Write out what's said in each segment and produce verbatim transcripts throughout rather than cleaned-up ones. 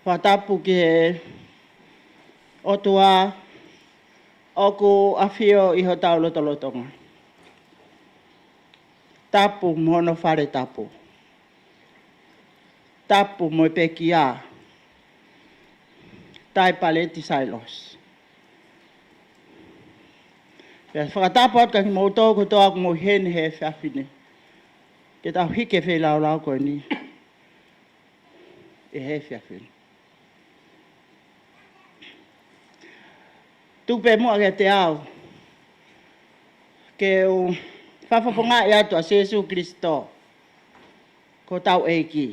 Fakatapu ki he ʻOtua ʻoku ʻafio ʻi hotau lotolotonga. Tapu mo hono fale tapu. Tapu mo e pekia. Taipaleti Sailosi. Pea fakatapu atu kia kimoutolu kotoa ʻoku mou ʻi heni he efiafi ni. Ke tau hiki e feilaulau ko eni ʻi he efiafi ni. Tuku pē muʻa kiate au ke u fakafofongaʻi atu ʻa Sīsū Kalaisi ko hotau ʻEiki.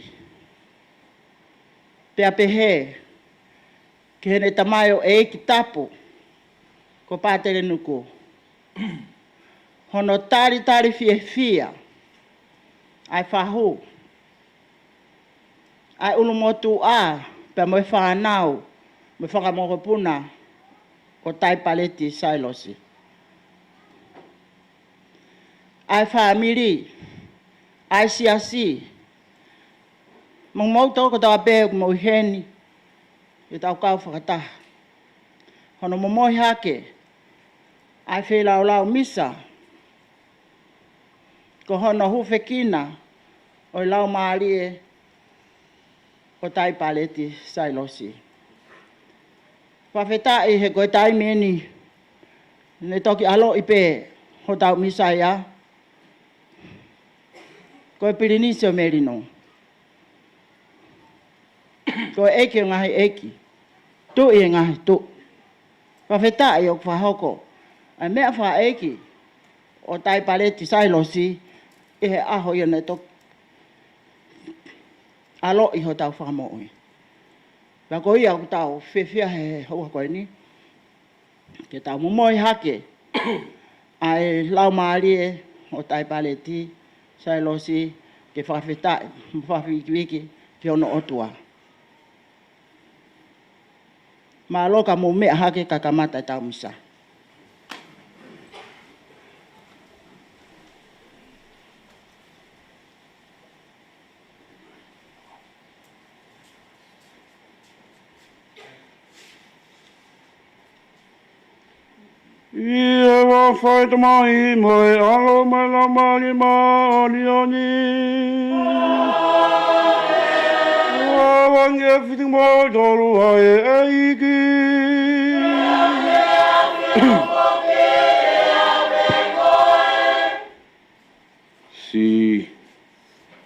Pea pehē ki heʻene tamaioʻeiki tapu ko Pātele Nuku, hono talitali fiefia ʻa e fahu, ʻa e ʻulumotuʻa, pea mo e fānau, mo e fakamokopuna ʻo Taipaleti Sailosi. ʻA e fāmili, ʻa e siasi, mo kimoutolu kotoa pē ʻoku mou ʻi heni, ke tau kau fakataha hono momohi hake ʻa e feilaulau misa, ko hono hūfekina ʻo e laumālie ʻo Taipaleti Sailosi. Fakafetaʻi he ko e taimi eni ne toki ʻaloʻi pē hotau Mīsaia, ko e Pilinisi ʻo Melino. Ko e ʻEiki ʻo e ngaahi ʻeiki, Tuʻi ʻo e ngaahi tuʻi, fakafetaʻi ʻoku fakahoko ʻa e meʻafakaʻeiki ʻo Taipaleti Sailosi ʻi he ʻaho ʻi heʻene toki ʻaloʻi hotau Fakamoʻui. Pea ko ia ʻoku tau fiefia he houa ko eni ke tau momoi hake ʻa e laumālie ʻo Taipaleti Sailosi ke fakafetaʻi mo fakavikivikiʻi hono ʻOtua. Mālō, ka mou meʻa hake kae kamata ʻetau misa. ʻI he huafa ʻo e Tamai mo e ʻAlo mo e Laumālie Māʻoniʻoni. Vavangefiti mo tolu ʻa e ʻEiki. Siʻi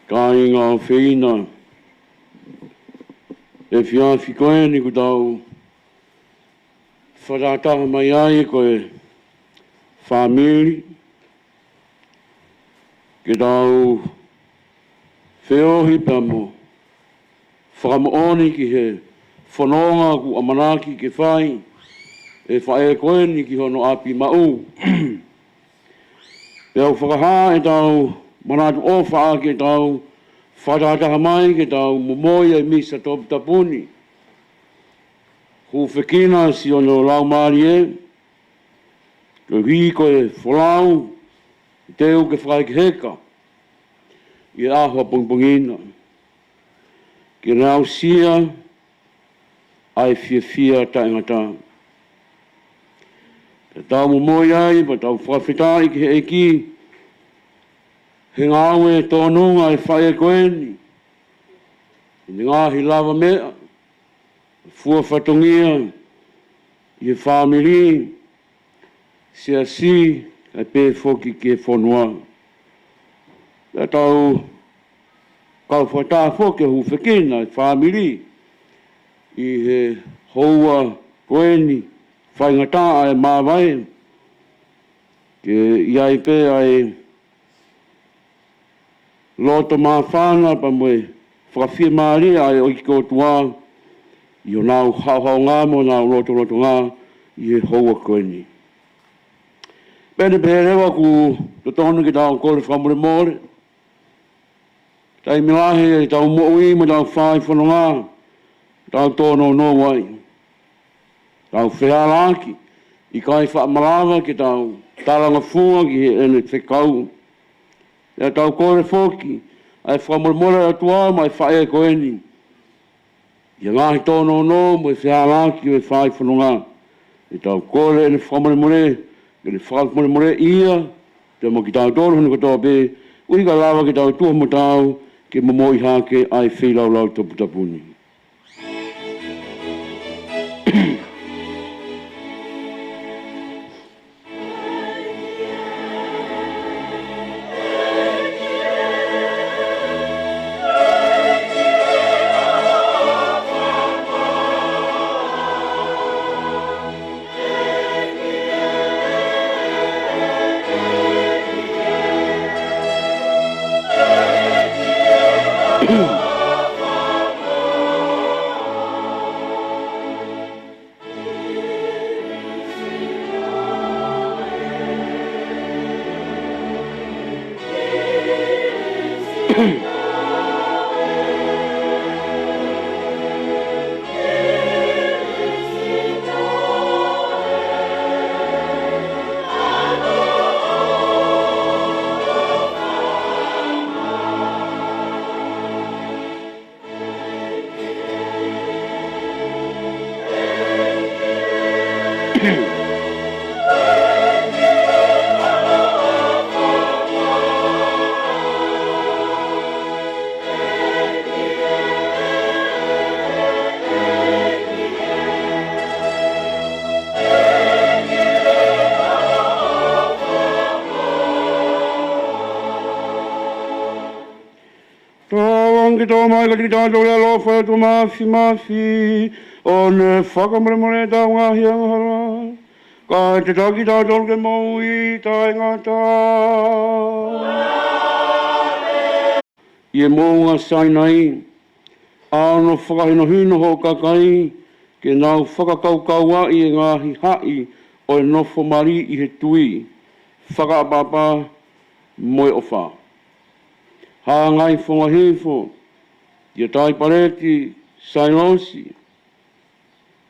kāinga ʻofeina, efiafi ko eni kuo tau fakatahataha mai ai ko e fāmili, ke tau feohi pea mo fakamoʻoni ki he fononga kuo ʻamanaki ke fai ʻe he faʻē ko eni ki hono ʻapi maʻu. Pea ʻoku fakahā ʻetau manatu ʻofa ʻaki ʻetau fakatahataha mai ke tau momoi ʻa e misa toputapu ni. Hūfekina siʻono laumālie, koeʻuhi ko e folau, teu ke fakahekeheka ʻi he ʻaho ʻapongipongi na, ke ne aʻusia ʻa e fiefia taʻengata. Pea tau momoi ai, pea tau fakafetaʻi ki he ʻEiki he ngāue tōnunga ʻa e faʻē ko eni ʻi he ngaahi lavameʻa, fua fatongia ʻi he fāmili, siasi, kae pehē foki ki he fonua. Pea tau kau fakataha foki ʻo hūfekina e fāmili ʻi he houa ko eni faingataʻa e māvae, ke ʻi ai pē ʻa e loto māfana pea mo e fakafiemālie ʻa e ʻEiki ko e ʻOtua ʻi honau haʻohaʻonga mo honau lotolotonga ʻi he houa ko eni. Pea ne pehē leva ʻoku totonu ke tau kole fakamolemole. Taimi lahi ʻetau moʻui mo ʻetau fai fononga, tau tōnounou ai, tau fehālaaki, ʻikai faʻa malava ke tau talangofua ki heʻene fekau. Pea tau kole foki ʻa e fakamolemole ʻa e ʻOtua maʻa e faʻē ko eni ʻi he ngaahi tōnounou mo e fehālaaki ʻo e fai fononga. Pea tau kole ʻene fakamolemole, ke ne fakamolemoleʻi ia pea mo kitautolu hono kotoa pē, ʻuhi ka lava ke tau tuʻu mo tau ke momoi hake ʻa e feilaulau toputapu ni. Tō mai kiate kitautolu ʻa e ʻaloʻofa ʻa e ʻOtua Māfimafi, ʻo ne fakamolemole ʻetau ngaahi angahala, kae tataki kitautolu ki he moʻui taʻengata. ʻI he moʻunga Sainai, ʻa hono fakahinohino hoʻo kakai ke nau fakakaukauaʻi e ngaahi haʻi ʻo e nofo mali ʻi he tui, fakaʻapaʻapa mo e ʻofa. Hāngai fonga hifo ʻia Taipaleti Sailosi,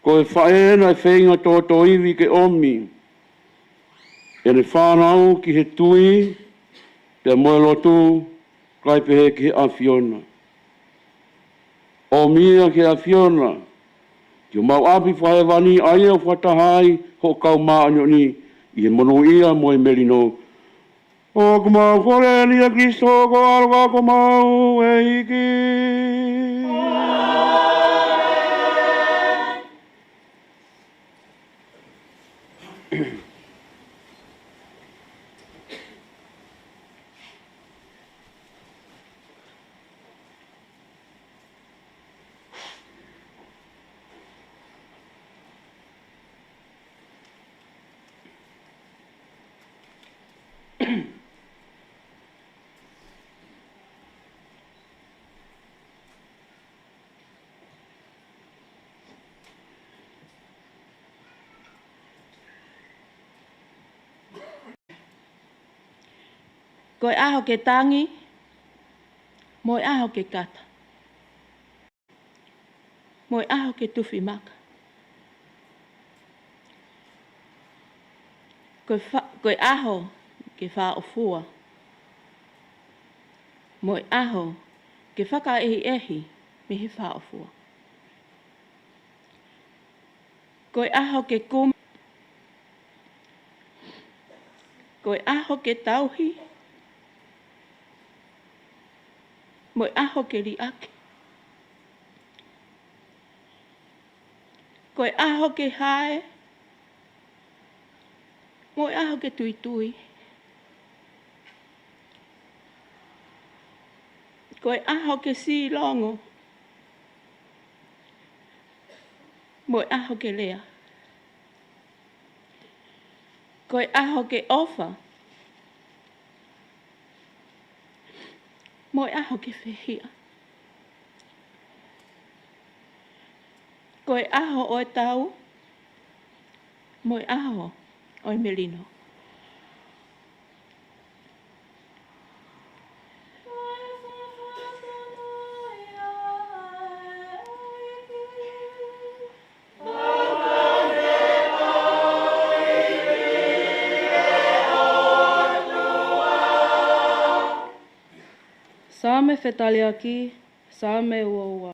ko e faʻē naʻe feinga tōtōivi ke ʻomi ʻene fānau ki he tui pea mo e lotu, kae pehē ki he ʻAfiona. ʻOmi ia ki he ʻAfiona, ki homau ʻapi fakahēvani, ʻa ia ʻoku fakataha ai hoʻo kau māʻoniʻoni ʻi he monūʻia mo e melino. ʻOku mau kole ni ʻia Kalaisi ko ho ʻAlo, ko homau ʻEiki. Ko e ʻaho ke tangi, mo e ʻaho ke kata, mo e ʻaho ke tufi maka. Ko e fa-, ko e ʻaho ke fāʻofua, mo e ʻaho ke fakaʻehiʻehi mei he fāʻofua. Ko e ʻaho ke kumi, ko e ʻaho ke tauhi, mo e ʻaho ke liʻaki. Ko e ʻaho ke hae, mo e ʻaho ke tuitui. Ko e ʻaho ke silongo, mo e ʻaho ke lea. Ko e ʻaho ke ʻofa, mo e ʻaho ke fehiʻa. Ko e ʻaho ʻo e tau, mo e ʻaho ʻo e melino. Saame fetaliaki, Saame ua ua.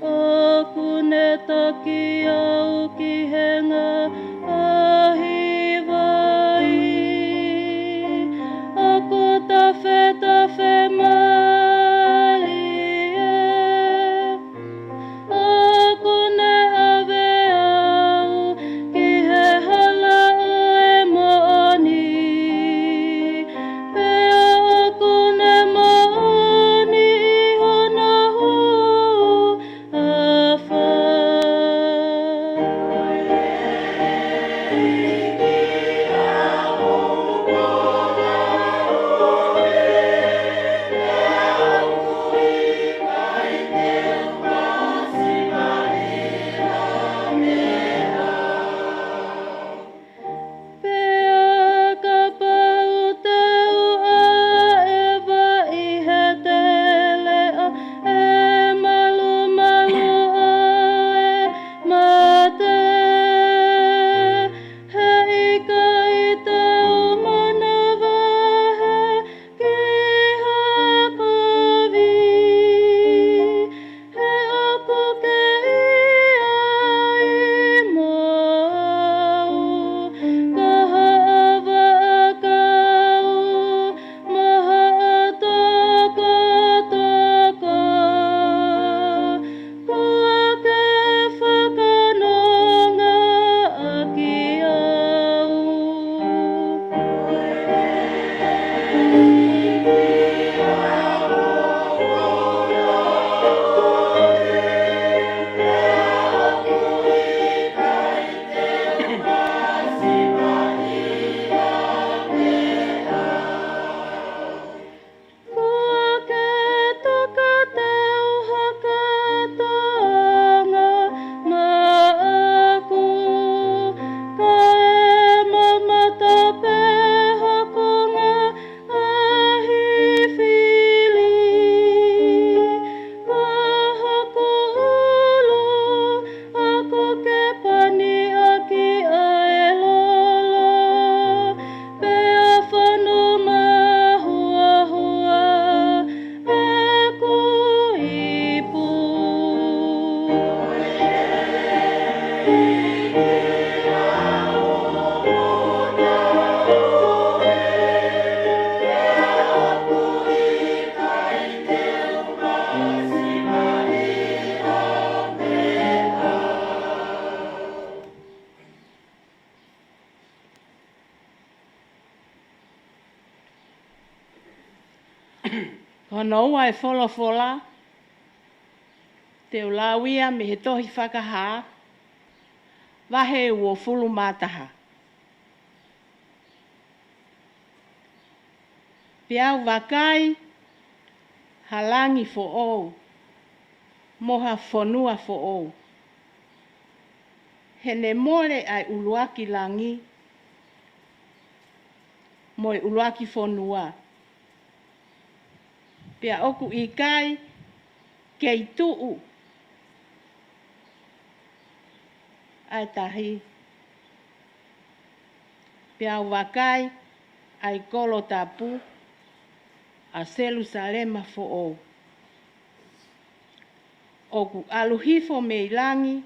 ʻOku ne taki au ki he ngaahi vai. ʻOku tafetafe mālie. ʻOku ne ʻave au ki he hala ʻo e moʻoni. Pea ʻoku ne moʻoni ʻi hono hū ʻa fai. Hono ua e folofola, te u lau ia mei he tohi Fakahā, vahe uofulu mā taha. Pea u vakai ha langi foʻou, mo ha fonua foʻou. He ne mole ʻa e ʻuluaki langi, mo e ʻuluaki fonua. Pea ʻoku ʻikai kei tuʻu ʻa e tahi. Pea u vakai ʻa e kolo tapu, ʻa Selusalema foʻou, ʻoku ʻalu hifo mei langi,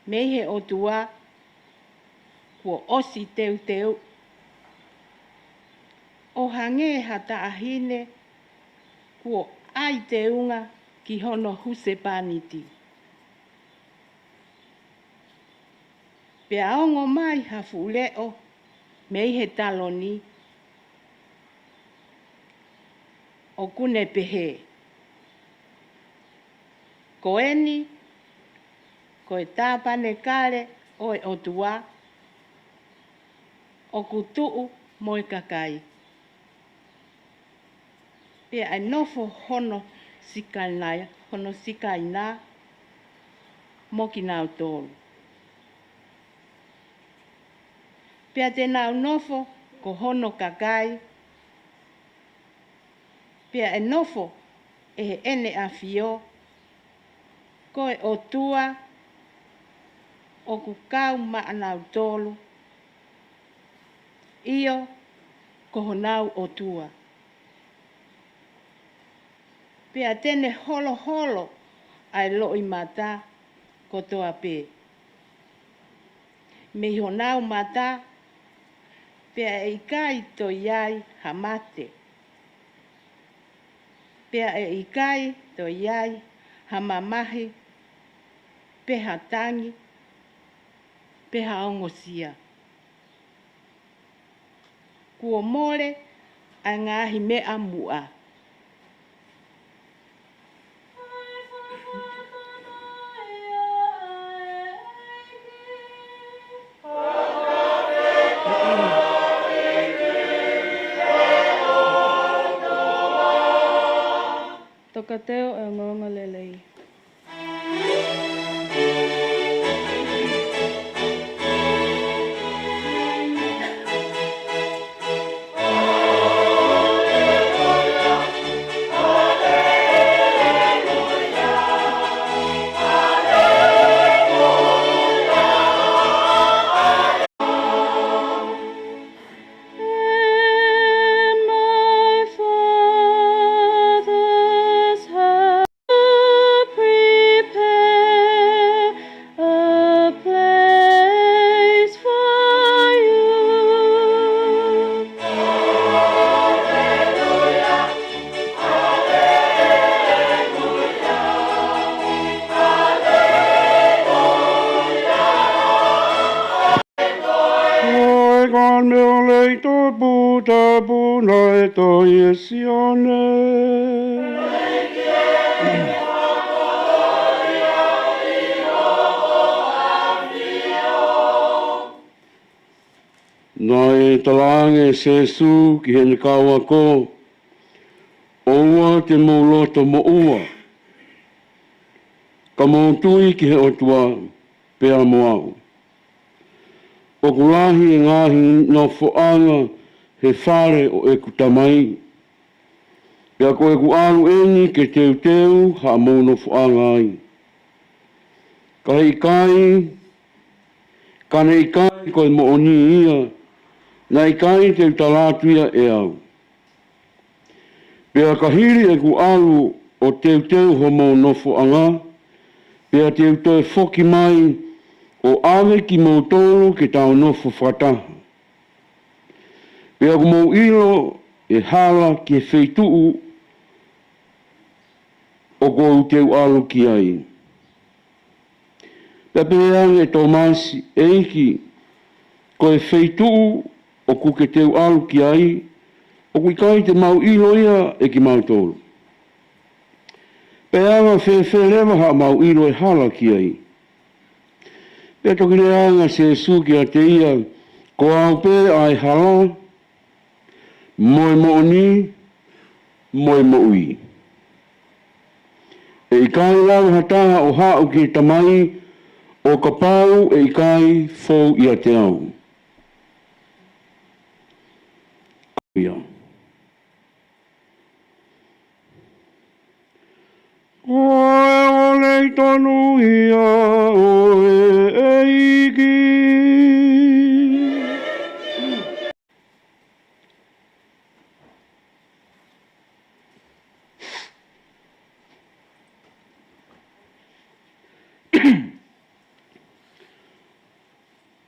mei he ʻOtua, kuo ʻosi teuteu, ʻo hangē ha taʻahine kuo ʻai teunga ki hono husepāniti. Pea ongo mai ha fuʻu leʻo mei he taloni, ʻoku ne pehē: Ko eni, ko e tāpanekale ʻo e ʻOtua, ʻoku tuʻu mo e kakai. Pea ʻe nofo hono Sikaina, hono Sikaina mo kinautolu. Pea te nau nofo ko hono kakai, pea ʻe nofo ʻe heʻene ʻafio, ko e ʻOtua ʻoku kau maʻanautolu, ʻio, ko honau ʻOtua. Pea te ne holoholo ʻa e loʻimata kotoa pē mei honau mata, pea ʻe ʻikai toe ʻi ai ha mate, pea ʻe ʻikai toe ʻi ai ha mamahi, pe ha tangi, pe ha ongosia. Kuo mole ʻa e ngaahi meʻa muʻa. Tokateu ʻo e ongoongolelei. In my Father's house to prepare a place for you. Ko e kau meʻa lelei toputapu naʻe tohi ʻe Sione. Naʻe talaange ʻe Sīsū ki heʻene kau ako, ʻOua te mou loto moʻua, ka mou tui ki he ʻOtua pea mo au. ʻOku lahi e ngaahi nofoʻanga he fale ʻo ʻeku Tamai. Pea ko ʻeku ʻalu eni ke teuteu haʻamou nofoʻanga ai. Ka ʻikai, ka ne ʻikai ko e moʻoni ia, naʻe ʻikai te u tala atu ia ʻe au. Pea ka hili ʻeku ʻalu ʻo teuteu homou nofoʻanga, pea te u toe foki mai ʻo ʻave kimoutolu ke tau nofo fakataha. Pea ʻoku mou ʻilo ʻe hala ki he feituʻu ʻoku ou teu ʻalu ki ai. Pea pehē ange ʻe Tōmasi, ʻEiki, ko e feituʻu ʻoku ke teu ʻalu ki ai, ʻoku ʻikai te mau ʻilo ia ʻe kimautolu. Pea anga fēfē leva haʻamau ʻilo e hala ki ai? Pea toki lea ange ʻa Sēsū kiate ia, Ko au pē ʻa e hala, mo e moʻoni, mo e moʻui. ʻE ʻikai lava ha taha ʻo haʻu ki he Tamai ʻo kapau ʻe ʻikai fou ʻiate au. Ia. Ko e ʻofa tonu ia ʻo e ʻEiki.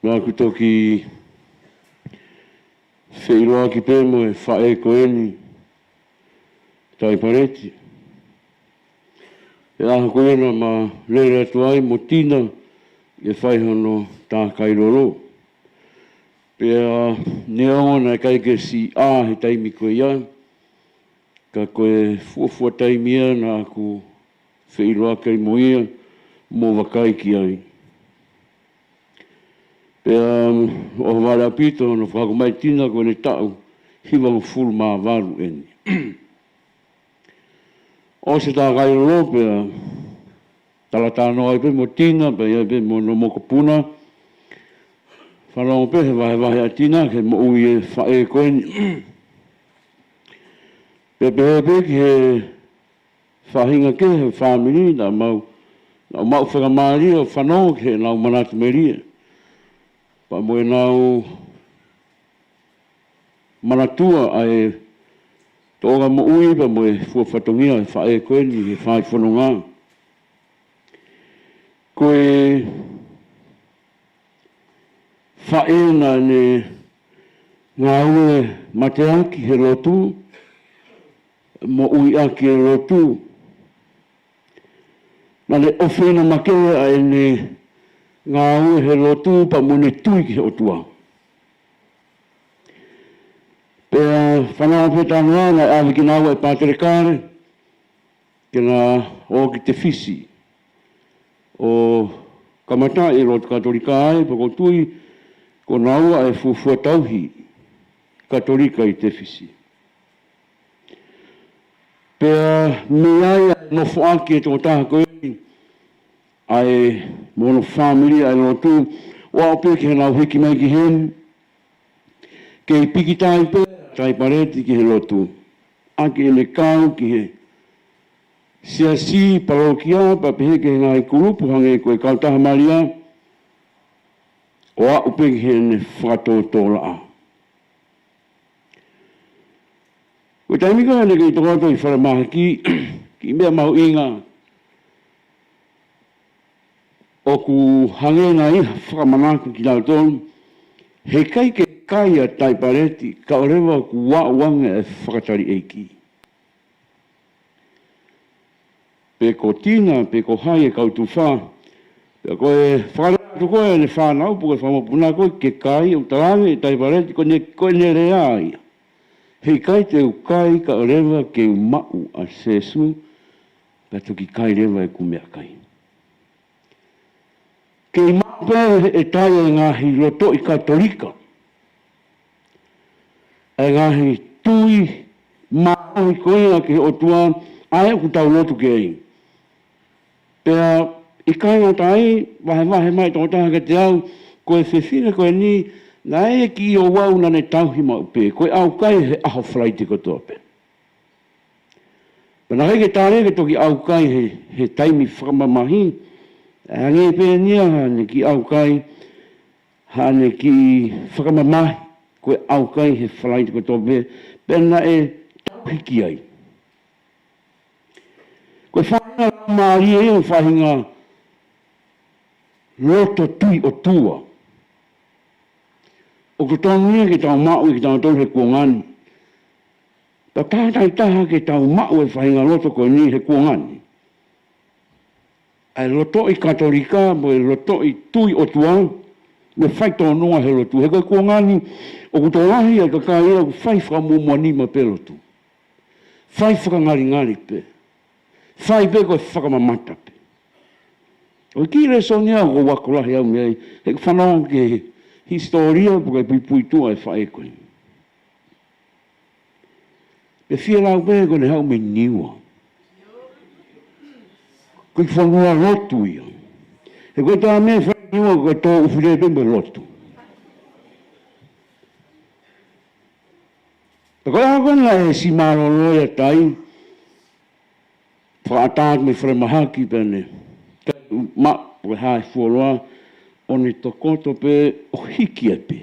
Naʻá ku toki feʻiloaki pē mo e faʻē ko eni, Taipaleti. He ʻaho ko ia naʻá ma lele atu ai mo Tina ke fai hono tākai lolo. Pea neongo naʻe ʻikai ke siʻi ʻā he taimi ko ia, ka ko e fuofua taimi ia naʻá ku feʻiloaki ai mo ia, mo vakai ki ai. Pea ʻohovale ʻaupito hono fakahoko mai ʻe Tina ko ʻene taʻu hivangofulu mā valu eni. ʻOsi e tākai lolo pea talatalanoa ai pē mo Tina, pea ʻi ai pē mo hono mokopuna. Fanongo pē he vahevahe ʻa Tina ki he moʻui e faʻē ko eni. Pea pehē pē ki he faʻahinga kehe he fāmili, naʻa mau, naʻa mau fakamālie ʻo fanongo ki heʻenau manatu melie. Pea mo ʻenau manatua ʻa e tōʻonga moʻui pea mo e fua fatongia e faʻē ko eni he fai fononga. Ko e faʻē naʻá ne ngāue mateaki he lotu, moʻuiʻaki e lotu. Naʻá ne ʻofeina makehe ʻa ʻene ngāue he lotu pea mo ʻene tui ki he ʻOtua. Pea fanongo pē talanoa naʻe ʻave kinaua ʻe Pātele Kale ke na ō ki Tefisi ʻo kamata e lotu Katolika ai, pea ʻoku ou tui ko naua e fuofua tauhi Katolika ʻi Tefisi. Pea mei ai ʻa e nofoʻaki e tokotaha ko eni, ʻa e mo hono fāmili ʻa e lotu, ʻo aʻu pē ki heʻenau hiki mai ki heni, kei pikitai pē Taipaleti ki he lotu. ʻAki ʻene kau ki he siasi, palokia, pea pehē ki he ngaahi kulupu hangē ko e Kautaha Malia, ʻo aʻu pē ki heʻene fakatōtōlaʻā. Ko e taimi ko ē naʻá ne kei tokoto ʻi falemahaki, kiʻi meʻa mahuʻinga, ʻoku hangē naʻe ʻi ai ha fakamanatu kia kitautolu, heʻikai ke kai ʻa Taipaleti, kae ʻoua leva kuo aʻu ange e fakatali ʻeiki. Pe ko Tina, pe ko hai e kau tufa. Pea ko e fakalea atu ko ē ʻene fānau, pe ko e fanga mokopuna ko ē ke kai, ʻoku talaange ʻe Taipaleti, ko ʻene, ko ʻene lea ia. Heʻikai te u kai kae ʻoua leva ke u maʻu ʻa Sēsū, pea toki kai leva ʻeku meʻakai. Kei maʻu pē ʻe Taipaleti e ngaahi lotoʻi Katolika, e ngaahi tui mamahi ko ia ki he ʻOtua, ʻa ē ʻoku tau lotu ki ai. Pea ʻikai ngata ai, vahevahe mai e tokotaha kiate au, ko e fefine ko eni, naʻe ʻi ai e kiʻi ouau naʻá ne tauhi maʻu pē, ko e ʻaukai he ʻaho Falaite kotoa pē. Pea naʻe ʻikai ke tali ke toki ʻaukai he, he taimi fakamamahi, hangē pē eni ia haʻane kiʻi ʻaukai, haʻane kiʻi fakamamahi, ko e ʻaukai he Falaite kotoa pē, pea naʻe tauhi ki ai. Ko e faʻahinga laumālie ia, faʻahinga loto tui ʻOtua. ʻOku totonu ia ke tau maʻu ia kitautolu he kuonga ni. Pea tautaha ke tau maʻu e faʻahinga loto ko eni he kuonga ni. ʻA e lotoʻi Katolika mo e lotoʻi tui ʻOtua, Mo e faitōnunga he lotu. He ko e kuonga ni, ʻoku tokolahi ʻa e kakai ia ʻoku fai fakamuʻomuʻa nima pē lotu. Fai fakangalingali pē. Fai pē ko e fakamamata pē. ʻOku ʻi ai e lēsoni ʻoku ou ako lahi au mei ai, he ʻoku fanongo ki he hisitōlia pe ko e puipuituʻa ʻa e faʻē ko ē. Pea fie lau pē ko ʻene haʻu mei Niua. Ko e fonua lotu ia. He ko e taha e meʻa ʻoku fai ʻi Niua ko e tō ʻufi lele pē mo e lotu. Pea ko e ʻaho ko ē naʻe siʻi mālōlō ai ʻa Tai, fakaʻatā atu mei falemahaki pea ne, ma, ko e hā e fuoloa, ʻo ne tokoto pē ʻo hiki ai pē.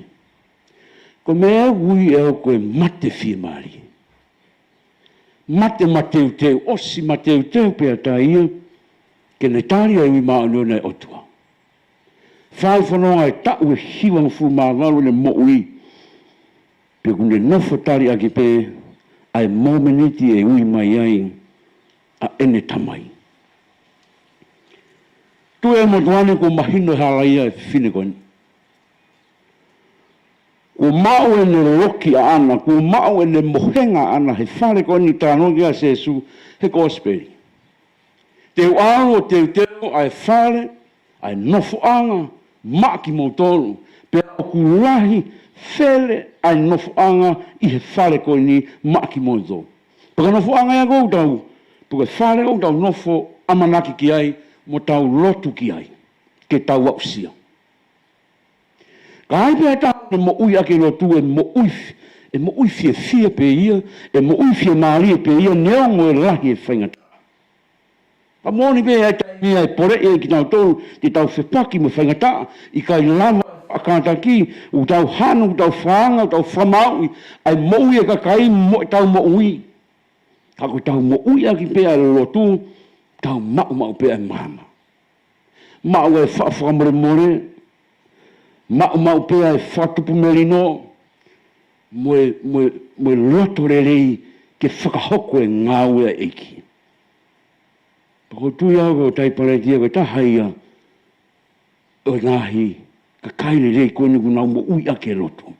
Ko e meʻa ʻoku ui ʻe au ko e mate fiemālie. Mate mateuteu, ʻosi mateuteu pē ʻa Tai ia, ke ne tali ʻa e ui māʻoniʻoni ʻa e ʻOtua. Fai fononga e taʻu ʻe hivangofulu mā valu ʻene moʻui. Pea ʻoku ne nofo tali ʻaki pē ʻa e momeniti ʻe ui mai ai ʻa ʻene tamai. Tuʻu e motuʻa ni kuo mahino e hala ia ʻa e fefine ko eni. Kuo maʻu ʻene loki ʻaʻana, kuo maʻu ʻene mohenga ʻaʻana he fale ko eni talanoa ki ai ʻa Sīsū he kosipeli. Te u ʻalu ʻo teuteu ʻa e fale, ʻa e nofoʻanga, maʻa kimoutolu, pea ʻoku lahi fele ʻa e nofoʻanga ʻi he fale ko eni maʻa kimoutolu. Pea ko e nofoʻanga ia ʻoku tau, pe ko e fale ʻoku tau nofo ʻamanaki ki ai, mo tau lotu ki ai, ke tau aʻusia. Ka ai pē ha taha ʻoku ne moʻui ʻaki e lotu ʻe moʻui fi-, ʻe moʻui fiefia pē ia, ʻe moʻui fiemālie pē ia, neongo e lahi e faingataʻa. Ka moʻoni pē ʻe ʻi ai e taimi ʻe poleʻi ai kitautolu, te tau fepaki mo e faingataʻa, ʻikai lava ʻa e kātaki, ʻoku tau hanu, ʻoku tau fakaanga, ʻoku tau fakamāuʻi ʻa e moʻui ʻa e kakai mo ʻetau moʻui. Ka ko ʻetau moʻui ʻaki pē ʻa e lotu, tau maʻumaʻu pē ʻa e maama. Maʻu e fa-, fakamolemole, maʻumaʻu pē ʻa e fakatupu melino, mo e, mo e, mo e loto lelei ke fakahoko e ngāue ʻa e ʻEiki. Pea ʻoku ou tui au ko e taipaleti ia ko e taha ia ʻo e ngaahi kakai lelei ko eni ʻoku nau moʻui ʻaki e lotu.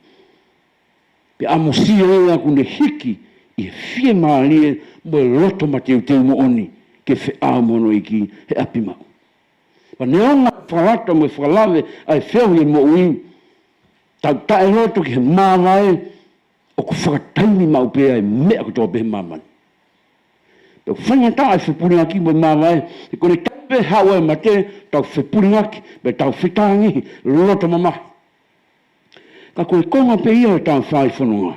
Pea ʻamusia ia ʻoku ne hiki ʻi he fiemālie mo e loto mateuteu moʻoni ke feʻao mo hono ʻEiki he ʻapi maʻu. Pea neongo e fakalata mo e fakalave ʻa e feohi e moʻui, tau taʻeloto ki he māvae, ʻoku fakataimi maʻu pē ʻa e meʻa kotoa pē he māmani. Pea ʻoku faingataʻa e fepulingaki mo e māvae, he ko ʻene taimi pē haʻu ai e mate, tau fepulingaki, pea tau fetāngihi, loto mamahi. Ka ko e konga pē ia ʻo ʻetau fai fononga.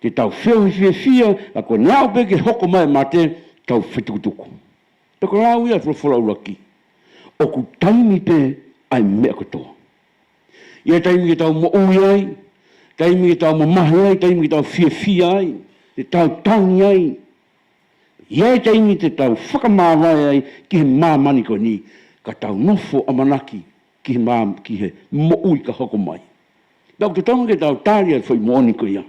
Te tau feohi fiefia, ka ko ʻene aʻu pē ke hoko mai e mate, tau fetukutuku. Pea ko e lau ia ʻa e folofola ʻuluaki. ʻOku taimi pē ʻa e meʻa kotoa. ʻI ai e taimi ke tau moʻui ai, taimi ke tau mamahi ai, taimi ke tau fiefia ai, te tau tangi ai. ʻI ai e taimi te tau fakamāvae ai ki he māmani ko eni, ka tau nofo ʻamanaki ki he mā-, ki he moʻui ka hoko mai. Pea ʻoku totonu ke tau tali ʻa e foʻi moʻoni ko ia.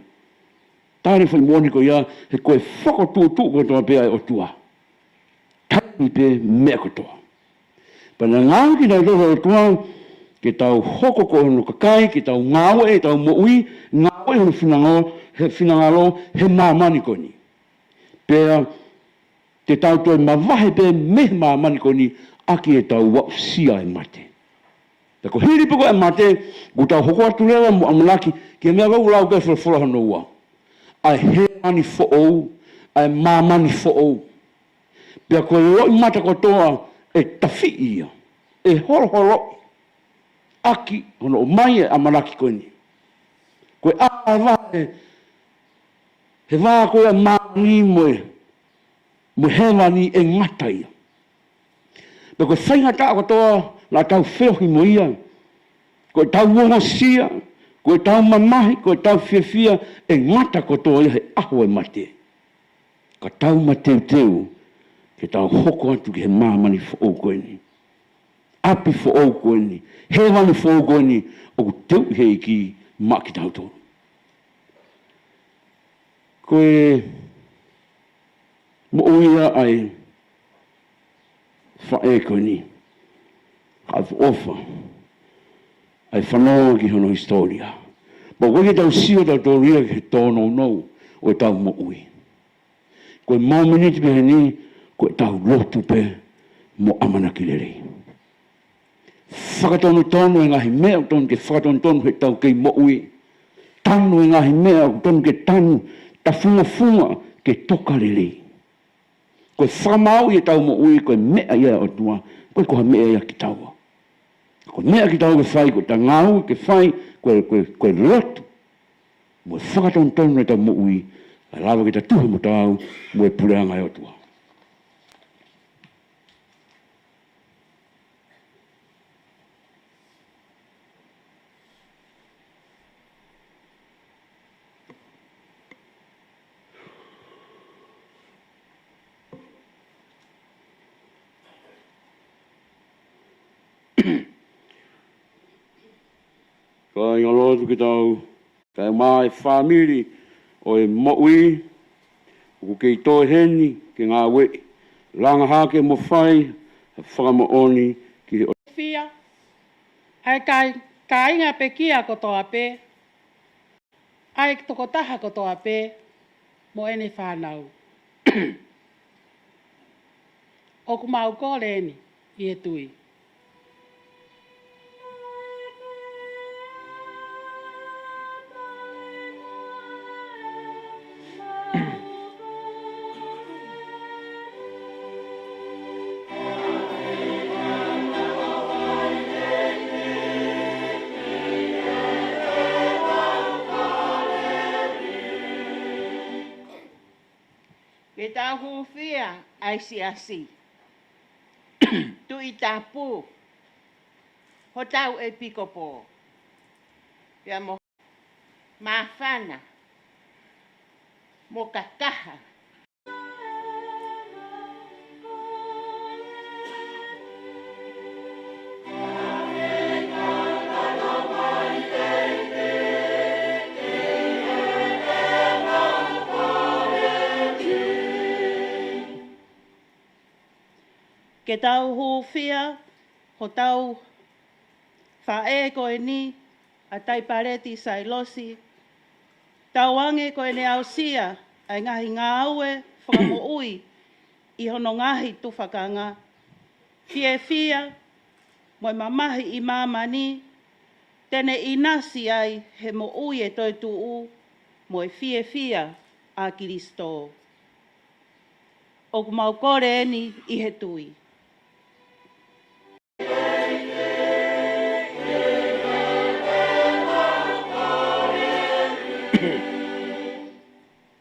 Tali e foʻi moʻoni ko ia, he ko e fokotuʻutuʻu kotoa pē ʻa e ʻOtua. Taimi pē meʻa kotoa. Pea naʻe ngāueʻaki kitautolu ʻe he ʻOtua, ke tau hoko ko hono kakai, ke tau ngāue ʻetau moʻui, ngāue hono finangalo, he finangalo, he māmani ko eni. Pea te tau toe mavahe pē mei he māmani ko eni ʻaki ʻetau aʻusia e mate. Pea ko e hili pē ko ē e mate, ʻoku tau hoko atu leva mo ʻamanaki, ki he meʻa ʻoku lau pē folofola hono ua. ʻA e hēvani foʻou, ʻa e māmani foʻou. Pea ko e loʻimata kotoa ʻe tafiʻi ia, ʻe holoholoʻi ʻaki hono ʻomai e ʻamanaki ko eni. Ko e ʻā e vahe, he vā ko ia ʻa māmani mo e, mo e hēvani ʻe ngata ia. Pea ko e faingataʻa kotoa naʻa tau feohi mo ia, ko ʻetau ongosia, ko ʻetau mamahi, ko ʻetau fiefia, ʻe ngata kotoa ia he ʻaho e mate. Ka tau mateuteu ke tau hoko atu ki he māmani foʻou ko eni, ʻapi foʻou ko eni, hēvani foʻou ko eni, ʻoku teuʻi he ʻEiki maʻa kitautolu. Ko e moʻui ia ʻa e faʻē ko eni, ka ʻofa. ʻa e fanongo ki hono hisitōlia. Pea ʻoku ʻikai ke tau sio tautolu ia ki he tōnounou ʻo ʻetau moʻui. Ko e mōmeniti pē ʻeni, ko ʻetau lotu pē mo ʻamanaki lelei. Fakatonutonu e ngaahi meʻa ʻoku tonu ke fakatonutonu heʻetau kei moʻui. Tanu e ngaahi meʻa ʻoku tonu ke tanu, tafungafunga ke toka lelei. Ko e fakamaauʻi ʻetau moʻui, ko e meʻa ia ʻa e ʻOtua, ʻikai ko ha meʻa ia kitaua. Ko e meʻa kitaua ke fai, ko ʻetau ngāue ke fai, ko e, ko e, ko e lotu. Mo e fakatonutonu ʻetau moʻui, kae lava ke ta tuhu mo taau mo e puleʻanga ʻo e ʻOtua. Kāinga lotu, ke tau kae mai fāmili ʻo e moʻui, ʻoku kei toe heni ke ngāueʻi, langa hake mo fai ha fakamoʻoni ki he ʻOtua. Fia, ʻa e kāi-, kāinga pekia kotoa pē, ʻa e tokotaha kotoa pē, mo ʻene fānau. ʻOku mau kole eni ʻi he tui. Ke tau hūfia ʻa e siasi, Tuʻi Tapu, hotau ʻEpikopō, pea mo māfana mo kakaha. Ke tau hūfia hotau faʻē ko eni, ʻa Taipaleti Sailosi, tauange ko ʻene aʻusia ʻa e ngaahi ngāue fakamoʻui ʻi hono ngaahi tufakanga, fiefia mo e mamahi ʻi māmani, te ne ʻinasi ai he moʻui ʻe toetuʻu mo e fiefia ʻa Kilisitō. ʻOku mau kole eni ʻi he tui.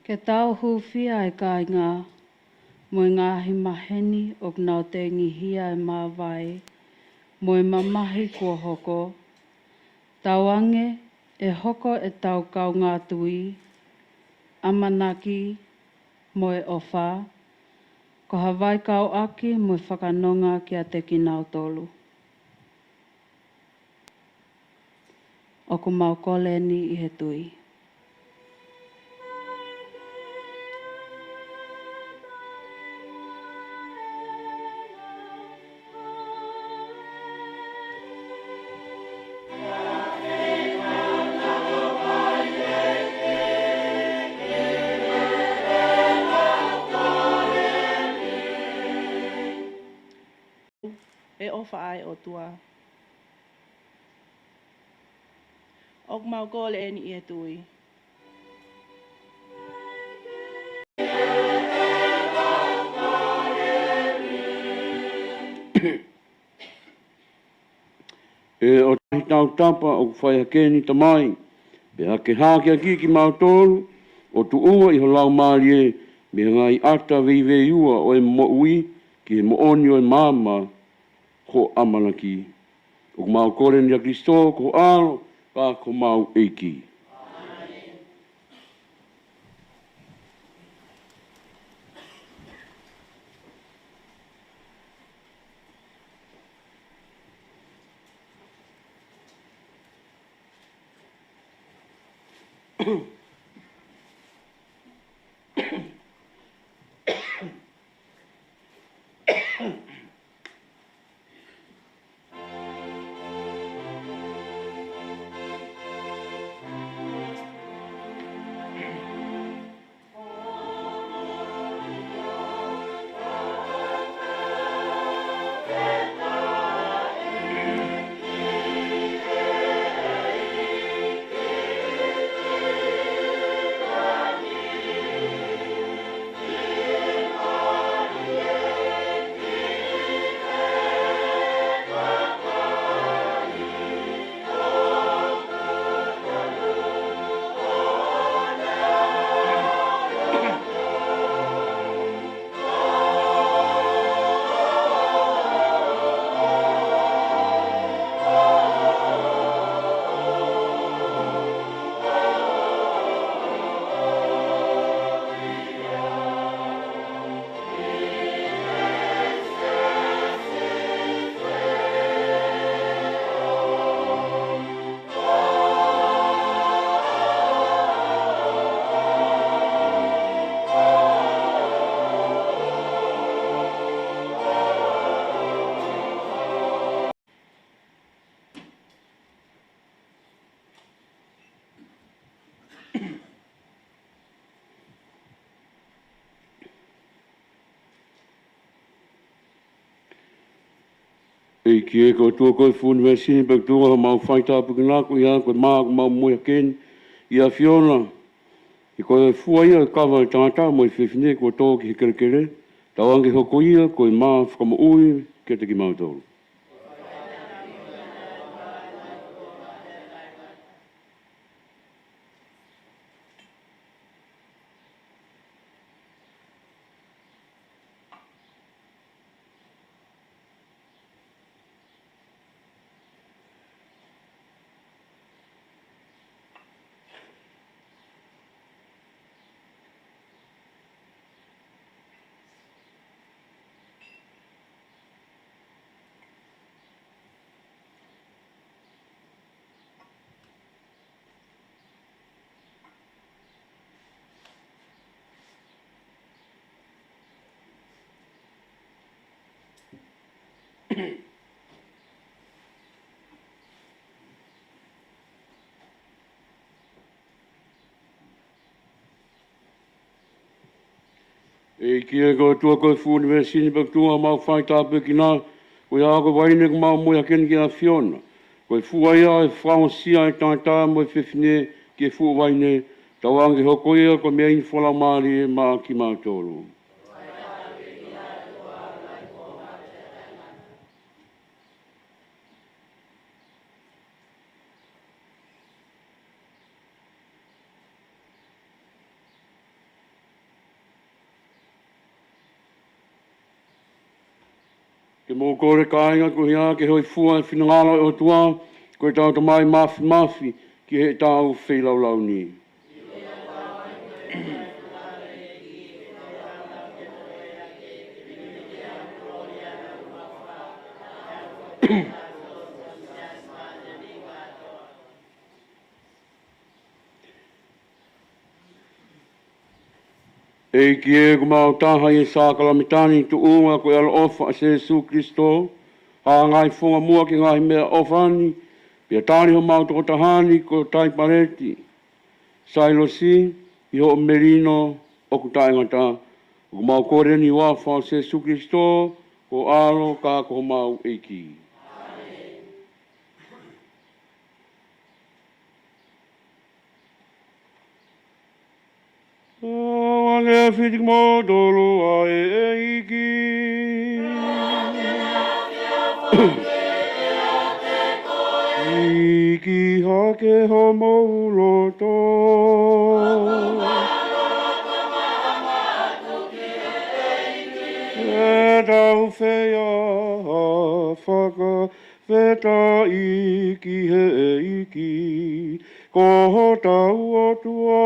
Ke tau hūfia ʻa e kāinga mo e ngaahi maheni ʻoku nau tengihia e māvae mo e mamahi kuo hoko, tauange ʻe hoko ʻetau kaungā tui, ʻamanaki mo e ʻofa, ko ha vaikauʻaki mo e fakanonga kiate kinautolu. ʻOku mau kole eni ʻi he tui. ʻE ʻofa ʻa e ʻOtua. ʻOku mau kole eni ʻi he tui. ʻE ʻOtua tautapa, ʻoku fai hake eni Tamai, pea ke hākeakiʻi kimautolu ʻo tuʻua ʻi ho Laumālie mei he ngaahi ʻata veiveiua ʻo e moʻui ki he moʻoni ʻo e maama, ko e ʻamanaki. ʻOku mau kole eni ʻia Kilisitō ko ho ʻAlo, ka ko homau ʻEiki. ʻEiki ē, ko e ʻOtua ko e fuʻu ʻunivēsi ni, pea ko e tuʻunga homau faitāpuekina, ko ia ko e mā ʻoku mau moʻui hake ni ʻi he ʻAfiona. He ko e fua ia ʻo e kava ʻo e tangata mo e fefine kuo tō ki he kelekele, tauange ke hoko ia ko e mā fakamoʻui kiate kimautolu. ʻEiki ē, ko e ʻOtua ko e fuʻu ʻunivēsi ni, pea ko e tuʻunga homau faitāpuekina, ko ia ko e vaine ʻoku mau moʻui hake ni ki he ʻAfiona. Ko e fua ia ʻo e fakaongosia ʻo e tangata mo e fefine ki he fuʻu vaine, tauange ke hoko ia ko e meʻaʻi fakalaumālie maʻa kimautolu. Ke mou kole kāinga, ko ia ke hōifua he finangalo ʻo e ʻOtua, ko ʻetau Tamai Māfimafi, ki heʻetau feilaulau ni. ʻEiki ē, ʻoku mau taha ʻi he sākalamēniti ni, tuʻunga ko e ʻaloʻofa ʻa Sēsū Kalaisi, hāngai fofonga muʻa ki he ngaahi meʻaʻofa ni, pea tali homau tokotaha ni ko Taipaleti Sailosi ʻi hoʻo melino ʻoku taʻengata, ʻoku mau kole ni ʻi he huafa ʻo Sēsū Kalaisi, ko ho ʻAlo ka ko homau ʻEiki. ʻOange ʻa e fili kimoutolu ʻa e ʻEiki. ʻEiki hake homou loto. ʻE tau fai ha fakafetaʻi ki he ʻEiki, ko hotau ʻOtua.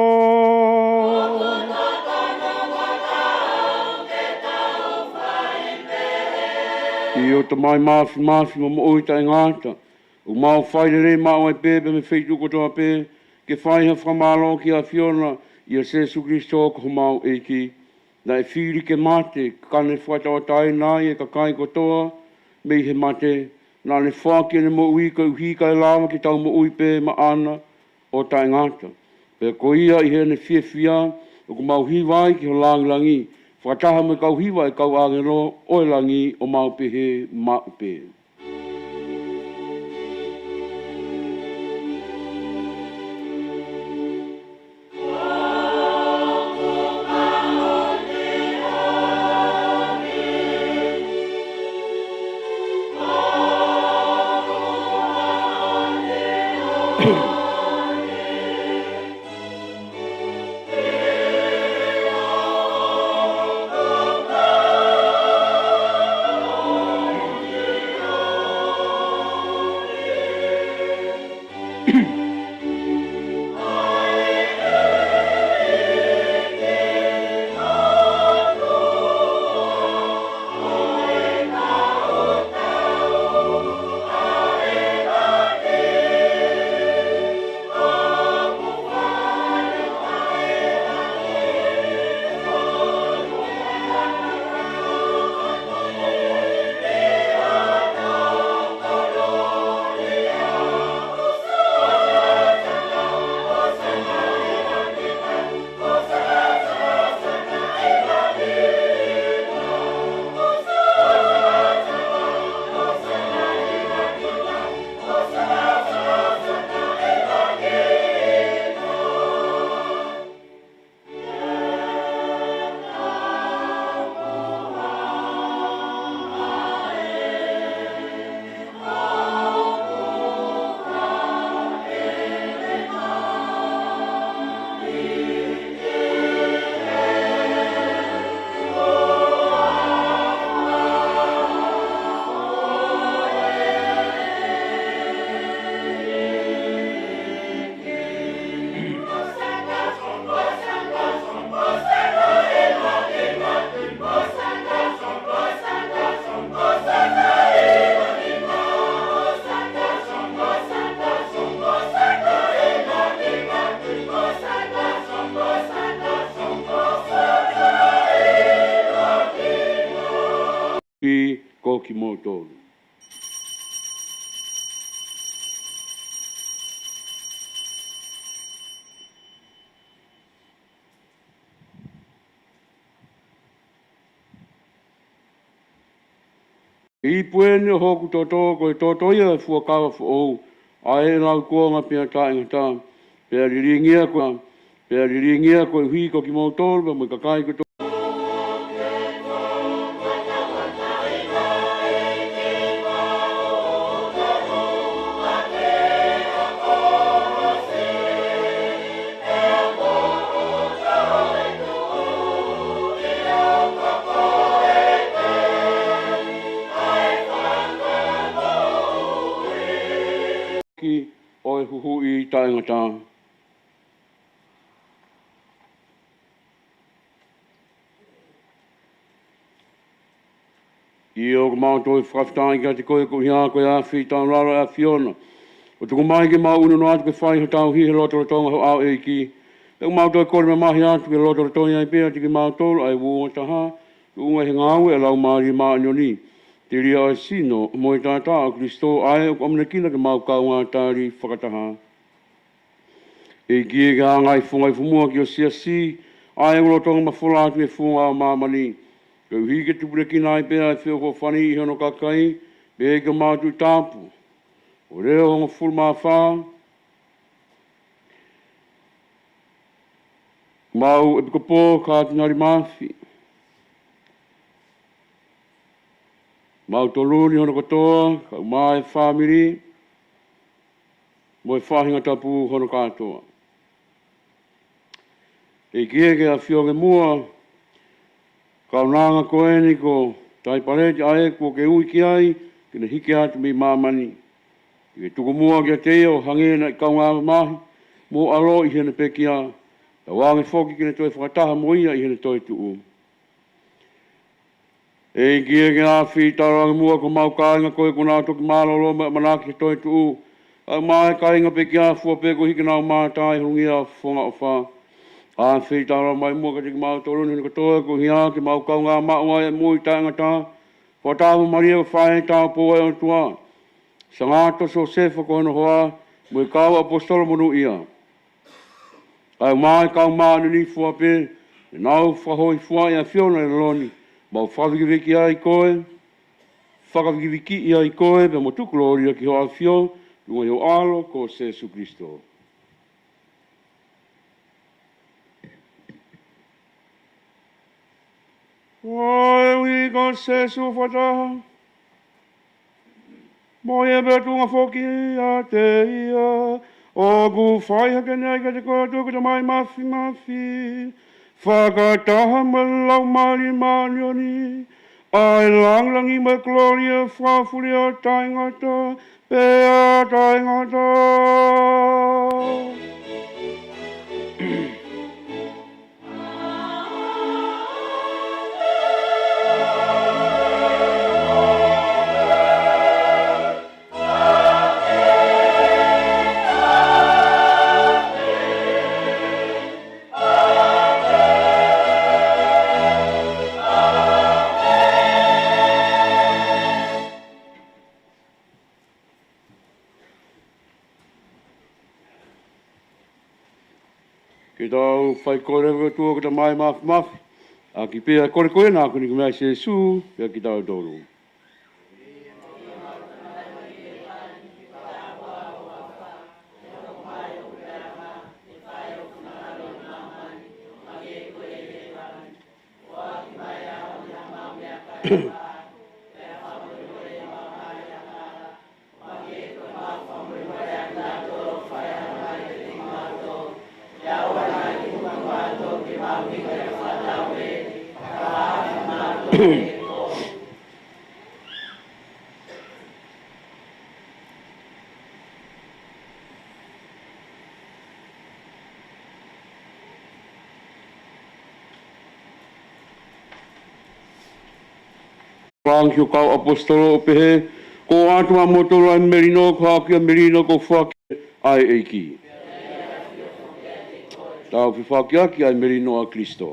ʻIo Tamai Māfimafi mo moʻui taʻengata, ʻoku mau fai lelei maʻu ai pē pea mei he feituʻu kotoa pē, ke fai ha fakamālō ki he ʻAfiona ʻia Sēsū Kalaisi ko homau ʻEiki. Naʻe fili ke mate, ka ne fakatauʻatāinaʻi ʻa e kakai kotoa mei he mate. Naʻa ne foaki ʻene moʻui koeʻuhi kae lava ke tau moʻui pē maʻana ʻo taʻengata. Pea ko ia ʻi heʻene fiefia, ʻoku mau hiva ai ki ho langilangi, fakataha mo e kau hiva ʻa e kau ʻāngelo ʻo e langi, ʻo mau pehē maʻu pē. Ipu eni ʻo hoku toto, ko e toto ia ʻo e fuakava foʻou, ʻa ē ʻe lau kuonga pea taʻengata. Pea lilingi ia ko, pea lilingi ia koeʻuhi ko kimoutolu pea mo e kakai kotoa. Ki ʻo e huhuʻi taʻengata. ʻIo, ʻoku mau toe fakafetaʻi kiate koe koeʻuhi ko e afi taulalo ʻa e ʻAfiona, ʻo tuku mai ke mau ʻunuʻunu atu ke fai hotau hī he lotolotonga ho ʻao ʻEiki. Pea ʻoku mau toe kole mamahi atu ke lotolotonga ai pē ʻiate kimautolu ʻa e uouangataha, tuʻunga he ngāue ʻa e Laumālie Māʻoniʻoni, telia ʻo e sino mo e taʻataʻa ʻo Kalaisi, ʻa ē ʻoku ʻamanekina ke mau kaungā tali fakataha. ʻEiki, ke hanga ʻi he funga ʻi fumua ki ho siasi, ʻa ē ʻoku lolotonga mafola atu he funga ʻo māmani, koeʻuhi ke tupunekina ai pē ʻa e feʻofoʻofani ʻi hono kakai, pea ke mau tuʻu tapu. ʻO leo hongofulu mā fā, mau ʻEpikopō Kātinali Mafi, mau tolú ni hono kotoa, kae ʻumaʻā e fāmili, mo e faʻahinga tapu hono kātoa. ʻEiki, ke ʻafio ange muʻa, kaunanga ko eni ko Taipaleti ʻa ē kuo ke ui ki ai ke ne hiki atu mei māmani. Ke tuku muʻa kiate ia ʻo hangē naʻe kaungā mamahi mo ʻaloʻi heʻene pekia, tauange foki ke ne toe fakataha mo ia ʻi heʻene toetuʻu. ʻEiki, ke afi tauange muʻa ko homau kāinga ko ē kuo nau toki mālōlō mo e ʻamanaki he toetuʻu, kae ʻumaʻā e kāinga pekia fua pē koeʻuhi ke nau mātā ʻi he honunga ʻo e fofonga ʻofa. Afi tauange mai muʻa kiate kimautolu ni hono kotoa koeʻuhi ke mau kaungā maʻu ai e moʻui taʻengata, fakataha mo Malia ko e faʻē taupoʻou ʻa e ʻOtua, Sangato Siosefa ko hono hoa, mo e kau ʻaposetolo monūʻia, kae ʻumaʻā e kau māʻoniʻoni fua pē, ʻenau fakahōifua ʻa e ʻAfiona ʻi he lolo ni, mau fakavikiviki ai koe, fakavikivikiʻi ai koe, pea mo tuku kolōlia ki ho ʻAfio, tuʻunga ʻi ho ʻAlo ko Sēsū Kalaisi. Koeʻuhi ko Sēsū fakataha mo ia pea tuʻunga foki ʻiate ia, ʻoku fai hake ni ai kiate koe ʻOtua ko e Tamai Mafimafi, fakataha mo e Laumālie Māʻoniʻoni, ʻa e lāngilangi mo e kolōlia fakafuliʻa taʻengata pea taʻengata. Ke tau fai kole ki he ʻOtua ko e Tamai Mafimafi, ʻaki pē ʻa e kole ko ena ʻoku ne ʻomai ʻe Sēsū kiate kitautolu. Pea ki he kau ʻaposetolo ʻo pehē, Kuo ʻoatu maʻamoutolu ʻa e melino, ko e hā ʻoku ʻi ai e melino kuo foaki ʻe he ʻEiki? Tau fefakiaki ʻa e melino ʻa Kalaisi.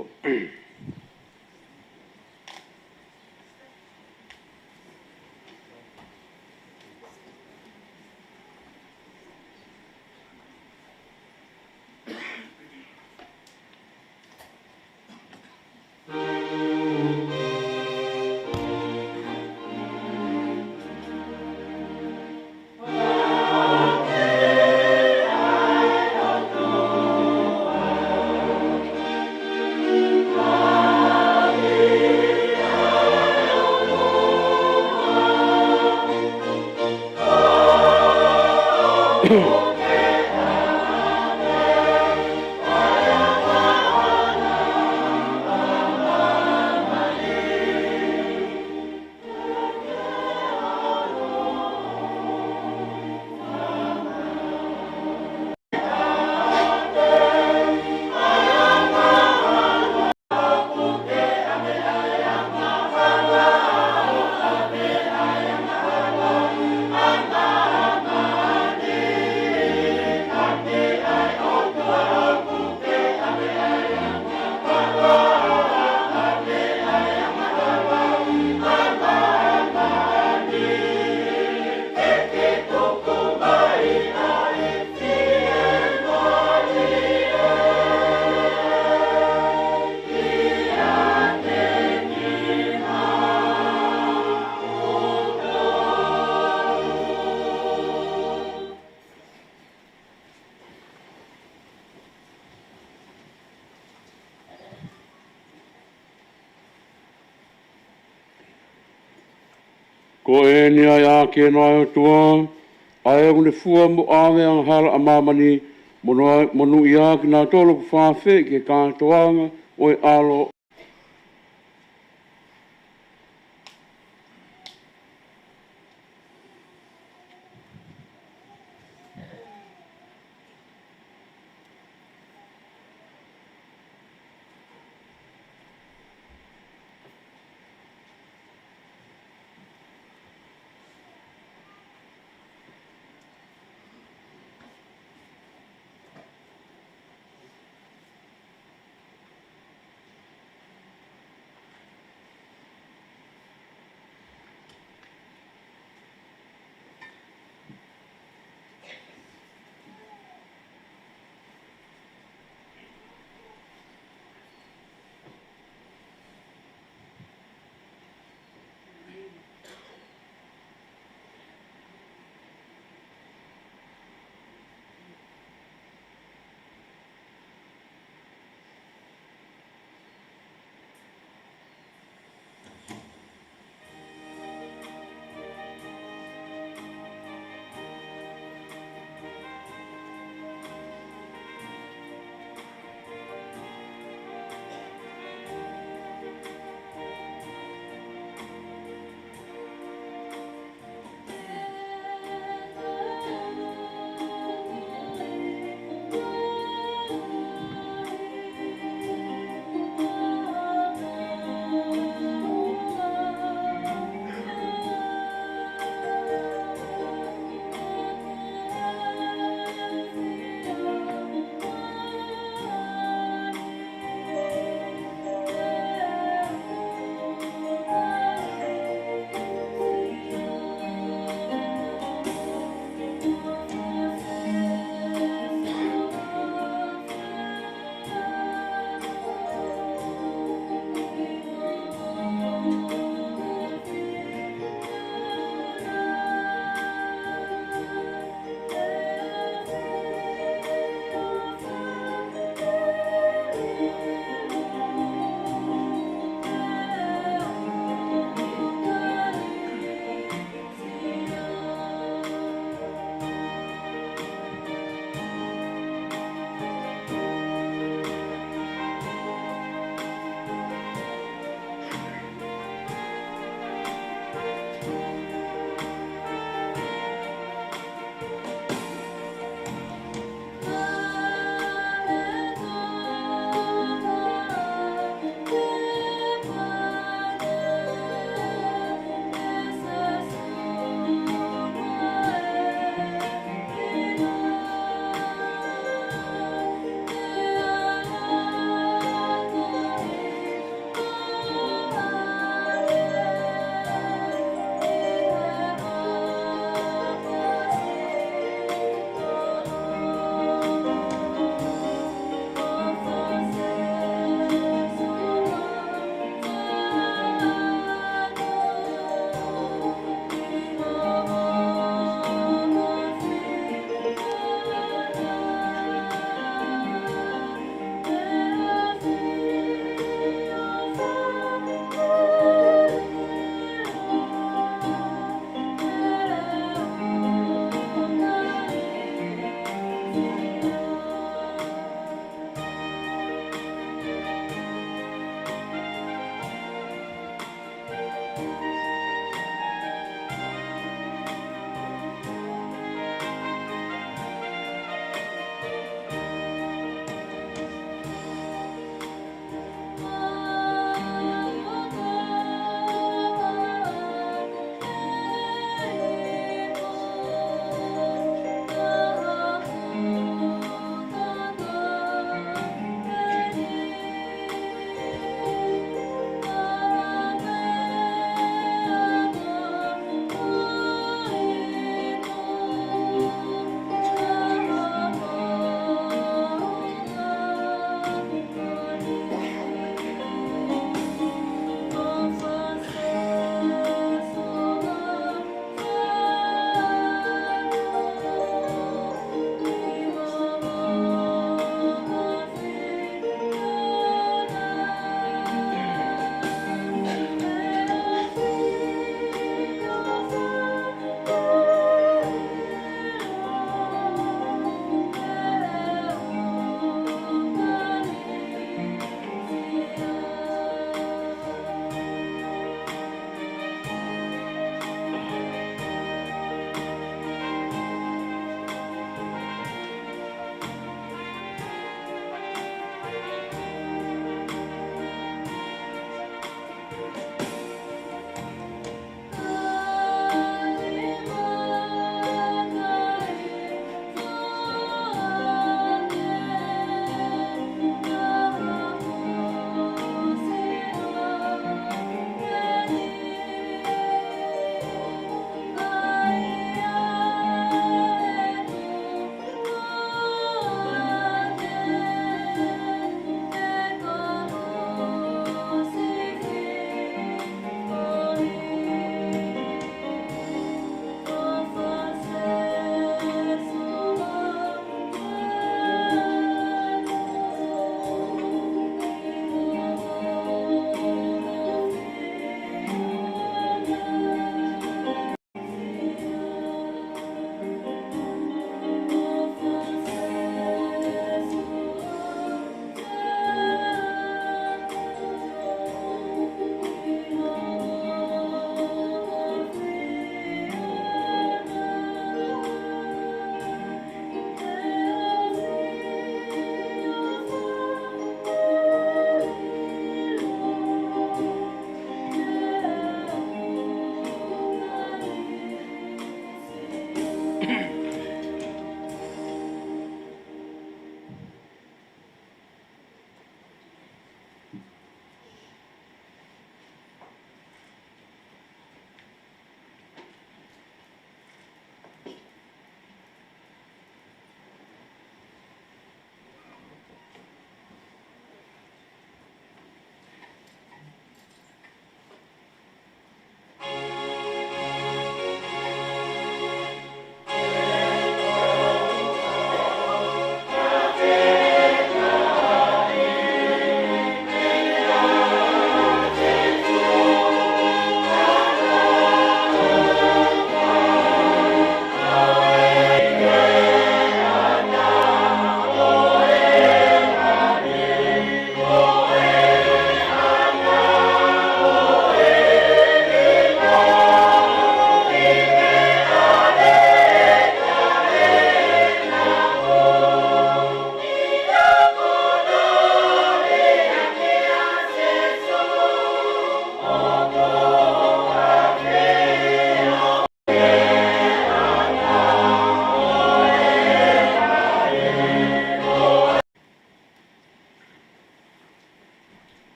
Ko eni ʻa e ʻAkinaua ʻo e ʻOtua, ʻa ia ʻoku ne fua mo ʻave ʻa e angahala ʻa māmani, monū-, monūʻia ʻa kinautolu ʻoku fakaafeʻi ki he kātoanga ʻo e ʻAlo.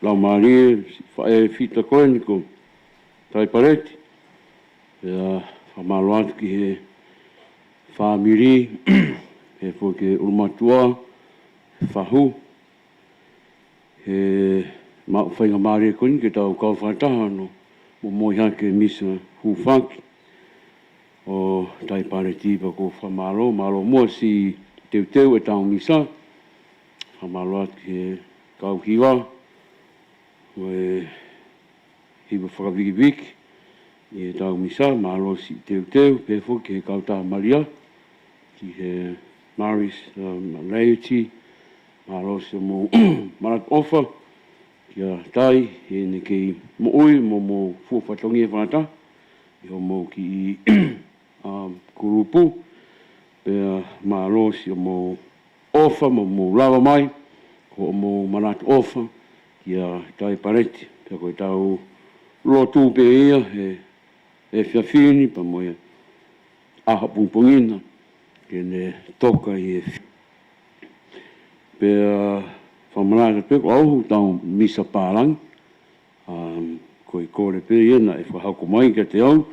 Laumālie, faʻē fita ko eni ko Taipaleti. Pea fakamālō atu ki he fāmili, he foki ʻulumatua, he fahu, he maʻu faingamālie ko eni ke tau kau fakataha ʻo momoi hake misa hūfaki ʻo Taipaleti. Pea ʻoku ou fakamālō, mālō muʻa siʻi teuteu ʻetau misa. Fakamālō atu ki he kau hiva, mo e hiva fakavikiviki ʻi heʻetau misa, mālō siʻi teuteu, pehē foki ki he kautaha Malia, ki he Maris, um, Laity, mālō siʻomou manatu ʻofa kia Tai, heʻene kei moʻui mo hoʻomou fua fatongia fakataha ʻi hoʻomou kiʻi, um, kulupu, pea mālō siʻomou ʻofa mo hoʻomou lava mai, ko hoʻomou manatu ʻofa kia Taipaleti. Pea ko ʻetau lotu pē ia he, he efiafi ni pea mo e ʻaho pongipongi na, ke ne toka ʻi he fi-. Pea fakamanatu pē ko au ʻetau misa pālangi, um, ko e kole pē ia naʻe fakahoko mai kiate au,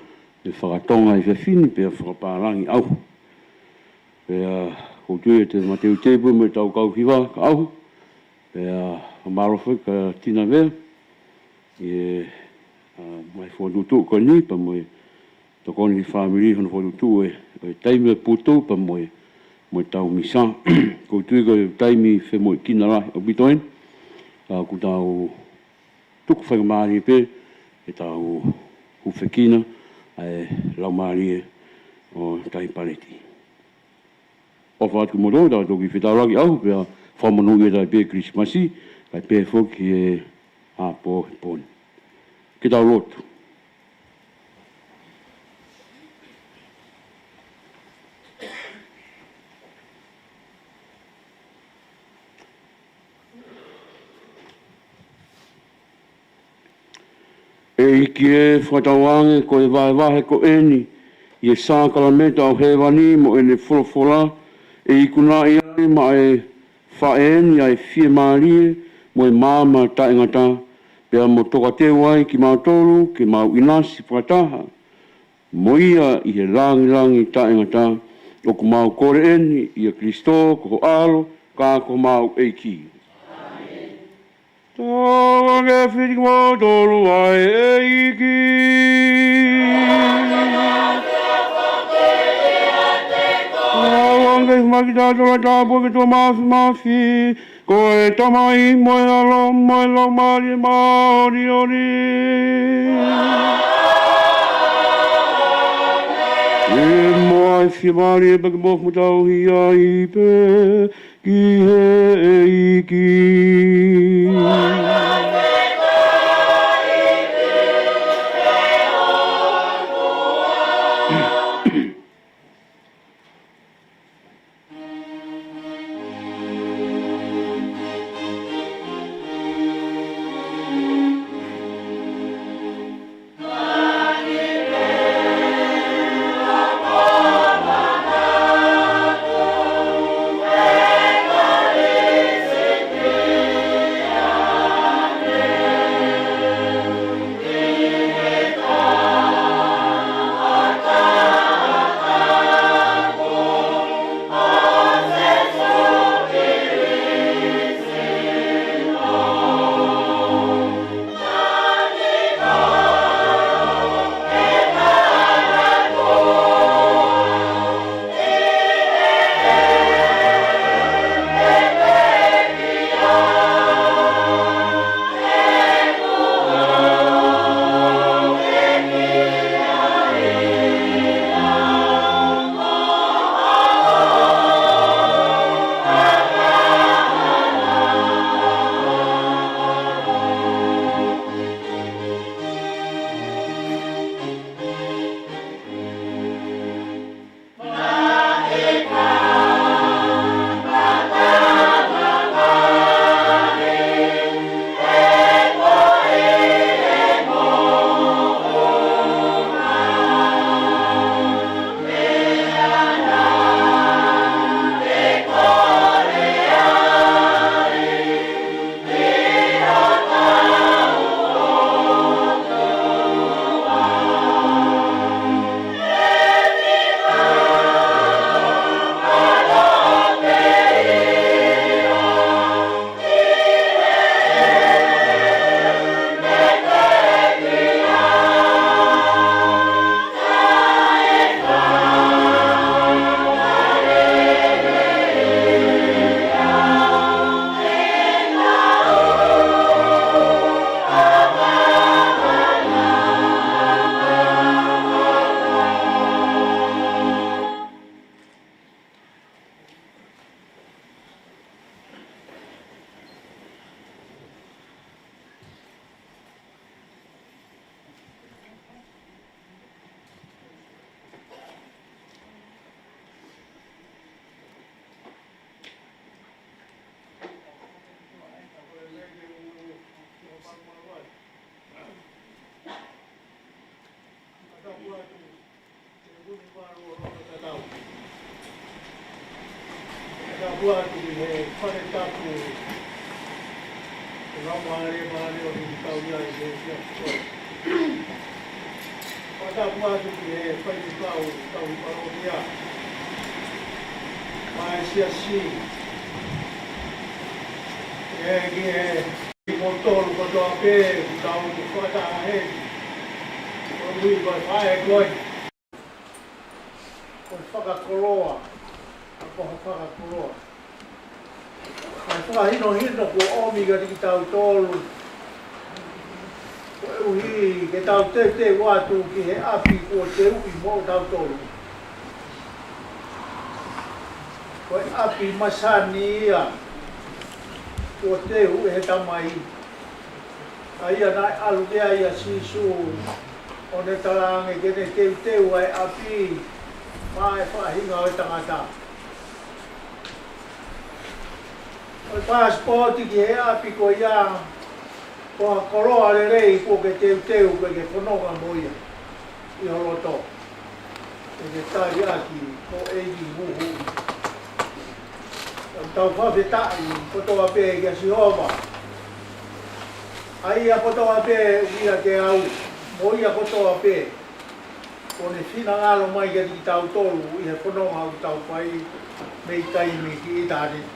ke fakatonga he efiafi ni pea fakapālangi au. Pea ʻoku ou tui ʻe mateuteu pē mo ʻetau kau hiva kae ʻoua. Pea mālō foki kia Tina Vea, ʻi he, uh, ngaahi fokotuʻutuʻu ko eni, pea mo e tokoni ki he fāmili hono fokotuʻutuʻu e, e taimi ʻo e putu, pea mo e, mo ʻetau misa. ʻOku ou tui ko e taimi femoʻuekina lahi ʻaupito eni, ka ʻoku tau tuku faingamālie pē ke tau hūfekina ʻa e laumālie ʻo Taipaleti. ʻOfa atu kimoutolu, tau toki fetaulaki ʻaho, pea fakamonūʻia atu pē Kilisimasi, kae pehē foki ki he ʻaho he pō ni. Ke tau lotu. ʻEiki ē, fakatauange ko e vahevahe ko eni ʻi he sākalamēniti ʻo hēvani mo ʻene folofola, ʻe ikunaʻi ai maʻa e faʻē ni ʻa e fiemālie mo e maama taʻengata, pea mo tokateu ai kimautolu ke mau ʻinasi fakataha mo ia ʻi he lāngilangi taʻengata. ʻOku mau kole eni ʻia Kalaisi ko ho ʻAlo, ka ko homau ʻEiki. Tauange fiti kimoutolu ʻa e ʻEiki. Tauange hifo mai kiate kitautolu ʻa e Tāpuaki ʻo e ʻOtua Māfimafi, ko e Tamai mo e ʻAlo mo e Laumālie Māʻoniʻoni. ʻE moʻui ʻa e fiemālie pea ke moʻui mo tauhi ai pē ki he ʻEiki. Fakatapu atu ki he fale tapu ʻo e Laumālie Māʻoniʻoni ʻoku tau ʻi ai he efiafi ko eni. Fakatapu atu ki he faifekau ʻo e palokia, maʻa e siasi, ʻe ki he kimoutolu kotoa pē ʻoku tau fakataha heni. Ko e ui ko e faʻē ko eni, ko e fakakoloa, ʻa ko ha fakakoloa. ʻA e fakahinohino kuo ʻomi kiate kitautolu, koeʻuhi ke tau teuteu atu ki he ʻapi kuo teuʻi moʻotautolu. Ko e ʻapi masani ia kuo teu ʻe he Tamai. ʻA ia naʻe ʻalu ki ai ʻa Sīsū ʻo ne talaange ke ne teuteu ʻa e ʻapi maʻa e faʻahinga ʻo e tangata. Ko e paasipooti ki he ʻapi ko ia, ko ha koloa lelei kuo ke teuteu ke ke fononga mo ia ʻi ho loto. Ke ke tali ʻaki ko e ʻEiki huhuʻi. ʻOku tau fakafetaʻi kotoa pē kia Sihova. ʻA ia kotoa pē ʻoku ʻiate au, mo ia kotoa pē kuo ne finangalo mai kiate kitautolu ʻi he fononga ʻoku tau fai mei taimi ki ʻitāniti.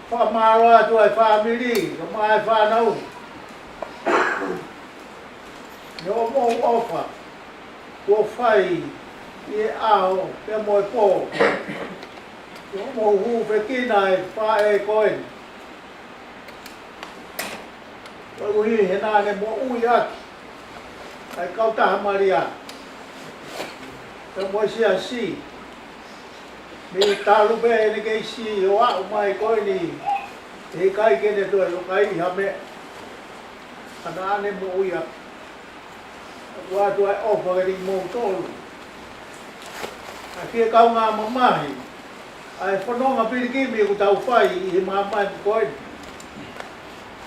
Fakamālō atu ʻa e fāmili, kae ʻumaʻā e fānau, ʻi hoʻomou ʻofa kuo fai ʻi he ʻaho pea mo e pō, ʻi hoʻomou hūfekina e faʻē ko eni. Koeʻuhi he naʻa ne moʻui ʻaki ʻa e kautaha Malia pea mo e siasi, mei talu pē ʻene kei siʻi ʻo aʻu mai ko eni, heʻikai ke ne toe ʻi ai ha meʻa, ka naʻa ne moʻui ʻaki. ʻOatu ʻa e ʻofa kiate kimoutolu, ʻa e fie kaungā mamahi ʻa e fononga pilikimi ʻoku tau fai ʻi he māmani ko eni.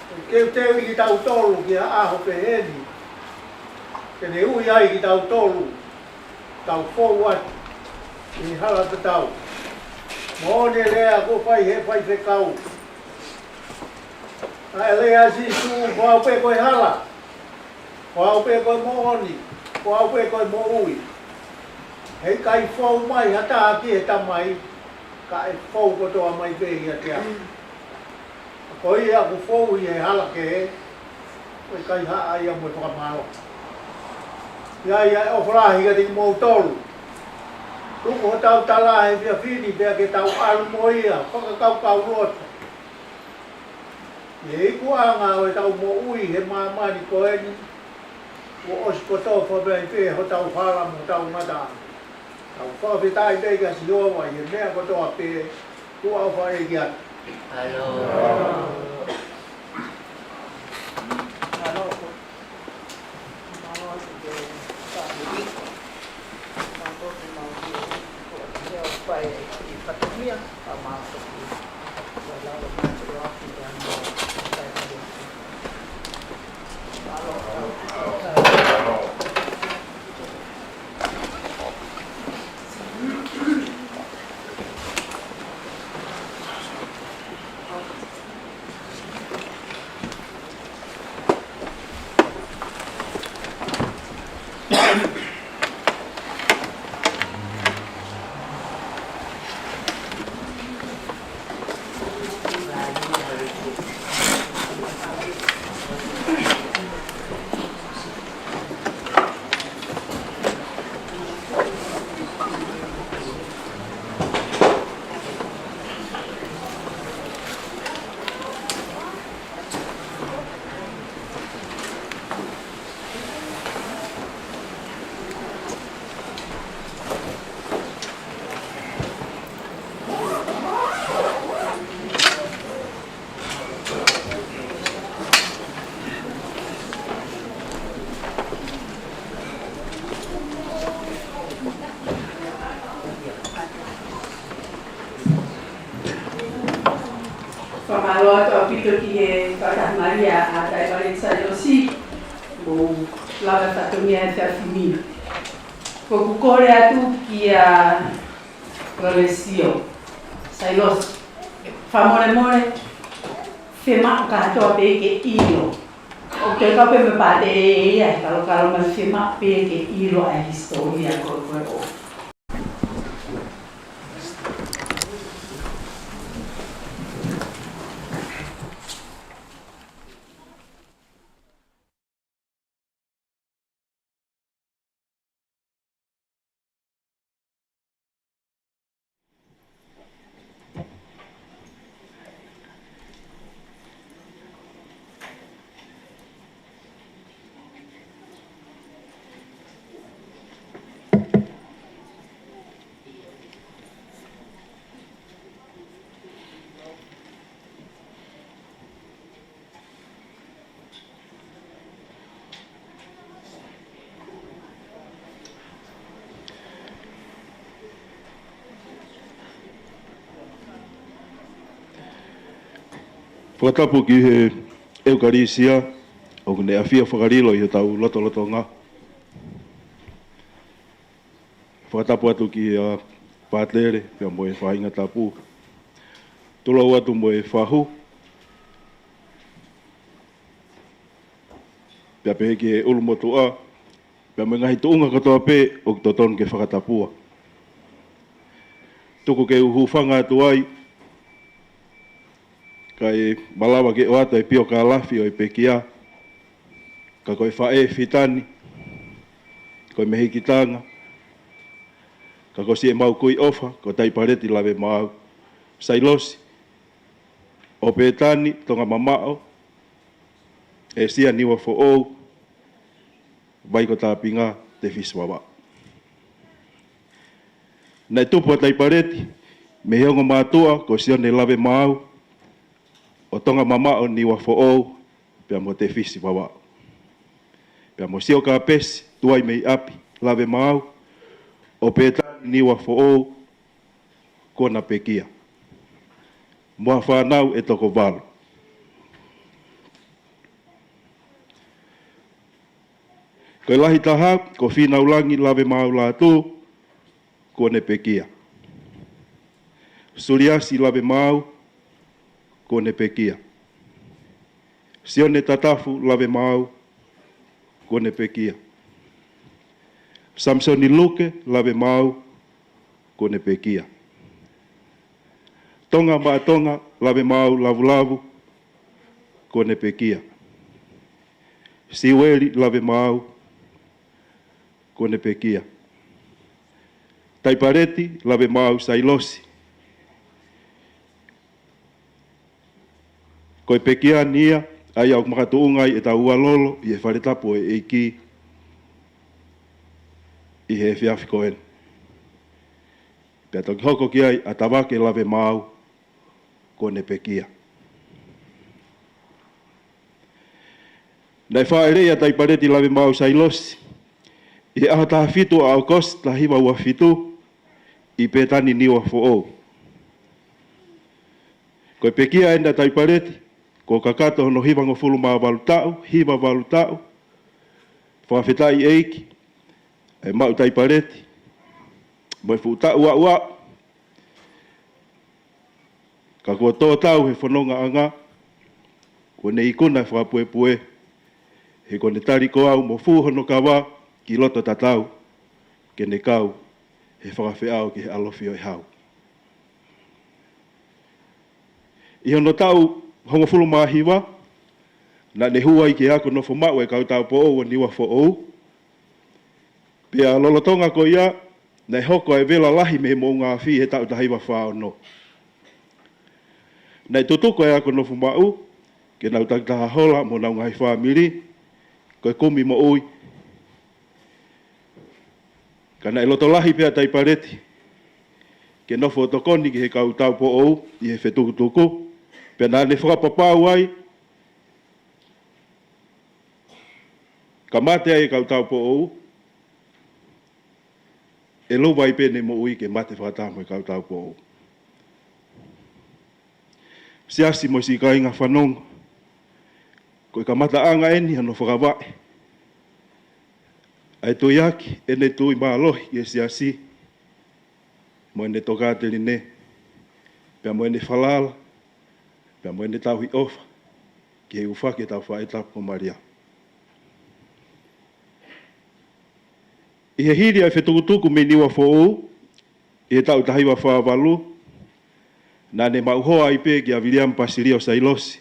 ʻOku teuteuʻi kitautolu ki ha ʻaho pehē ni, ke ne ui ai kitautolu, tau fou atu ʻi he hala tatau. Moʻoni e lea kuo fai ʻe he faifekau. Naʻe lea ʻa Sīsū, ko au pē ko e hala, ko au pē ko e moʻoni, ko au pē ko e moʻui. Heʻikai fou mai ha taha ki he Tamai, kae fou kotoa mai pē ʻiate au. Ko ia ʻoku fou ʻi he hala kehe, ʻoku ʻikai ha ʻai ia mo e fakamālō. ʻI ai ʻa e ʻofa lahi kiate kimoutolu. Tuku hotau tala he efiafi ni pea ke tau ʻalu mo ia, fakakaukauloto ʻi he ikuʻanga ʻo ʻetau moʻui he māmani ko eni, kuo ʻosi kotofa mai pē hotau hala mo hotau ngataʻanga. Tau fakafetaʻi pē kia Sihova ʻi he meʻa kotoa pē, tuʻa ʻofa ʻEiki atu. ʻAlo. ʻAlo. Fakamālō atu ʻaupito ki he fakataha Malia ʻa Taivale Sailosi, ʻo lava fatongia e efiafi ni. ʻOku ou kole atu kia Kolesio. Sailosi. Fakamolemole, fiemaʻu kātoa pē ke ʻilo. ʻOku toe kau pē mo e pātele ia, he kalokalo mai, fiemaʻu pē ke ʻilo ʻa e hisitōlia ko ē ʻo Fakatapu ki he ʻEukalisia, ʻoku ne ʻafio fakalilo ʻi hotau lotolotonga. Fakatapu atu ki he pātele, pea mo e faʻahinga tapu. Tulou atu mo e fahu. Pea pehē ki he ʻulumotuʻa, pea mo e ngaahi tuʻunga kotoa pē ʻoku totonu ke fakatapua. Tuku ke u hūfanga atu ai, kae malava ke ʻoatu e piokālafi ʻo e pekia, ka ko e faʻē fitani, ko e mehikitanga, ka ko siʻemau kui ʻofa, ko Taipaleti Lavemaau Sailosi, ʻo Pētani Tongamamaʻo, ʻĒsia Niuafoʻou, Vaikotāpinga Tefisi Vavaʻu. Naʻe tupu ʻa Taipaleti mei he ongo mātuʻa ko Sione Lavemaau, ʻo Tongamamaʻo Niuafoʻou, pea mo Tefisi Vavaʻu. Pea mo Siokapesi Tuaimeiʻapi Lavemaau, ʻo Pētani Niuafoʻou, kuo na pekia, mo ha fānau ʻe toko valu. Ko e lahi taha, ko Fīnaulangi Lavemaau Lātū, kuo ne pekia. Suliasi Lavemaau, kuo ne pekia. Sione Tatafu Lavemaau, kuo ne pekia. Samisoni Luke Lavemaau, kuo ne pekia. Tonga Maʻatonga Lavemaau Lavulavu, kuo ne pekia. Siueli Lavemaau, kuo ne pekia. Taipaleti Lavemaau Sailosi, ko e pekia ni ia, ʻa ia ʻoku makatuʻunga ai ʻetau ualolo ʻi he fale tapu ʻo e ʻEiki ʻi he efiafi ko eni. Pea toki hoko ki ai ʻa Tavake Lavemaau, kuo ne pekia. Naʻe fāʻeleʻi ʻa Taipaleti Lavemaau Sailosi ʻi he ʻaho taha fitu ʻo ʻAokosi taha hiva ua fitu ʻi Pētani Niuafoʻou. Ko e pekia ʻeni ʻa Taipaleti, kuo kakato hono hivangofulu mā valu taʻu, hiva valu taʻu. Fakafetaʻi ʻEiki, ʻe maʻu Taipaleti mo e fuʻu taʻu aʻuaʻu. Ka kuo tō tau he fonongaʻanga, kuo ne ikuna e fakapuepue, he kuo ne tali ko au mo fū hono kava ki loto tatau, ke ne kau he fakafeʻao ki he ʻalofi ʻo e hau. ʻI hono taʻu hongofulu mā hiva, naʻa ne hū ai ki he ako nofo maʻu e kau taupoʻou ʻo Niuafoʻou, pea lolotonga ko ia, naʻe hoko ai e vela lahi mei he moʻunga afi he taʻu taha hiva fā ono. Naʻe tutuku e ako nofo maʻu, ke nau takitaha hola mo honau ngaahi fāmili, ko e kumi moʻui. Ka naʻe loto lahi pē ʻa Taipaleti ke nofo ʻo tokoni ki he kau taupoʻou ʻi he fetukutuku, pea naʻa ne fakapapau ai, ka mate ai e kau taupoʻou, ʻe luva ai pē ʻene moʻui ke mate fakataha mo e kau taupoʻou. Siasi mo e siʻi kāinga fanongo, ko e kamataʻanga ʻeni hono fakavaʻe ʻa e tuiaki ʻene tui mālohi ʻi he siasi, mo ʻene tokāteline, pea mo ʻene falala, pea mo ʻene tauhi ʻofa ki he ʻū fale ʻo hotau faʻē tapu ko Malia. ʻI he hili ʻa e fetukutuku mei Niua Foʻou ʻi he taʻu taha hiva fā valu, naʻa ne maʻu hoa ai pē kia Viliami Pasilio Sailosi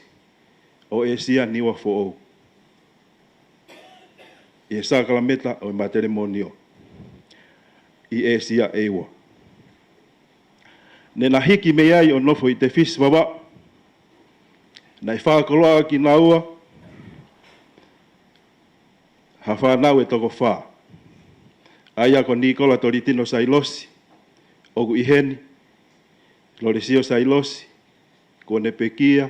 ʻo ʻĒsia Niua Foʻou ʻi he sākalamēniti ʻo e matelemonio ʻi ʻĒsia ʻEua. Ne na hiki mei ai ʻo nofo ʻi Tefisi, Vavaʻu. Naʻe fakakoloa kinaua ha fānau ʻe toko fā, ʻa ia ko Nikola Tolitino Sailosi ʻoku ʻi heni, Lolesio Sailosi, kuo ne pekia,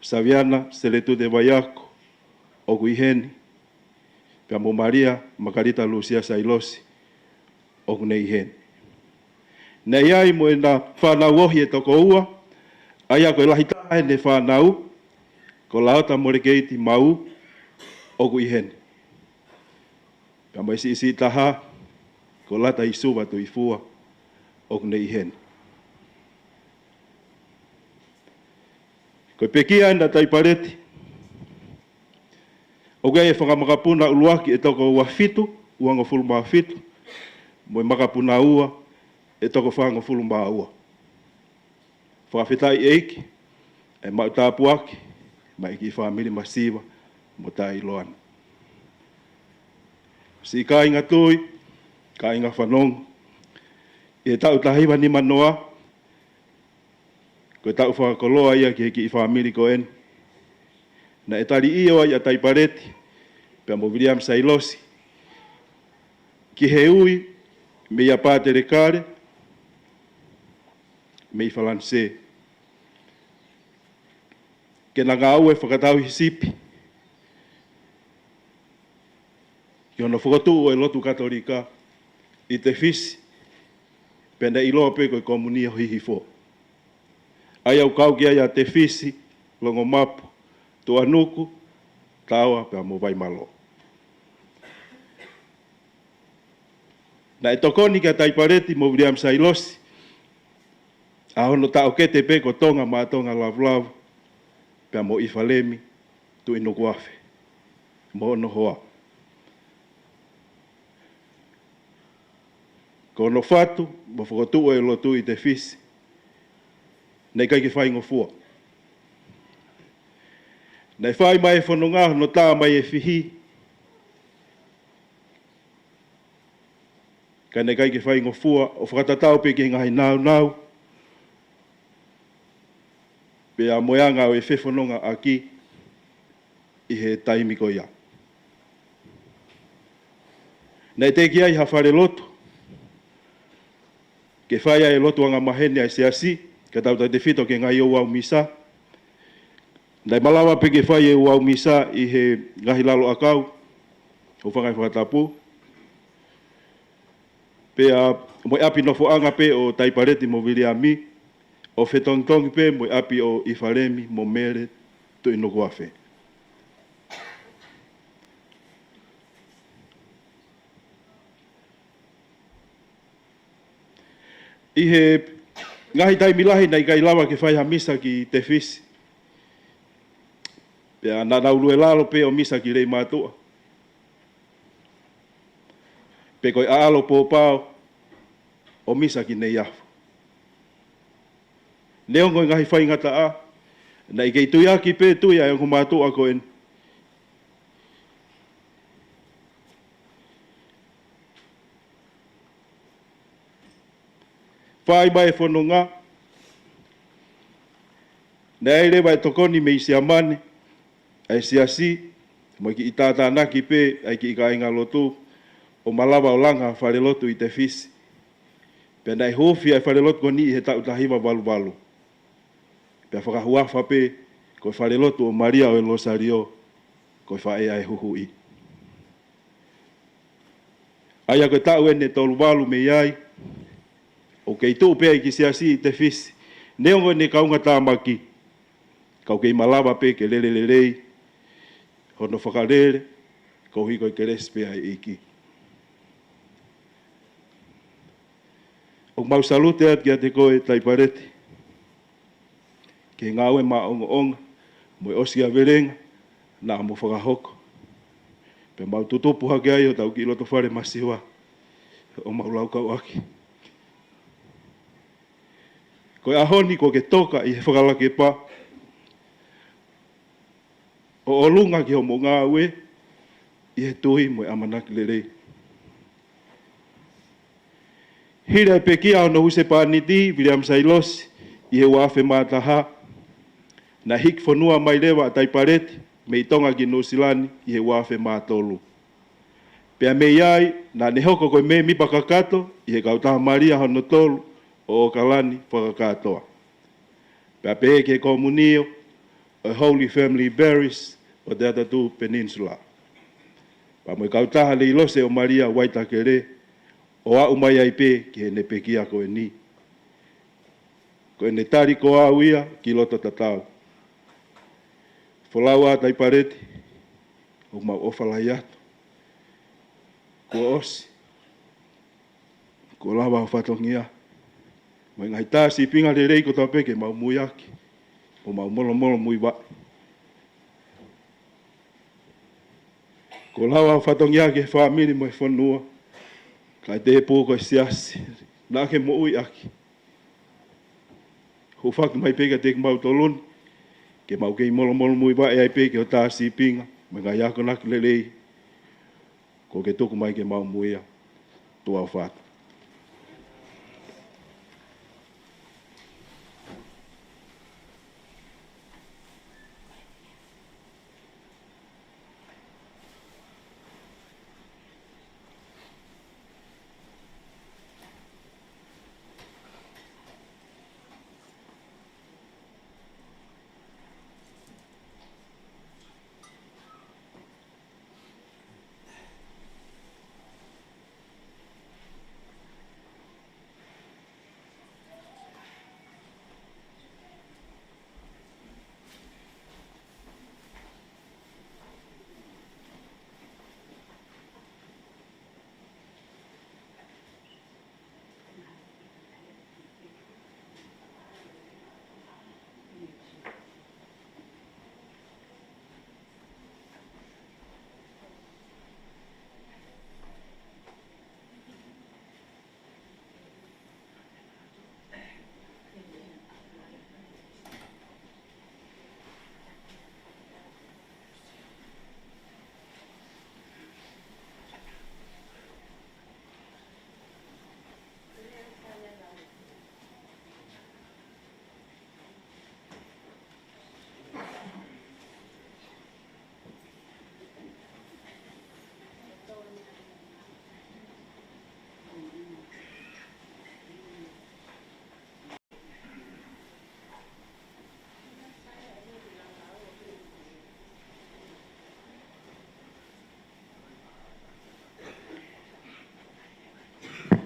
Saviana Seletute Vaiako ʻoku ʻi heni, pea mo Malia Makalita Lusia Sailosi ʻoku ne ʻi heni. Naʻe ʻi ai mo ʻena fānau ohi ʻe toko ua, ʻa ia ko e lahi taha ʻene fānau ko Laota Molekeiti Mau ʻoku ʻi heni, pea mo e siʻisiʻi taha ko Lata ʻi Suva Tuʻifua ʻoku ne ʻi heni. Ko e pekia ʻena taipaleti, ʻoku ʻi ai e fanga makapuna ʻuluaki ʻe toko ua fitu, uangofulu mā fitu, mo e makapuna ua ʻe toko fāngofulu mā ua. Fakafetaʻi ʻEiki, ʻa e maʻu tāpuaki maʻa e kiʻi fāmili masiva mo taʻeʻiloa ni. Siʻi kāinga tui, kāinga fanongo, ʻi he taʻu taha hiva nima noa, ko e taʻu fakakoloa ia ki he kiʻi fāmili ko eni. Naʻe tali ʻio ai ʻa Taipaleti pea mo Viliami Sailosi ki he ui meia Pātele Kale mei Falanisē ke na ngāue fakatauhisipi ki hono fokotuʻu ʻo e lotu Katolika ʻi Tefisi, pea naʻe ʻiloa pē ko e Komunio Hihifo, ʻa ia ʻoku kau ki ai ʻa Tefisi, Longomapu, Tuʻanuku, Taoa pea mo Vaimalō. Naʻe tokoni kia Taipaleti mo Viliami Sailosi ʻa hono taʻokete pē ko Tonga Maʻa Tonga Lavulavu pea mo ʻIfalemi Tuʻinukuafe mo hono hoa. Ko hono fatu mo fokotuʻu e lotu ʻi Tefisi, naʻe ʻikai ke faingofua. Naʻe fai mai e fononga hono tā mai e fihi, ka naʻe ʻikai ke faingofua, ʻo fakatatau pē ki he ngaahi nāunau pea mo e anga ʻo e fefonongaʻaki ʻi he taimi ko ia. Naʻe teʻeki ai ha falelotu ke fai ai e lotu angamaheni ʻa e siasi, kae tautautefito ki he ngaahi ouau misa. Naʻe malava pē ke fai e ouau misa ʻi he ngaahi lalo ʻakau, houʻeiki ngaahi fakatapu, pea mo e ʻapi nofoʻanga pē ʻo Taipaleti mo Viliami, ʻo fetongitongi pē mo e ʻapi ʻo ʻIfalemi mo Mele Tuʻinukuafe. ʻI he ngaahi taimi lahi naʻe ʻikai lava ke fai ha misa ki Tefisi, pea naʻa nau lue lalo pē ʻo misa ki Leimātuʻa, pe ko e ʻaʻalo Pōpao ʻo misa ki Neiafu. Neongo e ngaahi faingataʻa, naʻe kei tuiaki pē tui ʻa e ongo mātuʻa ko eni. Fai mai e fononga, naʻe ʻi ai leva e tokoni mei Siamane ʻa e siasi, mo e kiʻi tātānaki pē ʻa e kiʻi kāingalotu, ʻo malava ʻo langa falelotu ʻi Tefisi. Pea naʻe huufi ʻa e falelotu ko eni ʻi he taʻu taha hiva valu valu, pea fakahuafa pē ko e falelotu ʻo Malia ʻo e Losalio, ko e Faʻē ʻa e Huhuʻi. ʻA ia ko e taʻu eni ʻe tolu valu mei ai, ʻoku kei tuʻu pē ʻa e kiʻi siasi ʻi Tefisi, neongo ʻene kaungātāmaki, ka ʻoku kei malava pē ke lele lelei hono fakalele, koeʻuhi ko e kelesi pē ʻa e ʻEiki. ʻOku mau salute atu kiate koe Taipaleti, ki he ngāue maʻongoʻonga mo e ʻosiavelenga naʻa mo fakahoko. Pea mau tutupu hake ai hotau kiʻi loto fale masiva ʻo mau laukau ʻaki. Ko e ʻaho ni kuo ke toka ʻi he fakalakepa ʻo ʻolunga ki hoʻomo ngāue ʻi he tui mo e ʻamanaki lelei. Hili e pekia hono husepāniti, Viliami Sailosi, ʻi he ua afe mā taha, naʻe hiki fonua mai leva ʻa Taipaleti mei Tonga ki Nuʻusila ni ʻi he ua afe mā tolu. Pea mei ai, naʻa ne hoko ko e mēmipa kakato ʻi he Kautaha Malia hono tolu ʻo ʻOkalani fakakātoa. Pea pehē ki he Komunio ʻo e Holy Family Parish ʻo Te Atatū Peninsula, pea mo e Kautaha Leilose ʻo Malia Waitakere, ʻo aʻu mai ai pē ki heʻene pekia ko eni. Ko ʻene tali ko au ia ki loto tatau. Folau ā Taipaleti, ʻoku mau ʻofa lahi atu. Kuo ʻosi. Kuo lava hoʻo fatongia mo e ngaahi tā sīpinga lelei kotoa pē ke mau muiaki, ʻo mau molomolo muivaʻe. Kuo lava hoʻo fatongia ki he fāmili mo e fonua, kae tēpū ko e siasi naʻa ke moʻui ʻaki. Hūfaki mai pē kiate kimautolu ni, ke mau kei molomolo muivaʻe ai pē ki hoʻo tā sīpinga mo e ngaahi akonaki lelei kuo ke tuku mai ke mau muia. Tuʻa ʻofa atu.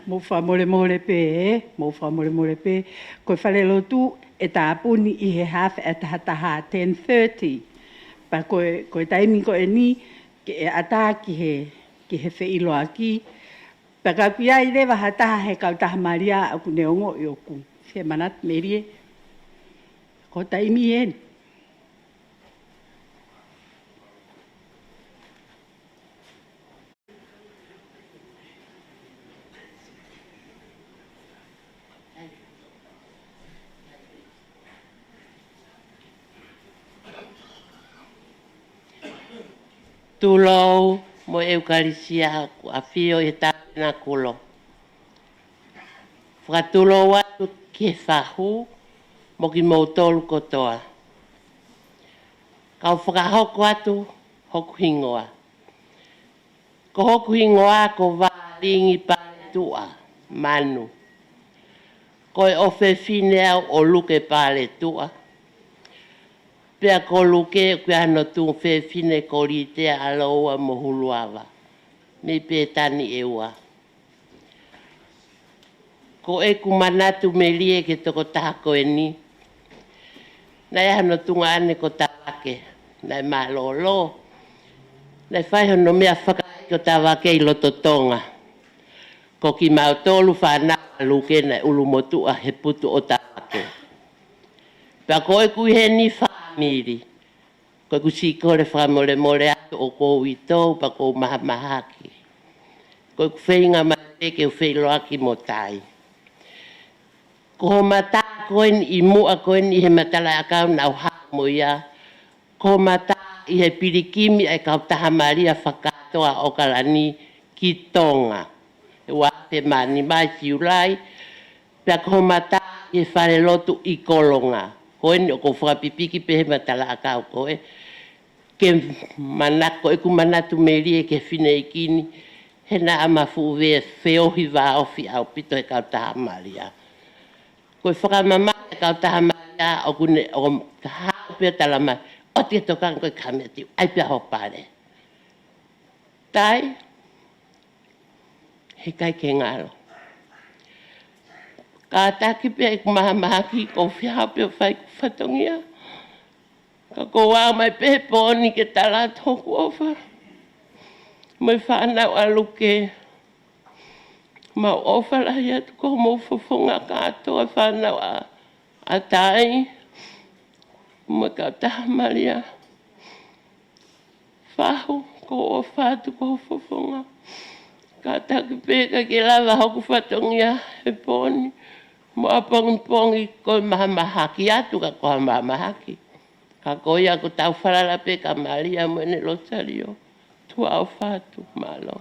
Mou fakamolemole pē, ē? Mou fakamolemole pē. Ko e falelotu ʻe tāpuni ʻi he hafe ʻa tahataha, ten thirty. Pea ko e, ko e taimi ko eni ke ʻe ʻatā ki he, ki he feʻiloaki. Pea ka ʻoku ʻi ai leva ha taha he Kautaha Malia ʻoku ne ongoʻi ʻoku fie manatu, Melie, ko e taimi eni. Tulou mo e ʻEukalisia ʻoku ʻafio ʻi he tapenakulo. Fakatulou atu ki he fahu mo kimoutolu kotoa. Kau fakahoko atu hoku hingoa. Ko hoku hingoa ko Vālingi Paletuʻa Manu. Ko e ʻofefine au ʻo Luke Paletuʻa. Pea ko Luke ʻoku ʻi ai hono tuofefine ko Litea, ʻAloua mo Huluava, mei Pētani ʻEua. Ko ʻeku manatu, Melie, ki he tokotaha ko eni, naʻe ʻi ai hono tuongaʻane ko Tavake, naʻe mālōlō, naʻe fai hono meʻa fakaʻeiki ko Tavake ʻi loto Tonga. Ko kimautolu fānau ʻa Luke naʻe ʻulumotuʻa he putu ʻo Tavake. Pea ko ʻeku ʻi heni fāmili, ko ʻeku siʻi kole fakamolemole atu ʻoku ou ʻi Tou pea ʻoku ou mahamahaki. Ko ʻeku feinga mai pē ke u feʻiloaki mo Tai. Ko ho mata ko eni ʻi muʻa ko eni he matalaʻiʻakau naʻa ku haʻu mo ia, ko ho mata ʻi he pilikimi ʻa e kautaha Malia fakakātoa ʻo ʻOkalani ki Tonga. He ua afe mā nima ʻi Siulai, pea ko ho mata ʻi he falelotu ʻi Kolonga. Ko eni ʻoku ou fakapipiki pē he matalaʻiʻakau ko ē. Ke manako, ʻeku manatu melie ki he fineʻeiki ni, he naʻa ma fuʻu vē feohi vāofi ʻaupito he kautaha Malia. Ko e fakamamahi ʻa e kautaha Malia, ʻoku ne, ʻo haʻu pē ʻo talamai, ʻoua te ke tokanga ki he kamiati, ʻai pē ʻa hoʻo pale. Tai, heʻikai ke ngalo. Kātaki pē ʻeku mahamahaki, ʻoku ou fie haʻu pē ʻo fai ʻeku fatongia. Ka ʻoku ou ō mai pē he pō ni ke tala atu hoku ʻofa. Mo e fānau ʻa Luke. Mau ʻofa lahi atu ki hoʻomou fofonga kātoa, fānau ʻa, ʻa Tai. Mo e kautaha Malia. Fahu, ʻoku ou ʻofa atu ki ho fofonga. Kātaki pē ʻikai ke lava hoku fatongia he pō ni. Mo ʻapongipongi ko e mahamahaki atu ka ko ha mahamahaki. Ka ko ia ʻoku tau falala pē kia Malia mo ʻene Losalio. Tuʻa ʻofa atu, mālō.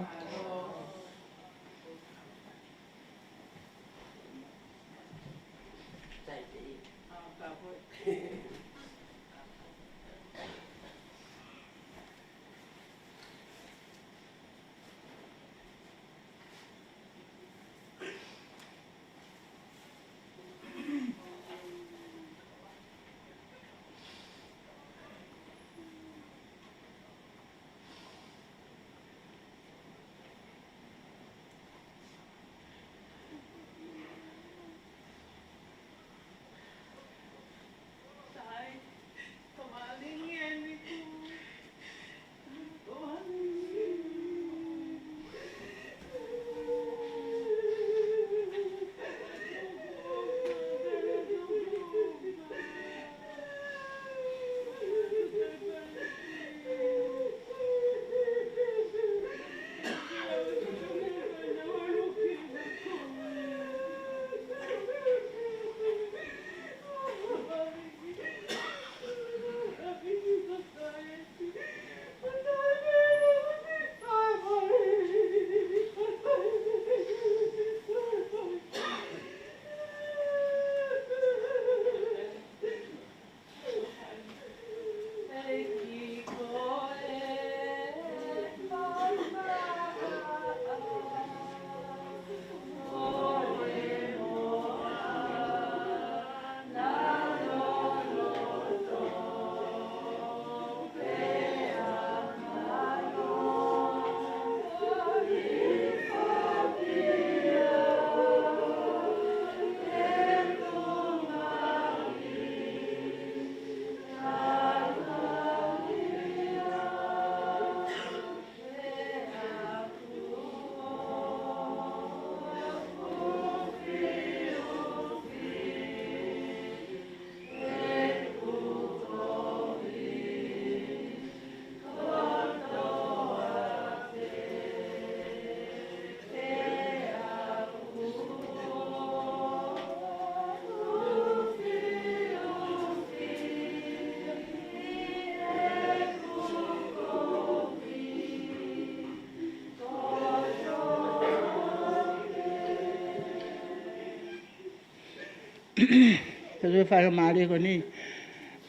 Ka te faingamālie ko eni.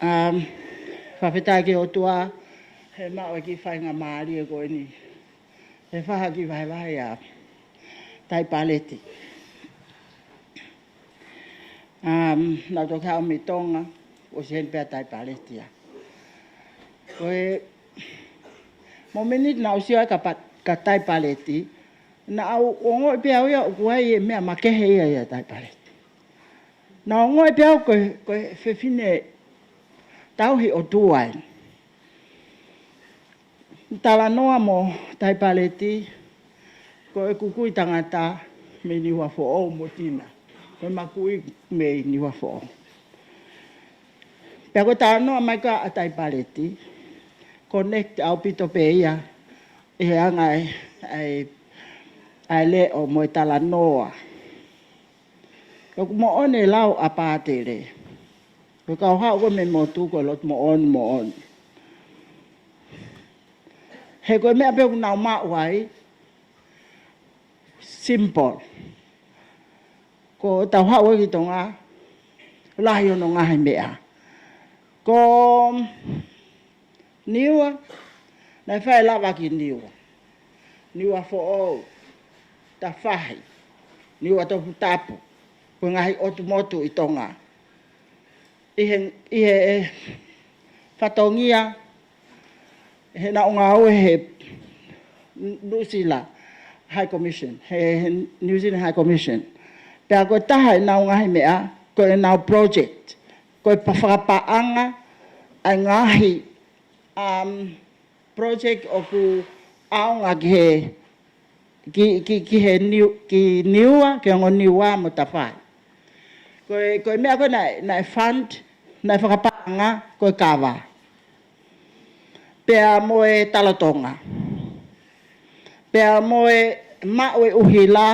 Um, fakafetaʻi ki he ʻOtua, he maʻu e kiʻi faingamālie ko eni. He faha kiʻi vahevahe ʻa Tai Paleti. Um, naʻa ku toki haʻu mei Tonga, ʻosi heni pē ʻa Tai Paleti ia. Ko e mōmeniti naʻa ku sio ai kia Pa-, kia Tai Paleti, naʻa ku ongoʻi pē au ia ʻoku ʻi ai e meʻa makehe ia ʻia Tai Paleti. Naʻa ku ongoʻi pē au ko e, ko e fefine tauhi ʻOtua eni. Talanoa mo Tai Paleti, ko ʻeku kui tangata, mei Niuafoʻou mo Tina. Ko e makui mei Niuafoʻou. Pea ko e talanoa mai ko ē ʻa Taipaleti, connect ʻaupito pē ia ʻi he anga ʻa e, ʻa e, ʻa e leʻo mo e talanoa. ʻOku moʻoni e lau ʻa Pātele. Ko e kau haʻu ko ē mei motu ko e lotu moʻoni moʻoni. He ko e meʻa pē ʻoku nau maʻu ai, simple. Ko ʻetau haʻu ē ki Tonga, lahi hono ngaahi meʻa. Ko Niua, naʻe fai e lava ki Niua. Niuafoʻou, Tafahi, Niuatoputapu, ko e ngaahi ʻotu motu ʻi Tonga. ʻI he, ʻi he, e, fatongia, he naʻa nau ngāue he Nuʻusila High Commission, he, he New Zealand High Commission. Pea ko e taha ʻenau ngaahi meʻa, ko ʻenau project, ko e pa-, fakapaʻanga ʻa e ngaahi, um, project ʻoku ʻaonga ki he, ki, ki, ki he Niu-, ki Niua, ki he ongo Niua mo Tafahi. Ko e, ko e meʻa ko ē naʻe, naʻe fund, naʻe fakapaʻanga, ko e kava. Pea mo e talatonga. Pea mo e maʻu e ʻuhila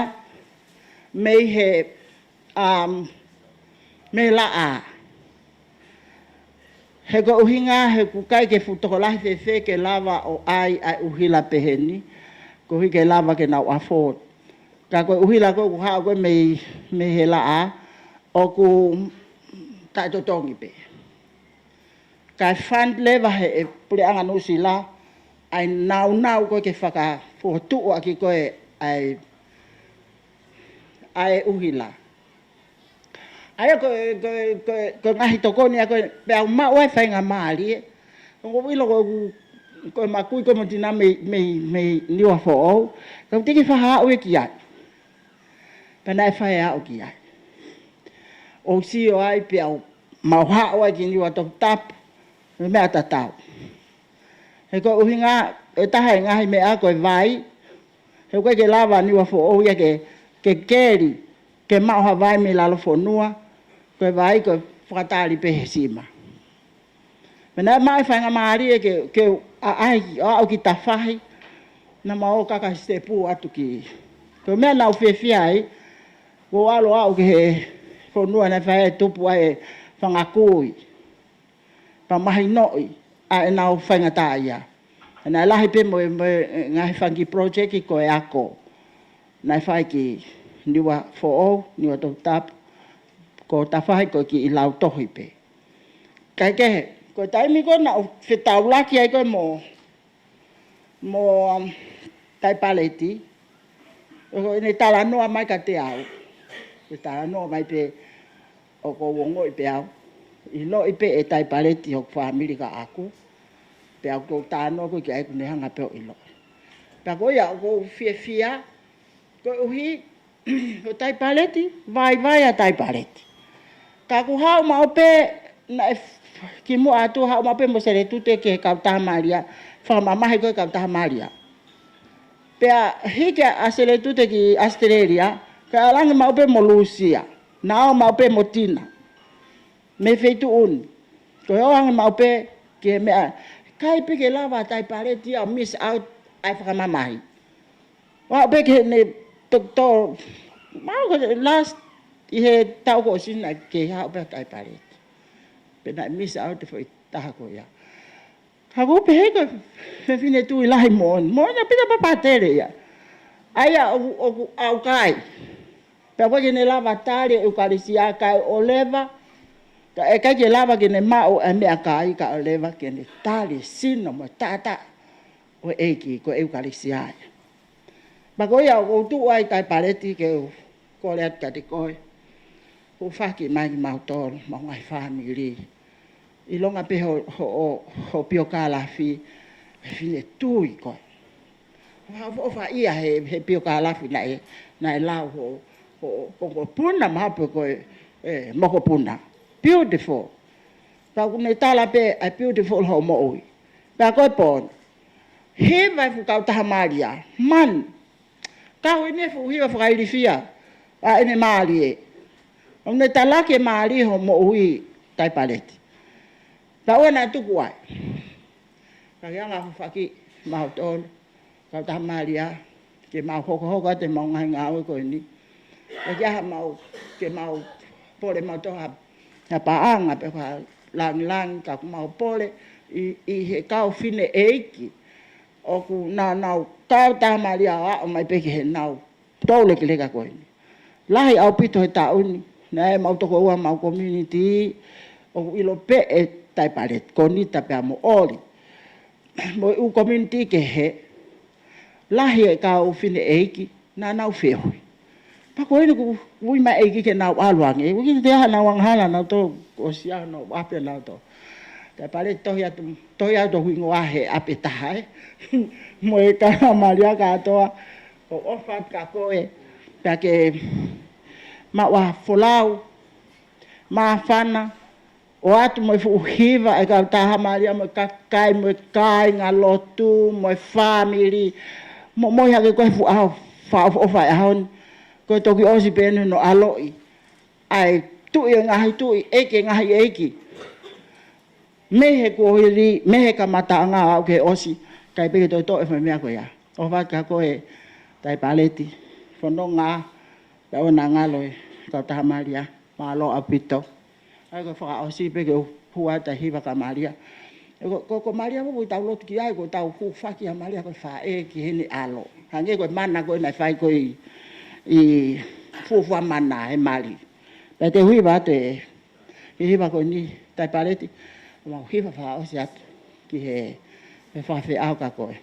mei he, um, mei he laʻā. He ko e ʻuhinga, he ʻoku ʻikai ke fuʻu tokolahi fēfē ke lava ʻo ʻai ʻa e ʻuhila pehē ni, koeʻuhi ke lava ke nau afford. Ka ko e ʻuhila ko ē ʻoku haʻu ko ē mei, mei he laʻā, ʻoku taʻetotongi pē. Kae fund leva he ʻe Puleʻanga Nuʻusila ʻa e nāunau ko ē ke fakafokotuʻu ʻaki ko ē ʻa e, ʻa e ʻuhila. ʻA ia ko e, ko e, ko e, ko e ngaahi tokoni ia ko ē, pea u maʻu ai faingamālie. Ko ʻeku ʻilo ko ʻeku, ko e makui ko ē mo Tina mei, mei, mei Niuafoʻou. Ka u tiki fahaʻu e ki ai. Pea naʻe fai e aʻu ki ai. ʻO sio ai pea u mau haʻu ai ki Niuatoputapu, mo e meʻa tatau. He ko e ʻuhinga, e taha e ngaahi meʻa ko e vai, he ʻoku ʻikai ke lava Niuafoʻou ia ke, ke keli, ke maʻu ha vai mei lalo fonua, ko e vai ko e fakatali pē he sima. Pea naʻe maʻu e faingamālie ke, ke ʻaʻahi, ʻo aʻu ki Tafahi, naʻa mau ō kaka sitepu atu ki. Ko e meʻa naʻa ku fiefia ai, kuo u ʻalu ʻo aʻu ki he fonua naʻe fai ai e tupu ai e fanga kui. Pea mahinoʻi ʻa ʻenau faingataʻaʻia. Naʻe lahi pē mo e, mo e ngaahi fanga kiʻi project ko e ako. Naʻe fai ki Niuafoʻou, Niuatoputapu, ko Tafahi ko e kiʻi lautohi pē. Kae kehe, ko e taimi ko ē naʻa ku fetaulaki ai ko ē mo, mo, um, Taipaleti, ʻoku ne talanoa mai kiate au. Ne talanoa mai pē ʻoku ou ongoʻi pē au. ʻIloʻi pē ʻe Taipaleti hoku fāmili kia au. Pea ʻoku ou talanoa ko ē ki ai ʻoku ne hanga pē ʻo ʻiloʻi. Pea ko ia ʻoku ou fiefia, koeʻuhi, ko Taipaleti, vaivai ʻa Taipaleti. Ka ʻoku haʻu maʻu pē, naʻe f-, kimuʻa atu haʻu maʻu pē mo Seletute ki he kautaha mālie, fakamamahi ko ē kautaha mālie. Pea hiki ʻa Seletute ki ʻAositelēlia, kae ʻalu ange maʻu pē mo Lūsia, naʻa ō maʻu pē mo Tina. Mei he feituʻu ni, ko e ō ange maʻu pē ki he meʻa, ʻikai pē ke lava ʻa Taipaleti ia ʻo miss out ʻa e fakamamahi. Ō pē ki heʻene tokotō, maʻu ko e last ʻi he taʻu kuo ʻosi naʻe kei haʻu pē ʻa Taipaleti. Pea naʻe miss out e foʻi taha ko ia. Ka ʻoku ou pehē ko e fefine tui lahi moʻoni. Moʻoni ʻaupito pē Pātele ia. ʻA ia ʻoku, ʻoku ʻaukai. Pea ʻoku ʻikai ke ne lava tali e ʻEukalisia kae ʻoleva. Ka ʻe ʻikai ke lava ke ne maʻu e meʻakai kae ʻoleva ke ne tali e sino mo e taʻataʻa ʻo e ʻEiki ko e ʻEukalisia ia. Pea ko ia ʻoku ou tuʻu ai Taipaleti ke u kole atu kiate koe. Hūfaki mai kimautolu, homau ngaahi fāmili. ʻIlonga pē ho, ho, ho, ho piokalafi, he fefine tui koe. Hoʻo, hoʻo fai ia he, he piokalafi naʻe, naʻe lau ho, ho, ho, ho puna maha pē ko e, e, mokopuna. Beautiful. Ka ʻoku ne tala pē, ʻa e beautiful hoʻo moʻui. Pea ko e pō ni. Hiva e fuʻu kautaha mālie. Man. Ka ui ne fuʻu hiva fakailifia. ʻa ʻene mālie. ʻOku ne talaki e mālie hoʻo moʻui, Taipaleti. Pea ʻoua naʻa tuku ai. Ka ke anga fufaki mautolu, kautaha Malia, ke mau hokohoko atu ʻemau ngaahi ngāue ko eni. Ka ke ʻai haʻamau, ke mau pole mautolu ha, ha paʻanga pe ko ha langilangi, ka ʻoku mau pole ʻi, ʻi he kau fineʻeiki ʻoku nau, nau kautaha Malia ʻo aʻu mai pē ki heʻenau toulekeleka ko eni. Lahi ʻaupito he taʻu ni, naʻe ʻi ai ʻemau tokoua ʻemau community, ʻoku ʻilo pē ʻe Taipaleti, Konita pea mo ʻOli. Mo e ʻū community kehe, lahi e kau fineʻeiki, naʻa nau feohi. Pea ko eni kuo ui mai ʻEiki ke nau ʻalu ange, ʻoku ʻikai ke toe ʻi ai haʻanau angahala, nau tō ʻosi ʻenau ʻapi ʻenau tō. Taipaleti, tohi atu, tohi atu hoku hingoa he ʻapi ʻe taha, ē. Mo e kautaha Malia kātoa, ʻoku ou ʻofa atu kia koe, pea ke maʻu ha folau māfana, ʻoatu mo e fuʻu hiva ʻa e kautaha Malia mo e kakai mo e kāingalotu mo e fāmili, mo, mo e hake ko e fuʻu ʻaho fakaʻofoʻofa ʻo e ʻaho ni, ko e toki ʻosi pē eni hono ʻaloʻi ʻa e Tuʻi ʻo e ngaahi tuʻi, ʻEiki ʻo e ngaahi ʻeiki. Mei he kuohili, mei he kamataʻanga ʻo aʻu ki he ʻosi, ʻikai pē ke toe toʻo e foʻi meʻa ko ia. ʻOfa atu kia koe Taipaleti, fononga, pea ʻoua naʻa ngalo e kautaha Malia, mālō ʻaupito. ʻA ia ko e fakaʻosi pē ke u hū atu ʻa e hiva kia Malia. Ko, ko, ko Malia ʻoku tau lotu ki ai, ko ʻetau hūfaki ʻa Malia ko e faʻē ki heʻene ʻalo. Hangē ko e mana ko ē naʻe fai ko ē ʻi, ʻi Fuofua Mana ʻe Mali. Pea te u hiva atu e, e hiva ko eni Taipaleti, mau hiva fakaʻosi atu ki he, he fakafeʻao kia koe.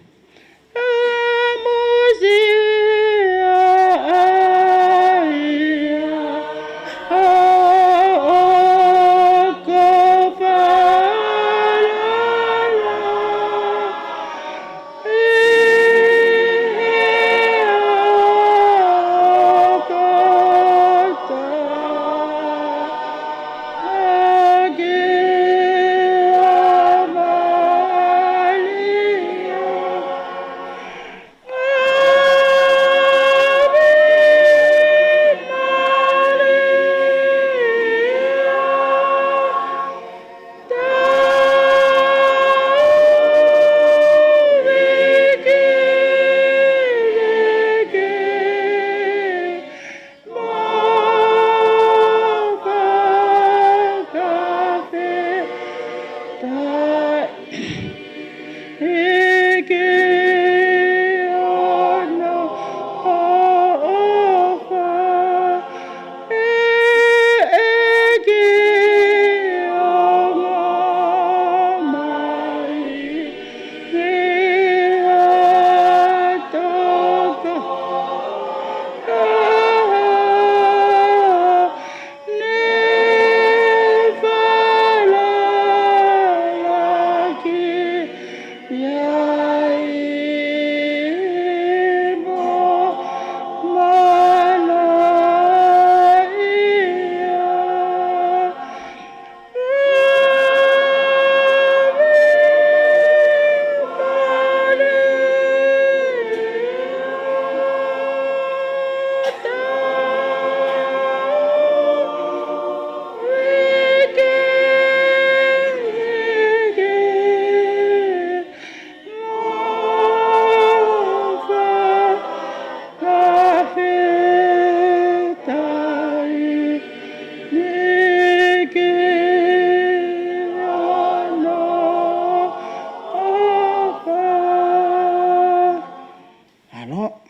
Mālō.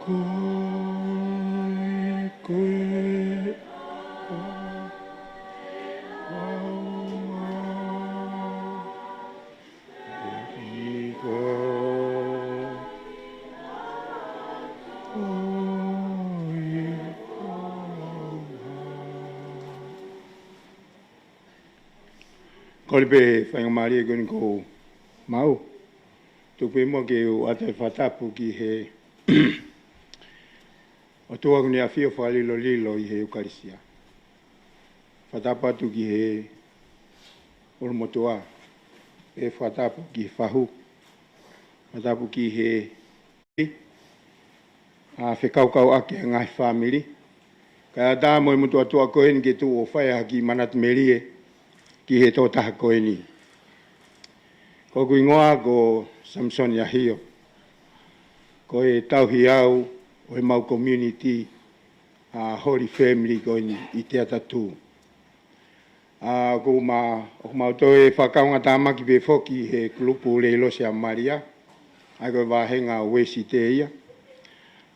Ko e, ko e, Kole pē faingamālie ko eni kuo mau. Tuku pē muʻa ke u ʻoatu e fakatapu ki he ʻOtua kuo ne ʻafio fakalilolilo ʻi he ʻEukalisia. Fakatapu atu ki he ʻulumotuʻa. ʻE fakatapu ki he fahu. Fakatapu ki he ʻa fekaukauʻaki e ngaahi fāmili. Kae ʻatā mo e motuʻa tuʻa ko eni ke tuʻu ʻo fai ha kiʻi manatu melie ki he tokotaha ko eni. Ko hoku hingoa ko Samisoni ʻAhio. Ko e tauhiʻau ʻo e mau community ʻa Holy Family ko eni ʻi Te Atatū. ʻA, ʻoku ma, ʻoku mau toe fakaungatāmaki pē foki he kulupu Leilosi ʻa Malia, ʻa ia ko e vāhenga ʻo Uēsite ia.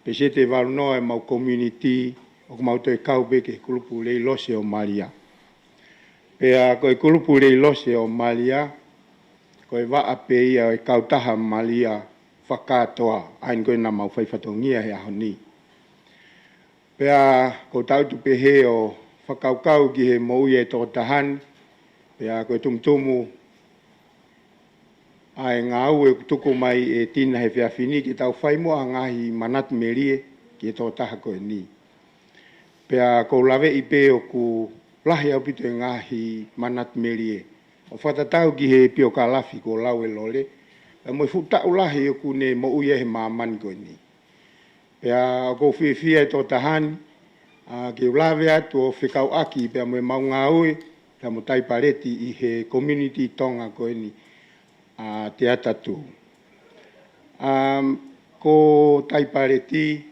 Pēseti ʻe valu noa e mau community, ʻoku mau toe kau pē ki he kulupu Leilosi ʻo Malia. Pea ko e kulupu Leilosi ʻo Malia, ko e vaʻa pē ia ʻo e kautaha Malia fakakātoa, ʻa ia ko ē naʻa mau fai fatongia he ʻaho ni. Pea ʻoku ou tangutu pē he ʻo fakakaukau ki he moʻui e tokotaha ni, pea ko e tumutumu ʻa e ngāue ʻoku tuku mai ʻe Tina he efiafi ni ke tau fai muʻa ha ngaahi manatu melie ki he tokotaha ko eni. Pea ʻoku ou laveʻi pē ʻoku lahi ʻaupito e ngaahi manatu melie. ʻO fakatatau ki he piokalafi kuo lau ʻe Lole, pea mo e fuʻu taʻu lahi ʻoku ne moʻui ai he māmani ko eni. Pea ʻoku ou fiefia e tokotaha ni, ʻa, ke u lave atu ʻo fekauʻaki pea mo e mau ngāue, pea mo Taipaleti ʻi he community Tonga ko eni, ʻa, Te Atatū. ʻA, ko Taipaleti,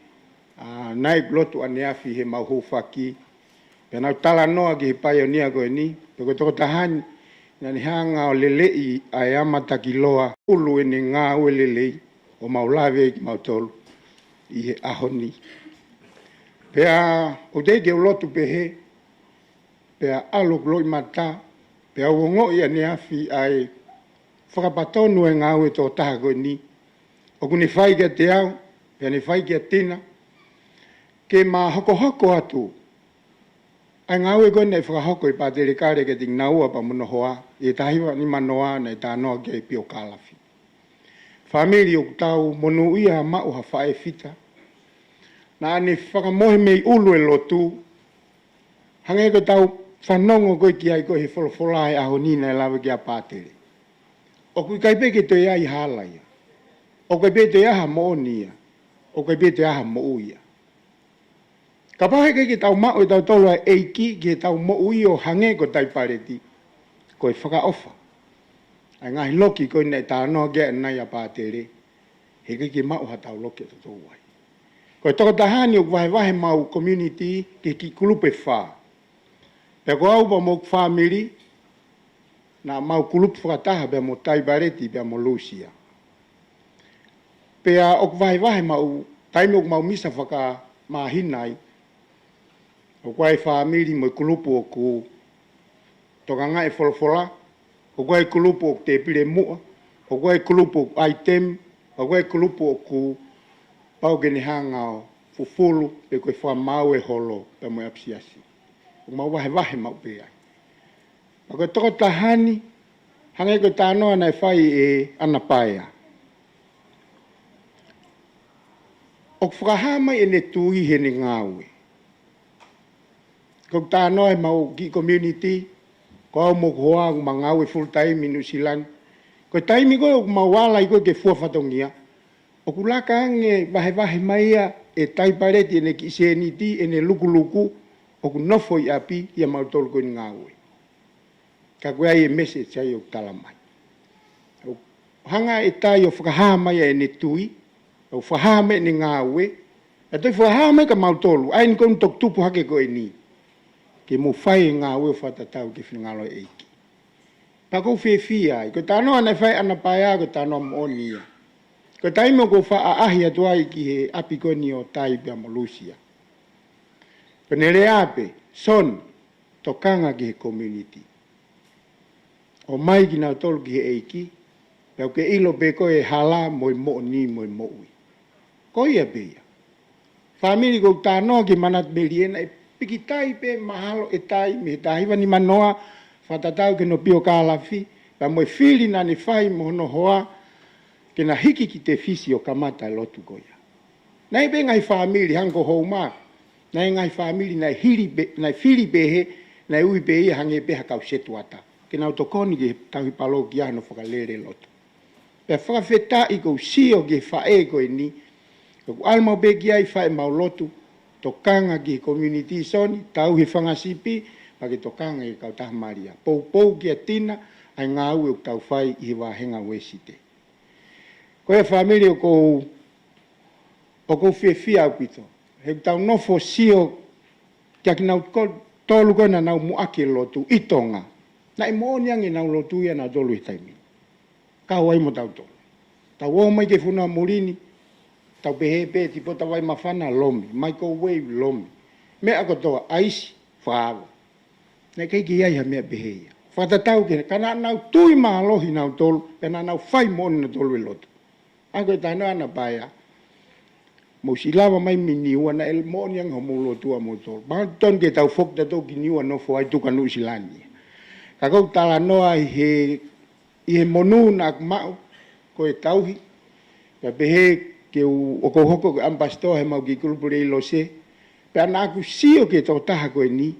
ʻa, naʻe lotu ʻaneafi he mau hūfaki, pea naʻa ku talanoa ki he paionia ko eni, pea ko e tokotaha ni, naʻa ne hanga ʻo leleʻi ʻa e amatakiloa ʻulu ʻene ngāue lelei, ʻo mau lave ai kimautolu ʻi he ʻaho ni. Pea ʻoku ou teʻeki ke u lotu pehē, pea ʻalu hoku loʻimata, pea u ongoʻi ʻaneafi ʻa e fakapatonu e ngāue tokotaha ko eni, ʻoku ne fai kiate au, pea ne fai kia Tina, ke ma hokohoko atu ʻa e ngāue ko ē naʻe fakahoko ʻe Pātele Kale kiate kinaua pea mo hono hoa, ʻi he taha hiva nima noa naʻe talanoa ki ai e piokalafi. Fāmili ʻoku tau monūʻia maʻu ha faʻē fita. Naʻa ne fakamohe mei ʻulu e lotu, hangē ko ʻetau fanongo ko ē ki ai ko ē he folofola he ʻaho ni naʻe lave ki ai ʻa Pātele. ʻOku ʻikai pē ke toe ʻi ai ha hala ia. ʻOku ʻikai pē toe ʻi ai ha moʻoni ia. ʻOku ʻikai pē toe ʻi ai ha moʻui ia. Kapau he ʻikai ke tau maʻu ʻe tautolu ʻa e ʻEiki ki heʻetau moʻui ʻo hangē ko Taipaleti, ko e fakaʻofa ʻa e ngaahi loki ko ē naʻe talanoa ki ai ʻanenai ʻa Pātele, he ʻikai ke maʻu haʻatau loki ʻatautolu ai. Ko e tokotaha ni ʻoku vahevahe mau community ki he kiʻi kulupu ʻe fā. Pea ko au pea mo hoku fāmili, naʻa mau kulupu fakataha pea mo Taipaleti pea mo Lūsia. Pea ʻoku vahevahe mau, taimi ʻoku mau misa fakamāhina ai, ʻoku ʻi ai e fāmili mo e kulupu ʻoku tokangaʻi e folofola, ʻoku ʻi ai e kulupu ʻoku tēpile muʻa, ʻoku ʻi ai e kulupu ʻoku ʻaitemi, ʻoku ʻi ai e kulupu ʻoku pau ke ne hanga ʻo fufulu, pe ko e fakamaau e holo, pea mo e ʻapisiasi. ʻOku mau vahevahe mau pē ai. Pea ko e tokotaha ni, hangē ko e talanoa naʻe fai ʻe ʻAna Paea. ʻOku fakahā mai ʻene tui heʻene ngāue. Ko e talanoa he mau kiʻi community, ko au mo hoku hoa ʻoku ma ngāue full time ʻi Nuʻu Sila ni. Ko e taimi ko ē ʻoku mau ala ai ko ē ke fua fatongia, ʻoku laka ange vahevahe mai ia ʻe Taipaleti ʻene kiʻi sēniti, ʻene lukuluku, ʻoku nofo ʻi ʻapi ʻia mautolu ko eni ngāue. Ka ko e ʻai e message ai ʻoku tala mai. ʻOku hanga ʻe Tai ʻo fakahā mai ʻa ʻene tui, ʻo fakahā mai ʻene ngāue, ʻa e toe fakahā mai kia mautolu, ʻa eni ko eni toki tupu hake ko eni. Ke mou fai e ngāue ʻo fakatatau ki he finangalo ʻo e ʻEiki. Pea ʻoku ou fiefia ai, ko e talanoa naʻe fai ʻe ʻAna Paea, ko e talanoa moʻoni ia. Ko e taimi ʻoku ou faʻa ʻaʻahi atu ai ki he ʻapi ko eni ʻo Tai pea mo Lūsia, ko ʻene lea pē, Soni, tokanga ki he community. ʻOmai kinautolu ki he ʻEiki, pea ʻoku ke ʻilo pē ko e hala mo e moʻoni mo e moʻui. Ko ia pē ia. Fāmili, ʻoku ou talanoa ki he manatu meli ena, ʻe pikitai pē mahalo ʻe Tai mei he taha hiva nima noa, fakatatau ki hono pio kalafi, pea mo e fili naʻa ne fai mo hono hoa, ke na hiki ki Tefisi ʻo kamata e lotu ko ia. Naʻe ʻi ai pē ngaahi fāmili, hangē ko Houma, naʻe ʻi ai ngaahi fāmili naʻe hili pē, naʻe fili pē he, naʻe ui pē ia hangē pē ha kau setuata, ke nau tokoni ki he tauhi palokia hono fakalele lotu. Pea fakafetaʻi ʻoku ou sio ki he faʻē ko eni, ʻoku ʻalu maʻu pē ki ai, fai ʻemau lotu, tokanga ki he community, Soni, tauhi e fanga sipi, pea ke tokanga ki he kautaha Malia. Poupou kia Tina ʻa e ngāue ʻoku tau fai ʻi he vāhenga Uēsite. Ko ia fāmili, ʻoku ou, ʻoku ou fiefia ʻaupito he ʻoku tau nofo ʻo sio kia kinautolu ko ē naʻa nau muʻaki e lotu ʻi Tonga. Naʻe moʻoni ange ʻenau lotu ia ʻanautolu he taimi ni. Kau ai mo tautolu. Tau ō mai ki he fonua muli ni, tau pehē pē, tipota vai māfana, lomi, microwave, lomi. Meʻa kotoa, ʻaisi, fakaava. Naʻe ʻikai ke ʻi ai ha meʻa pehē ia. Fakatatau ki he, ka naʻa nau tui mālohi nautolu, pea naʻa nau fai moʻoni nautolu e lotu. ʻA ko e taha ʻena paea. Mou siʻi lava mai mei Niua, naʻe moʻoni ange hoʻomou lotu ʻamoutolu. Mahalo totonu ke tau foki tautolu ki Niua, nofo ai, tuku ʻa Nuʻusila ni. Ka ʻoku ou talanoa ʻi he, ʻi he monū naʻa ku maʻu, ko e tauhi, pea pehē ke u, ʻoku ou hoko ko e ʻamipasitoa heʻemau kiʻi kulupu Leilose, pea naʻa ku sio ki he tokotaha ko eni,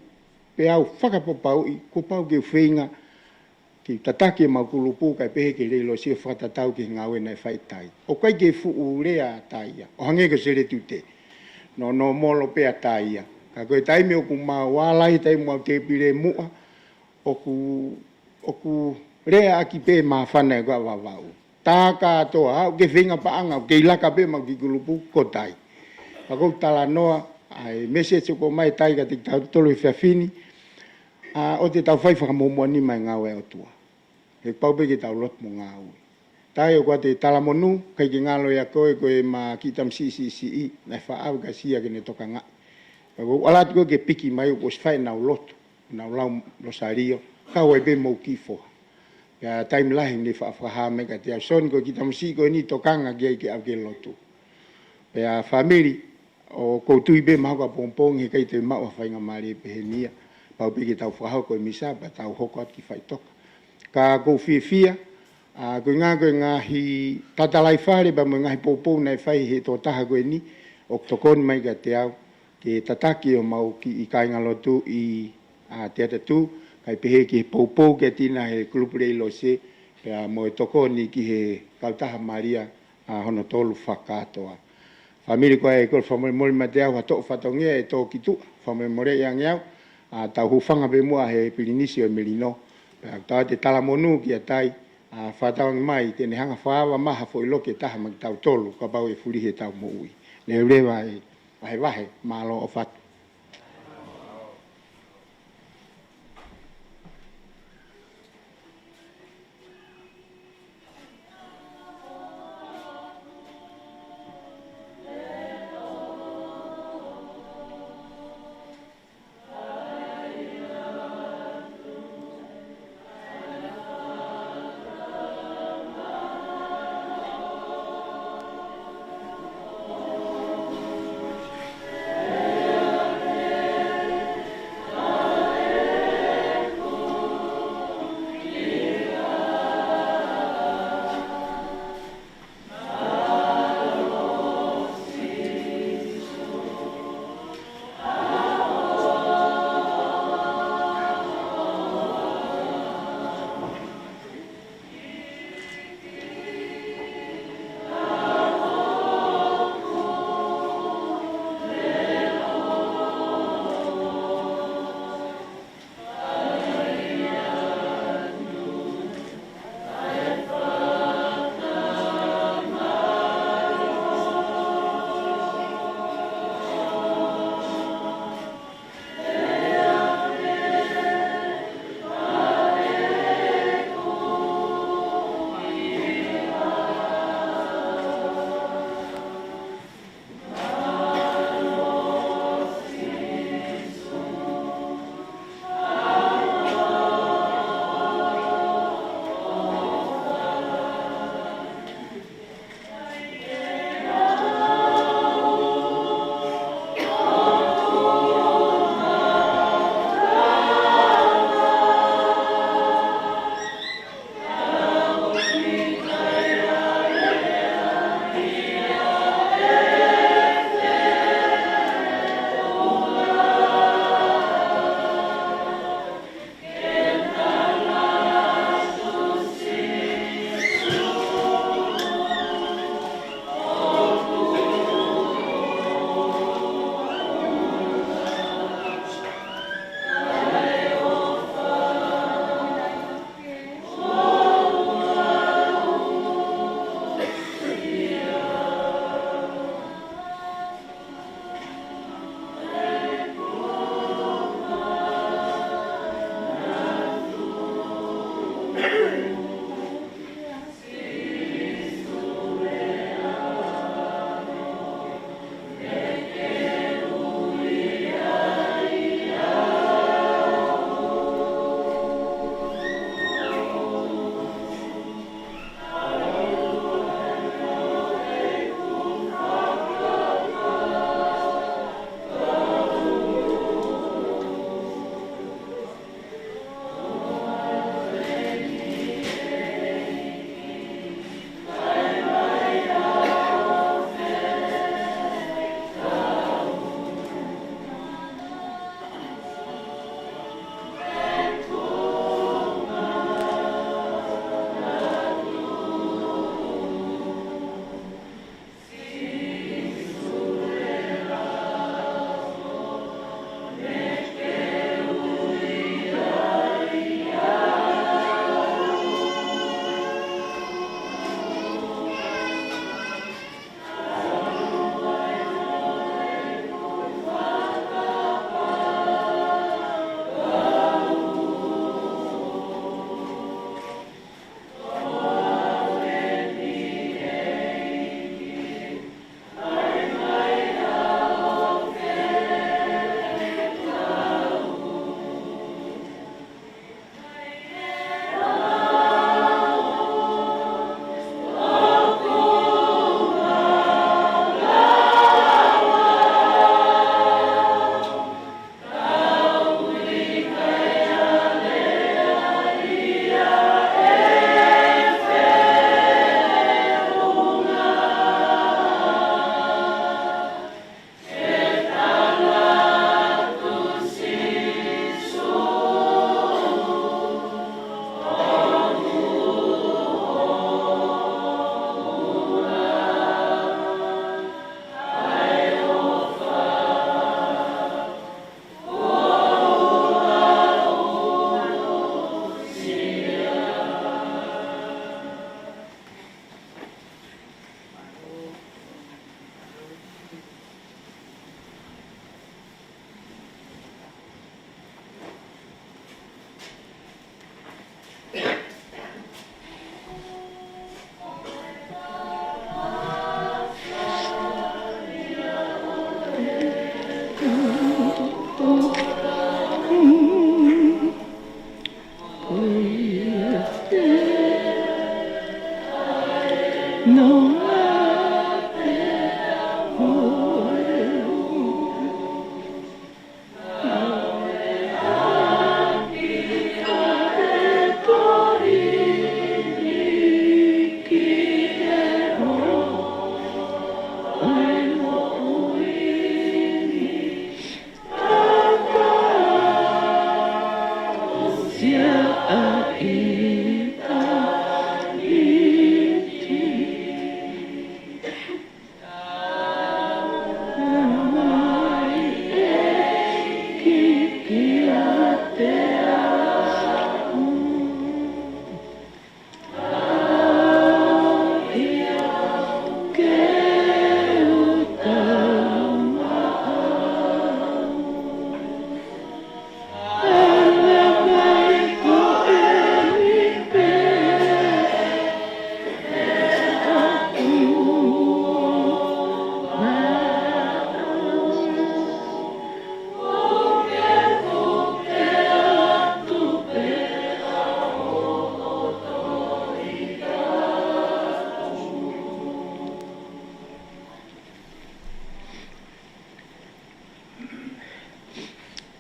pea u fakapapauʻi, kuo pau ke u feinga ke tataki ʻemau kulupu, kae pehē ki he Leilose ʻo fakatatau ki he ngāue naʻe fai ʻe Tai. ʻOku ʻikai ke fuʻu lea ʻa Tai ia, ʻo hangē ko Seletute. Nō, nō molo pē ʻa Tai ia. Ka ko e taimi ʻoku mau ala ai, taimi ʻoku mau tēpile muʻa, ʻoku, ʻoku leaʻaki pē māfana ʻi he kau Vavaʻu. Tā kātoa, ʻoku ke feinga paʻanga, ʻoku ke ʻi laka pē ʻemau kiʻi kulupu, ko Tai. Ka ʻoku ou talanoa, ʻa e message ʻoku ʻomai ʻe Tai kiate kitautolu he efiafi ni, ʻa, ʻoua te tau fai fakamuʻomuʻa nima ʻi he ngāue ʻa e ʻOtua. He pau pē ke tau lotu mo ngāue. Tai, ʻoku ʻikai te talamonū, ʻikai ke ngalo ia ko e, ko ʻema kiʻi tamasiʻi siʻisiʻi, naʻe faʻa ʻave kia Sia ke ne tokangaʻi. Ka ʻoku ou ʻalu atu ko ē ke piki mai, ʻoku ʻosi fai ʻenau lotu, ʻenau lau Losalio, kau ai pē ʻemau kiʻi foha. Pea taimi lahi ne faʻa fakahā mai kiate au, Soni, ko e kiʻi tamasiʻi ko eni tokanga ki ai ke ʻave ki he lotu. Pea fāmili, ʻoku ou tui pē mahalo ko e pongipongi he ʻikai te u maʻu ha faingamālie pehē ni ia. Pau pē ke tau fakahoko e misa, pea tau hoko atu ki faʻitoka. Ka ʻoku ou fiefia, ʻa, ko e ngaahi, ko e ngaahi tatalaifale, pea mo e ngaahi poupou naʻe fai he tokotaha ko eni, ʻoku tokoni mai kiate au, ke tataki ʻemau kiʻi kāingalotu ʻi, ʻa, Te Atatū, kae pehē ki he poupou kia Tina he kulupu Leilose, pea mo e tokoni ki he kautaha Malia, ʻa, hono tolu fakakātoa. Fāmili, ko ia ʻoku ou fakamolemole mai kiate au ha toʻo fatongia ʻe tō ki tuʻa, fakamolemoleʻi ange au, ʻa, tau hūfanga pē muʻa he Pilinisi ʻo e Melino, pea tau ʻoatu e talamonū kia Tai, ʻa, fakatauange mai te ne hanga fakaava mai ha foʻi loki ʻe taha maʻa kitautolu, kapau ʻe fulihi ʻetau moʻui. Leveleva e vahevahe, mālō ʻofa atu.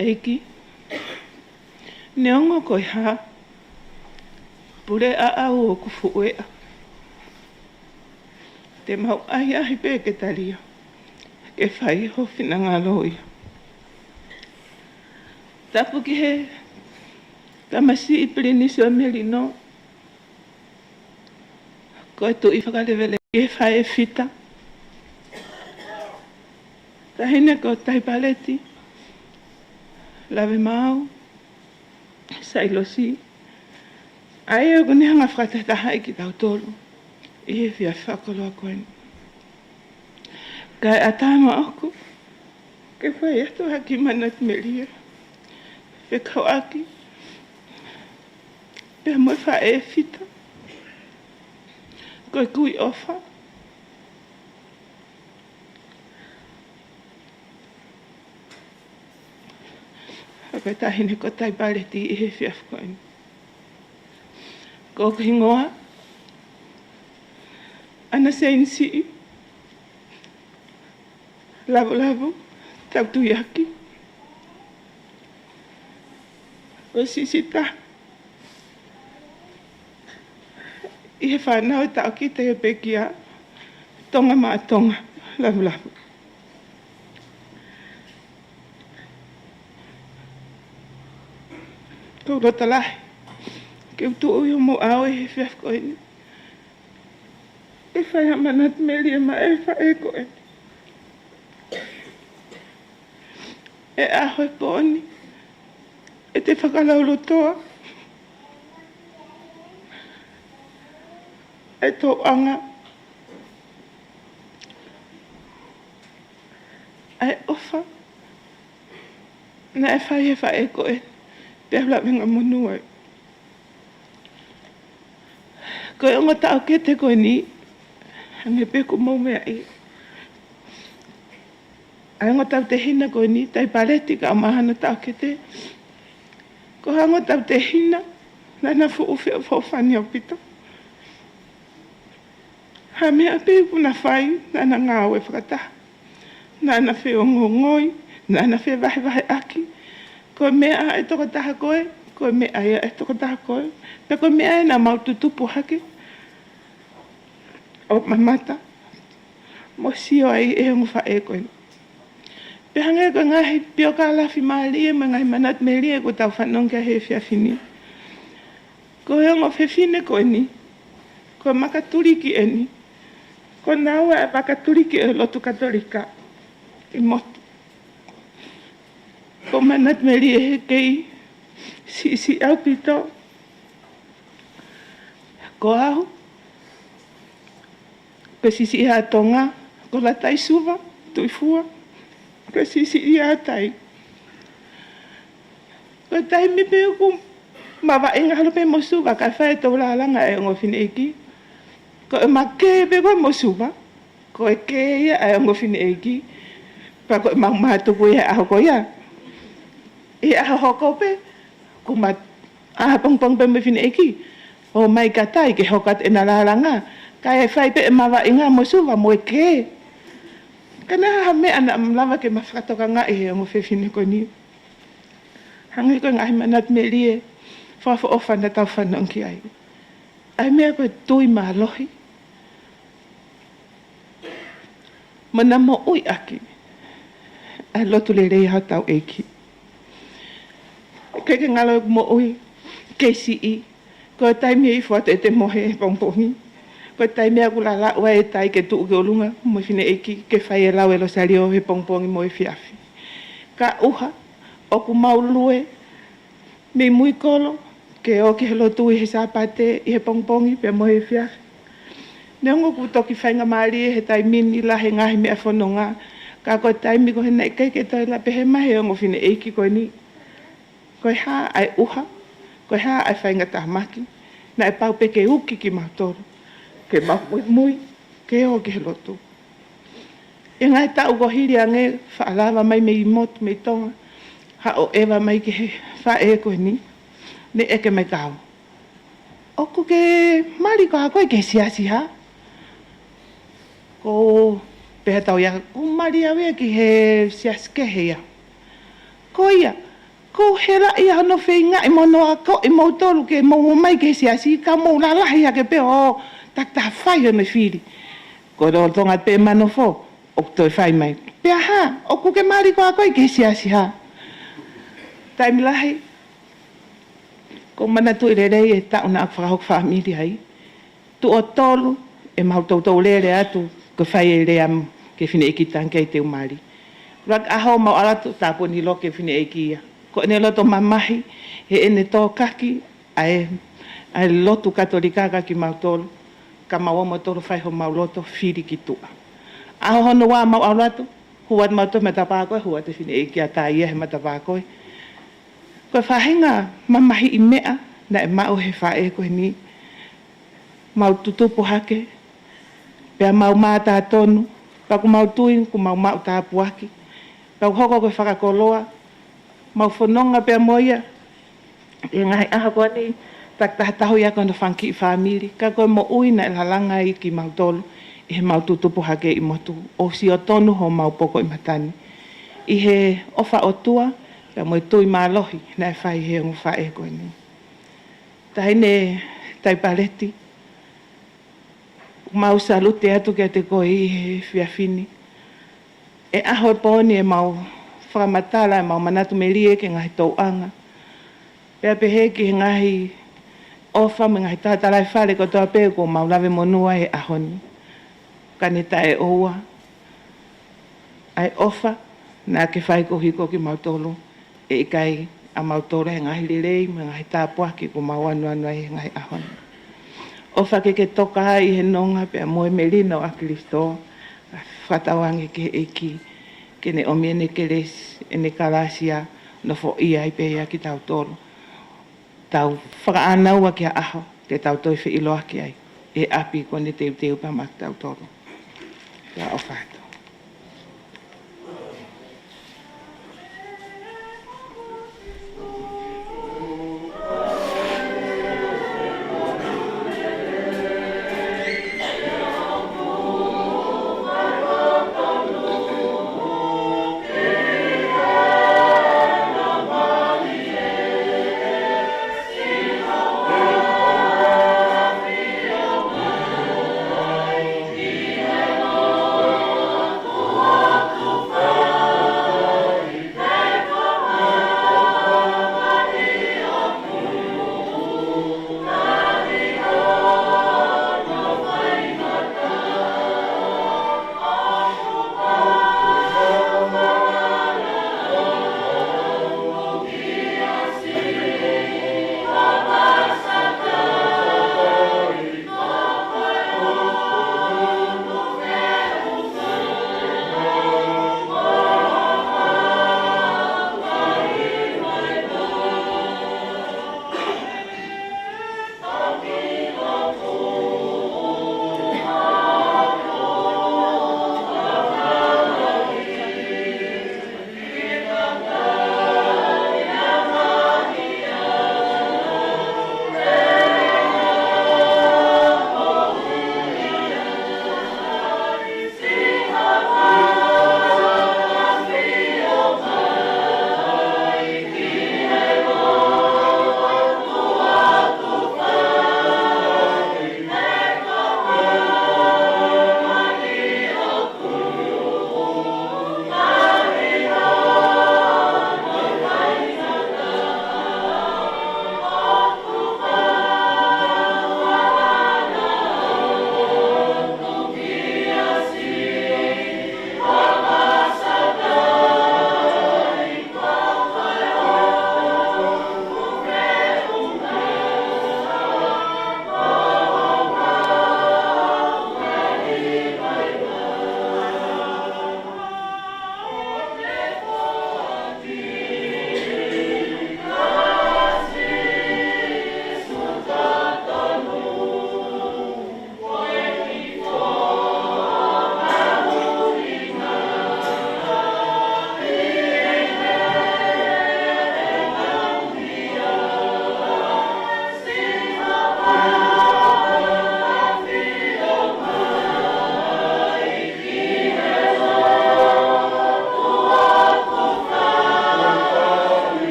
ʻEiki, neongo ko e hā, pule ʻaʻau ʻoku fuʻu eʻa, te mau ʻahiʻahi pē ke talia, ke fai ho finangalo ia. Tapu ki he tamasiʻi Pilinisi ʻo Melino, ko e Tuʻi Fakalevele, ki he Faʻē Fita, Taʻahine ko Taipaleti Lavemaau Sailosi, ʻa ia ʻoku ne hanga fakatahatahaʻi kitautolu ʻi he efiafi fakakoloa ko eni. Kae ʻatā maʻaku ke fai atu ha kiʻi manatu melie fekauʻaki pea mo e Faʻē Fita, ko e kui ʻofa ʻa e Taʻahine ko Taipaleti ʻi he efiafi ko eni. Ko hoku hingoa, ʻAna Seinisiʻi Lavulavu Tautuiaki, ko e sisitā ʻi he fānau ʻe taʻokite ʻi he pekia Tonga maʻa Tonga Lavulavu. Ko e loto lahi ke u tuʻu ʻi hoʻomou ʻao ʻi he efiafi ko eni, ke fai ha manatu melie maʻa e faʻē ko eni. ʻE ʻaho e pō ni ʻe te fakalaulōtoa e tōʻonga ʻa e ʻofa naʻe fai ʻe he faʻē ko eni, pea u lavengamonū ai. Ko e ongo taʻokete ko eni, hangē pē ko hoʻomou meaʻi, ʻa e ongo tautehina ko eni, Taipaleti, kae ʻumaʻā hono taʻokete, ko e ongo tautehina naʻa na fuʻu feʻofoʻofani ʻaupito. Ha meʻa pē ʻoku na fai, naʻa na ngāue fakataha, naʻa na feongoongoi, naʻa na fevahevaheʻaki. Ko e meʻa ʻa e tokotaha ko ē, ko e meʻa ia ʻa e tokotaha ko ē, pea ko e meʻa ē naʻa mau tutupu hake ʻo mamata mo sio ai ʻi he ongo faʻē ko eni. Pea hangē ko e ngaahi piokalafi mālie mo e ngaahi manatu melie kuo tau fanongo ki ai he efiafi ni, ko e ongo fefine ko eni, ko e makatuliki eni, ko naua ʻa e makatuliki ʻo e lotu Katolika ʻi motu. Ko e manatu melie he kei siʻisiʻi ʻaupito. Ko au, ko e siʻisiʻi ʻa Tonga, ko Lataisuva, Tuʻifua, ko e siʻisiʻi ʻa Tai. Ko e taimi pē ʻoku mavaʻinga holo pē mo Suva, kae fai e tau lālanga ʻa e ongo fineʻeiki, ko e makē pē ko ē mo Suva, ko e kē ia ʻa e ongo fineʻeiki. Pea ko e mau mātuku ia ʻaho ko ia, ʻi he ʻaho hoko pē, kuo ma ʻā pongipongi pē mo e fineʻeiki, ō mai kia Tai ke hoko atu ʻena lālanga, kae fai pē e mavaʻinga mo Suva mo e kē. Ka naʻe ʻi ai ha meʻa naʻa ma lava ke ma fakatokangaʻi he ongo fefine ko eni, hangē ko e ngaahi manatu melie fakaʻofoʻofa naʻa tau fanongo ki ai, ʻa e meʻa ko e tui mālohi mo ʻena moʻui ʻaki ʻa e lotu lelei ʻa hotau ʻEiki. ʻIkai ke ngalo ʻeku moʻui kei siʻi, ko e taimi ʻe ifo atu ʻete mohe he pongipongi, ko e taimi ʻoku lālāʻu ai ʻe Tai ke tuʻu ki ʻolunga mo e fineʻeiki ke fai e lau e Losalio he pongipongi mo e efiafi. Kae ʻuha ʻoku mau lue mei mui kolo ke ō ki he lotu ʻi he Sāpate ʻi he pongipongi pea mo e efiafi. Neongo ʻoku toki faingamālie he taimi ni lahi e ngaahi meʻa fononga, ka ko e taimi ko ē naʻe ʻikai ke toe lava pehē mai he ongo fineʻeiki ko eni, ko e hā ʻa e ʻuha, ko e hā ʻa e faingatāmaki naʻe pau pē ke uki kimautolu ke mau muimui ke ō ki he lotu. ʻI he ngaahi taʻu kuo hili ange, faʻa lava mai mei motu, mei Tonga, haʻu ʻo ʻeva mai ki he faʻē ko eni, ne ʻeke mai kia au, ʻoku ke mali koā koe ki he siasi hā? Ko u pehē atu au ia, ʻoku ou mali au ia ki he siasi kehe ia. Ko ia, Ko e hela ia hono feingaʻi mo hono akoʻi moutolu ke mou ō mai ki he siasi, ka mou lalahi hake pē ʻo takitaha fai hono fili. Ko e lolotonga pē ʻema nofo, ʻoku toe fai mai: Pea hā, ʻoku ke mali ko ē ʻo akoʻi ki he siasi hā? Taimi lahi, ʻoku ou manatuʻi lelei e taʻu naʻá ku fakahoko fāmili ai. Tuʻo tolu ʻemau toutou lele atu, ko e fai e lea ki he fineʻeiki: Tangi kei te u mali. Ua ʻaho mau ʻalu atu, tāpuni loki e fineʻeiki ia. Ko ʻene loto mamahi, heʻene tokaki ʻa e, ʻa e lotu Katolika kiate kimautolu, ka mau ō mautolu ʻo fai homau loto fili ki tuʻa. ʻAho hono ua mau ʻalu atu, hū atu mautolu he matapā ko ē, hū atu e fineʻeiki ʻa Taia he matapā ko ē. Ko e faʻahinga mamahiʻi meʻa naʻe maʻu ʻe he faʻē ko eni. Mau tutupu hake, pea mau mātā tonu, pea ʻoku mau tui kuo mau maʻu tāpuaki, pea ʻoku hoko ko e fakakoloa, mau fononga pea mo ia ʻi he ngaahi ʻaho ko eni, takitaha tauhi ʻaki hono fanga kiʻi fāmili, ka ko e moʻui naʻe lalanga ai kimautolu ʻi heʻemau tutupu hake ʻi motu, ʻo sio tonu homau poko ʻi matani, ʻi he ʻofa ʻOtua, pea mo e tui mālohi naʻe fai ʻe he ongo faʻē ko eni. Taʻahine Taipaleti, ʻoku mau salute atu kiate koe ʻi he efiafi ni. ʻE ʻaho ʻe pō ni ʻemau fakamatala, ʻemau manatu melie ki he ngaahi tōʻonga, pea pehē ki he ngaahi ʻofa mo e ngaahi talatalaifale kotoa pē kuo mau lave monū ai he ʻaho ni. Ka ne taʻeʻoua ʻa e ʻofa naʻá ke fai koeʻuhi ko kimautolu, ʻe ʻikai ʻamautolu he ngaahi lelei mo e ngaahi tāpuaki kuo mau ʻanuʻanu ai he ngaahi ʻaho ni. ʻOfa ke ke toka ai ʻi he nonga pea mo e melino ʻa Kalaisi, ʻa e fakatauange ki he ʻEiki ke ne ʻomi ʻene kelesi, ʻene kalāsia, nofoʻia ai pē ia kitautolu. Tau fakaʻānaua ki ha ʻaho te tau toe feʻiloaki ai ʻi he ʻapi kuo ne teuteu pē maʻa kitautolu. Pea ʻofa atu.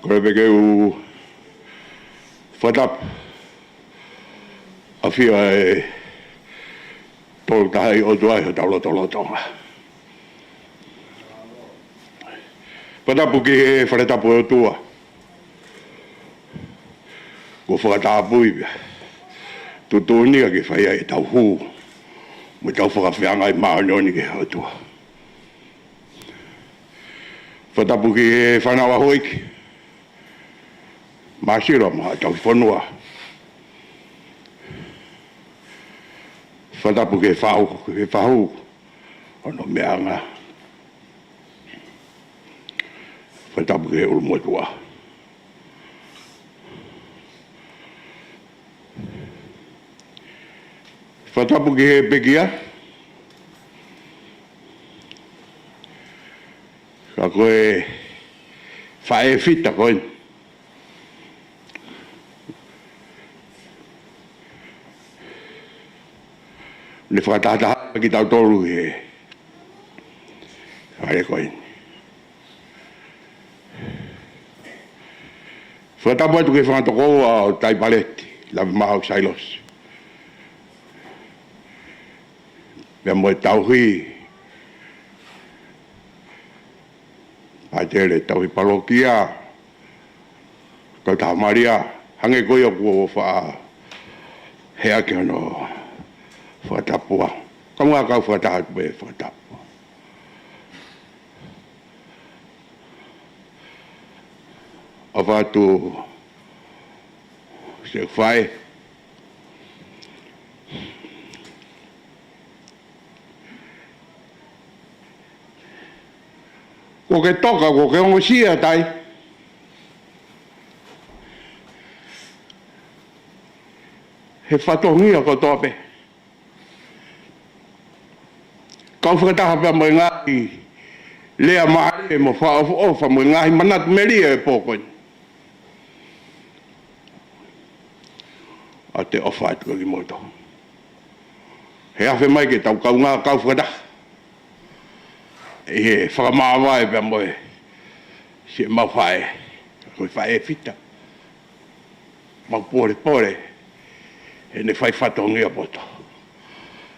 Kole pē ke u fakatapu ʻafio ʻa e Tolu Tahaʻi ʻOtua ʻi hotau lotolotonga. Fakatapu ki he Fale Tapu ʻo e ʻOtua. Kuo fakatapui pea tuʻutuʻuni ia ke fai ai ʻetau hū mo ʻetau fakafeangai māʻoniʻoni ki he ʻOtua. Fakatapu ki he fānau ʻa houʻeiki, māsila mo haʻa tauhi fonua. Fakatapu ki he fahu, ki he fahu ʻo Nomeanga. Fakatapu ki he ʻulumotuʻa. Fakatapu ki he pekia. Ka ko e faʻē fita ko eni. Ne fakatahataha kitautolu he fale ko eni. Fakatapu atu ki he fanga tokoua ʻo Taipaleti, Lavemaau Sailosi. Pea mo e tauhi, Pātele tauhi palokia, Kautaha Malia, hangē ko ia kuo faʻa hea ki hono fakatapu. Kaungā kau fakataha atu pē fakatapu. ʻOfa atu siʻi faʻē. Kuo ke toka, kuo ke ongosia Tai. He fatongia kotoa pē. Kau fakataha pea mo e ngaahi lea mālie mo fakaʻofoʻofa mo e ngaahi manatu melie ʻo e pō ko eni. ʻOku ou ʻofa atu kia kimoutolu. He afe mai ke tau kaungā kau fakataha ʻi he fakamāvae pea mo e siʻemau faʻē, ko e faʻē fita. Mau pōlepole heʻene fai fatongia poto.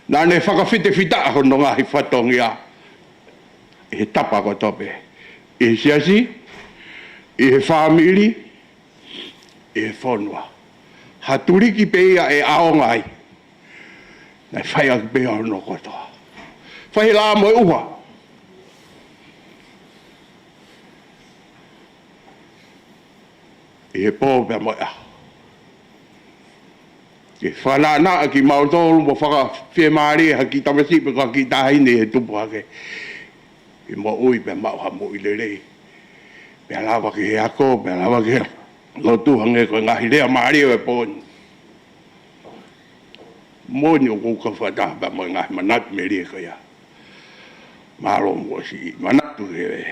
Naʻa ne fakafitefitaʻa hono ngaahi fatongia ʻi he tapa kotoa pē, ʻi he siasi, ʻi he fāmili, ʻi he fonua. Ha tuliki pē ia ʻe ʻaonga ai, naʻe fai ʻaki pē ia hono kotoa. Fai he laʻā mo e ʻuha, ʻi he pō pea mo e ʻaho. Ke fakanaʻanaʻa kimautolu mo fakafiemālie ha kiʻi tamasiʻi pe ko ha kiʻi taʻahine ʻi he tupu hake, ke moʻui pea maʻu ha moʻui lelei, pea lava ki he ako, pea lava ki he lotu, hangē ko e ngaahi lea mālie ʻo e pō ni. Moʻoni ʻoku ou kau fakataha pea mo e ngaahi manatu melie ko ia. Mālō muʻa siʻi manatu he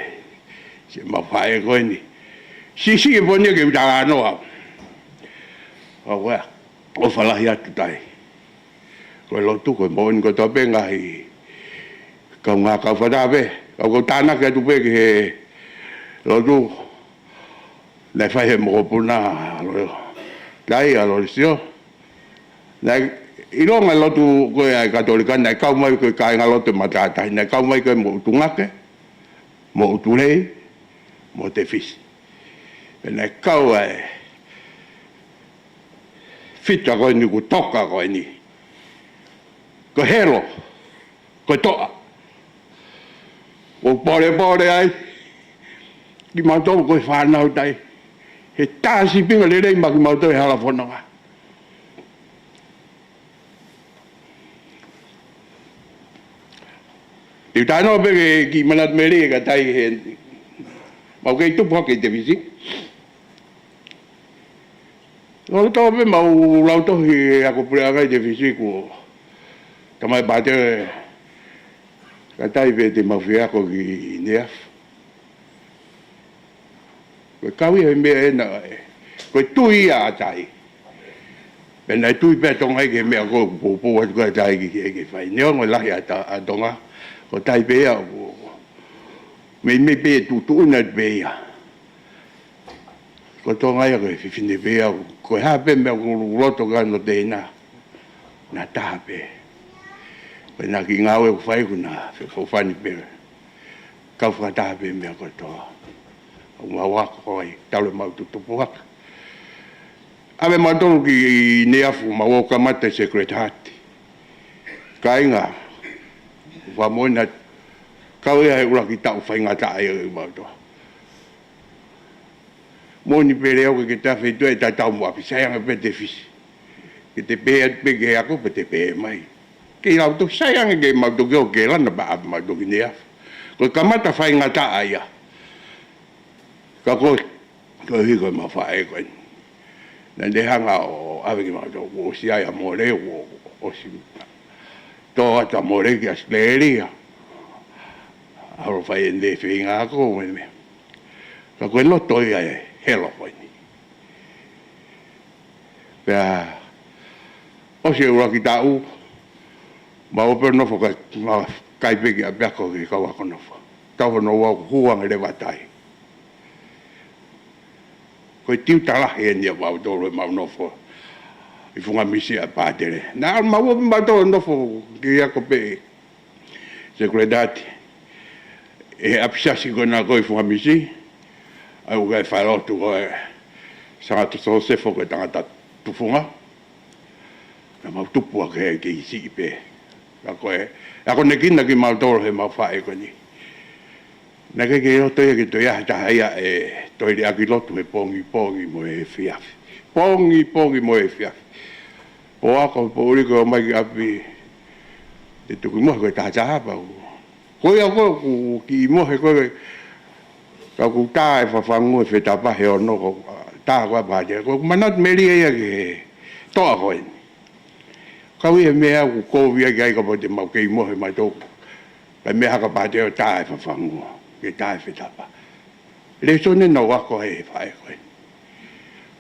siʻemau faʻē ko eni. Siʻisiʻi e pō ni ke u talanoa. ʻOku ou ʻofa lahi atu Tai. Ko e lotu ko e moʻoni kotoa pē ngaahi kaungā kau fakataha pē. Kau kau tānaki atu pē ki he lotu naʻe fai he mokopuna ʻa Lolo, Tai, ʻa Lolo Sio. Naʻe ʻilonga e lotu ko ē ʻa e Katolika, naʻe kau mai ko e kāingalotu ʻe matātahi, naʻe kau mai ko ē mo ʻUtungake, mo ʻUtulei, mo Tefisi. Pea naʻe kau ai e fita ko eni kuo toka ko eni. Ko e helo, ko e toʻa. ʻOku pōlepole ai kimautolu ko e fānau Tai. He tā sīpinga lelei maʻa kimautolu he hala fononga. Te u talanoa pē ki he kiʻi manatu melie kia Tai he ʻoku mau kei tupu hake ʻi Tefisi. Lolotonga pē ʻemau lautohi ako puleʻanga ʻi Tefisi, kuo talamai ʻe Pātele kia Tai pē te mau fie ako ki Neafu. Ko e kau ia he meʻa ena ē. Ko e tui ia ʻa Tai. Pea naʻe tui pē ʻa Tonga ʻi he meʻa ko ē ʻoku poupou atu ko ē ʻa Tai ki he ʻEiki ke fai. Neongo e lahi ʻa Ta-, ʻa Tonga, ko Tai pē ia ʻoku meimei pē tuʻutuʻuni atu pē ia. Ko Tonga ia ko e fefine pē ia, ko e hā pē meʻa ʻoku loto ka no te na, na taha pē. Ko e na ki ngāue ʻoku fai ʻoku na fefofani pē. Kau fakataha pē meʻa kotoa. ʻOku mau ako ai, talu ʻemau tutupu hake. ʻAve mautolu ki Neiafu, mau ō kamata Sacred Heart. Kāinga, fakamoʻoni atu, kau ia he ʻuluaki taʻu faingataʻa ia ʻi mautolu. Moʻoni pē leo ke te afe tuʻu e tatau mo ʻapi, sai ange pē te fisi. Ke te pehē atu pē ke ako pē te pehē mai. Ke lau toki sai ange ke mau toki ō ke lana pea ʻapi mau toki Neiafu. Ko e kamata faingataʻa ia. Ka ko, ko e hiko ʻemau faʻē ko eni. Naʻa ne hanga ʻo ʻave kimautolu, kuo ʻosi ʻi ai ʻa Mole, kuo ʻosi tō atu ʻa Mole ki Australia. ʻAlu ʻo fai ʻene feinga ako mo e meʻa. Ka ko e loto ia ʻe helo ko eni. Pea ʻosi e ʻuluaki taʻu, mau ō pē ʻo nofo ka, mau kai pē ki ʻapiako ki he kau ako nofo. Taʻu hono ua kuo hū ange leva tai. Ko e tiuta lahi eni ʻa mautolu ʻemau nofo ʻi Fungamisi ʻa Pātele. Naʻa mau ō pē mautolu ʻo nofo ki he ako pē Sacred Heart. ʻI he ʻapi siasi ko ena ko ē ʻi Fungamisi, ʻa ia ʻoku ʻi ai e falelotu ko e Sangata Sosefo ko e tangata tufunga. Naʻa mau tupu hake he kei siʻi pē. Ka ko e akonekina kimautolu heʻemau faʻē ko eni. Naʻe ʻikai ke loto ia ke toe ʻi ai ha taha ia ʻe toe liʻaki lotu he pongipongi mo e efiafi. Pongipongi mo e efiafi. Pō ako, pō ʻuli ko e ō mai ki ʻapi, te tuku mohe ko e taha taha pau. Ko ia ko ē ʻoku kiʻi mohe ko ē, ka ʻoku tā e fafangu e fetapa he ono ko, tā ko ē pātele. Ko ʻeku manatu melie ia ki he toʻa ko eni. Kau ia meʻa ʻoku kovi ia ki ai kapau te mau kei mohe mautolu. Ka meʻa hake pātele ʻo tā e fafangu, ke tā e fetapa. Lēsoni naʻa ku ako ai he faʻē ko ē.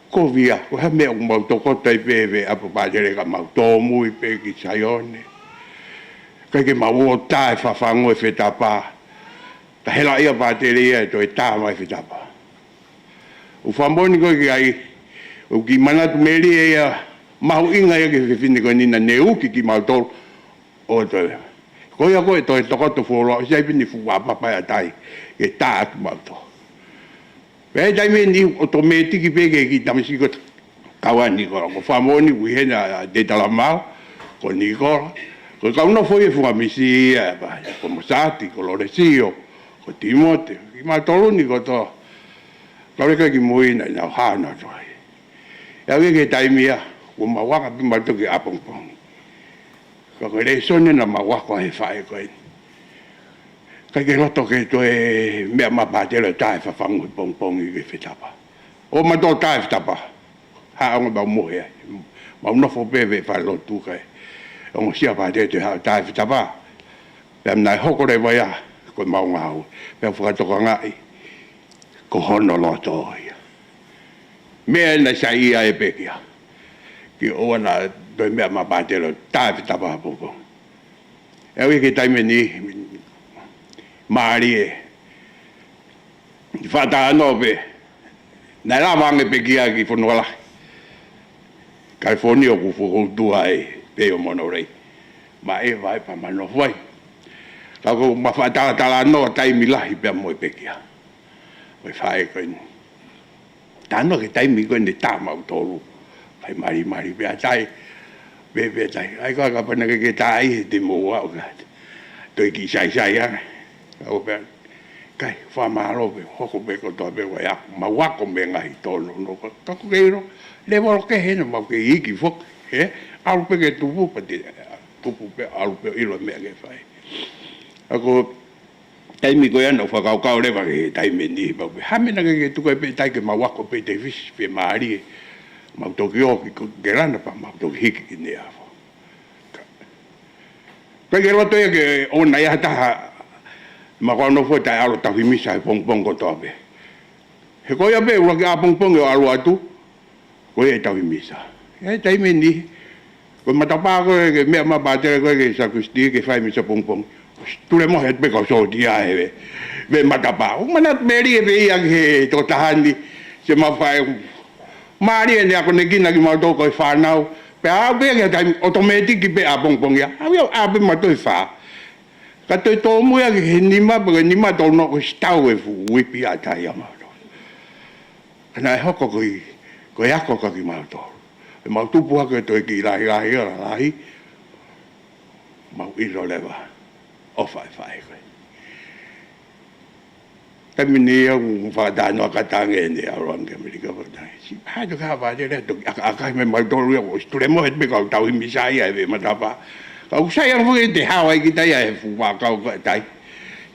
Kovi ia, ko e hā e meʻa ʻoku mau tokoto ai pē he ʻapi pātele ka mau tōmui pē ki Saione. ʻIkai ke mau ō tā e fafangu e fetapa. Ka hela ia pātele ia ʻe toe tā mai e fetapa. ʻOku fakamoʻoni ko ē ki ai, ʻoku kiʻi manatu melie ia, mahuʻinga ia ki he fefine ko eni naʻa ne uki kimautolu ʻo toe. Ko ia ko ē toe tokoto fuoloa, ʻosi ʻi ai pē ʻene fuʻu vāpapa ʻi ʻatai, ke tā atu mautolu. Pea ʻi he taimi ni ʻotomētiki pē ki he kiʻi tamasiʻi ko e kau ʻa Nikola, ko e fakamoʻoni ʻoku ʻi hena ʻa Tetalamau, ko Nikola, ko e kau nofo ia ʻi Fungamisi ia, ko Mosati, ko Lolesio, ko Timote, kimautolu ni kotoa. Kau leka ki mui naʻa nau hā nautolu ai. ʻI he ʻaho ia ki he taimi ia, kuo mau anga pē mautolu ki ʻapongipongi. Ka ko e lēsoni naʻa mau ako ai he faʻē ko eni. ʻIkai ke loto ke toe meʻa mai pātele ʻo tā e fafangu he pongipongi ki he fetapa. ʻO mautolu tā e fetapa. Hā ʻaonga mau mohe ai. Mau nofo pē he falelotu kae ongosia pātele toe haʻu tā e fetapa. Pea naʻe hoko leva ia ko ʻemau ngāue. Pea fakatokangaʻi ko hono loto ia. Meʻa naʻe saiʻia ai e pekia. Ke ʻoua naʻa toe meʻa mai pātele ʻo tā e fetapa he pongipongi. ʻI he ʻaho ia ki he taimi ni, mālie. Fakatalanoa pē. Naʻe lava ange e pekia ki Fonualahi, California ʻoku fuʻu tuʻu ai pē ʻo Monterey. Maʻu e vai pea ma nofo ai. Ka ko ʻema fakatalatalanoa taimi lahi pea mo e pekia. Mo e faʻē ko eni. Talanoa ki he taimi ko ē naʻe tā mautolu. Fai malimali pē ʻatai. Pē pē ʻatai. ʻAi ko ā kapau naʻe ʻikai ke tā ai he te mou aʻu ka. Toe kiʻi saisai ange. Ka ʻo pē. ʻIkai, fakamālō pē, hoko pē kotoa pē ko e ako. Mau ako mei he ngaahi tōnounou. Ka, ka ʻoku kei ʻilo. Lēvolo kehe naʻa mau kei iiki foki. He? ʻAlu pē ke tupu pē te, tupu pē, ʻalu pē ʻilo meʻa ke fai. Ka ko taimi ko ia naʻa ku fakakaukau leva ki he taimi ni, pau pē. Hā e meʻa naʻe ʻikai ke tuku ai pē ʻe tai ke mau ako pē te fisi pē mālie. Mau toki ō ki ko-, ke lana pea mau toki hiki ki Neiafu. ʻIkai ke loto ia ke ʻoua naʻa ʻi ai ha taha ʻemau kau nofo ʻe taʻeʻalu ʻo tauhi misa he pongipongi kotoa pē. He ko ia pē ʻuluaki ʻapongipongi ʻo ʻalu atu, ko ia ʻe tauhi misa. ʻI he taimi ni, ko e matapā ko ē ke meʻa mai pātele ko ē ki he sacristy ke fai misa pongipongi. Tulemohe pē kau sōtia he, he matapā. ʻOku manatu melie pē ia ki he tokotaha ni, Te mau faʻē ʻoku mālie ʻene akonekina kimautolu ko e fānau. Pea aʻu pē ki ha taimi ʻotomētiki pē ʻapongipongi ia. Aʻu ia ʻapongipongi ʻe fā. Ka toe tōmui ia ki he nima, pea ko e nima tonu ʻoku ʻosi tau e fuʻu uipi ʻa tahi ʻamautolu. Ka naʻe hoko ko e, ko e ako kia kimautolu. ʻE mau tupu hake toe kiʻi lahilahi, ʻo lalahi. Mau ʻilo leva ʻoku fai fai ko ē. Taimi ni ia ʻoku fakatānoa ka tange ne ʻalu ange ki ʻAmelika, fakatange. Siʻi pātele ka pātele, toki ʻakaʻaka mai mautolu ia, ʻosi tulemohe pē kau tauhi misa ia ʻi he matapā. Ka ʻoku sai ange foki ʻete hao ai kita ia he fuʻu vaʻakau ko ē tahi.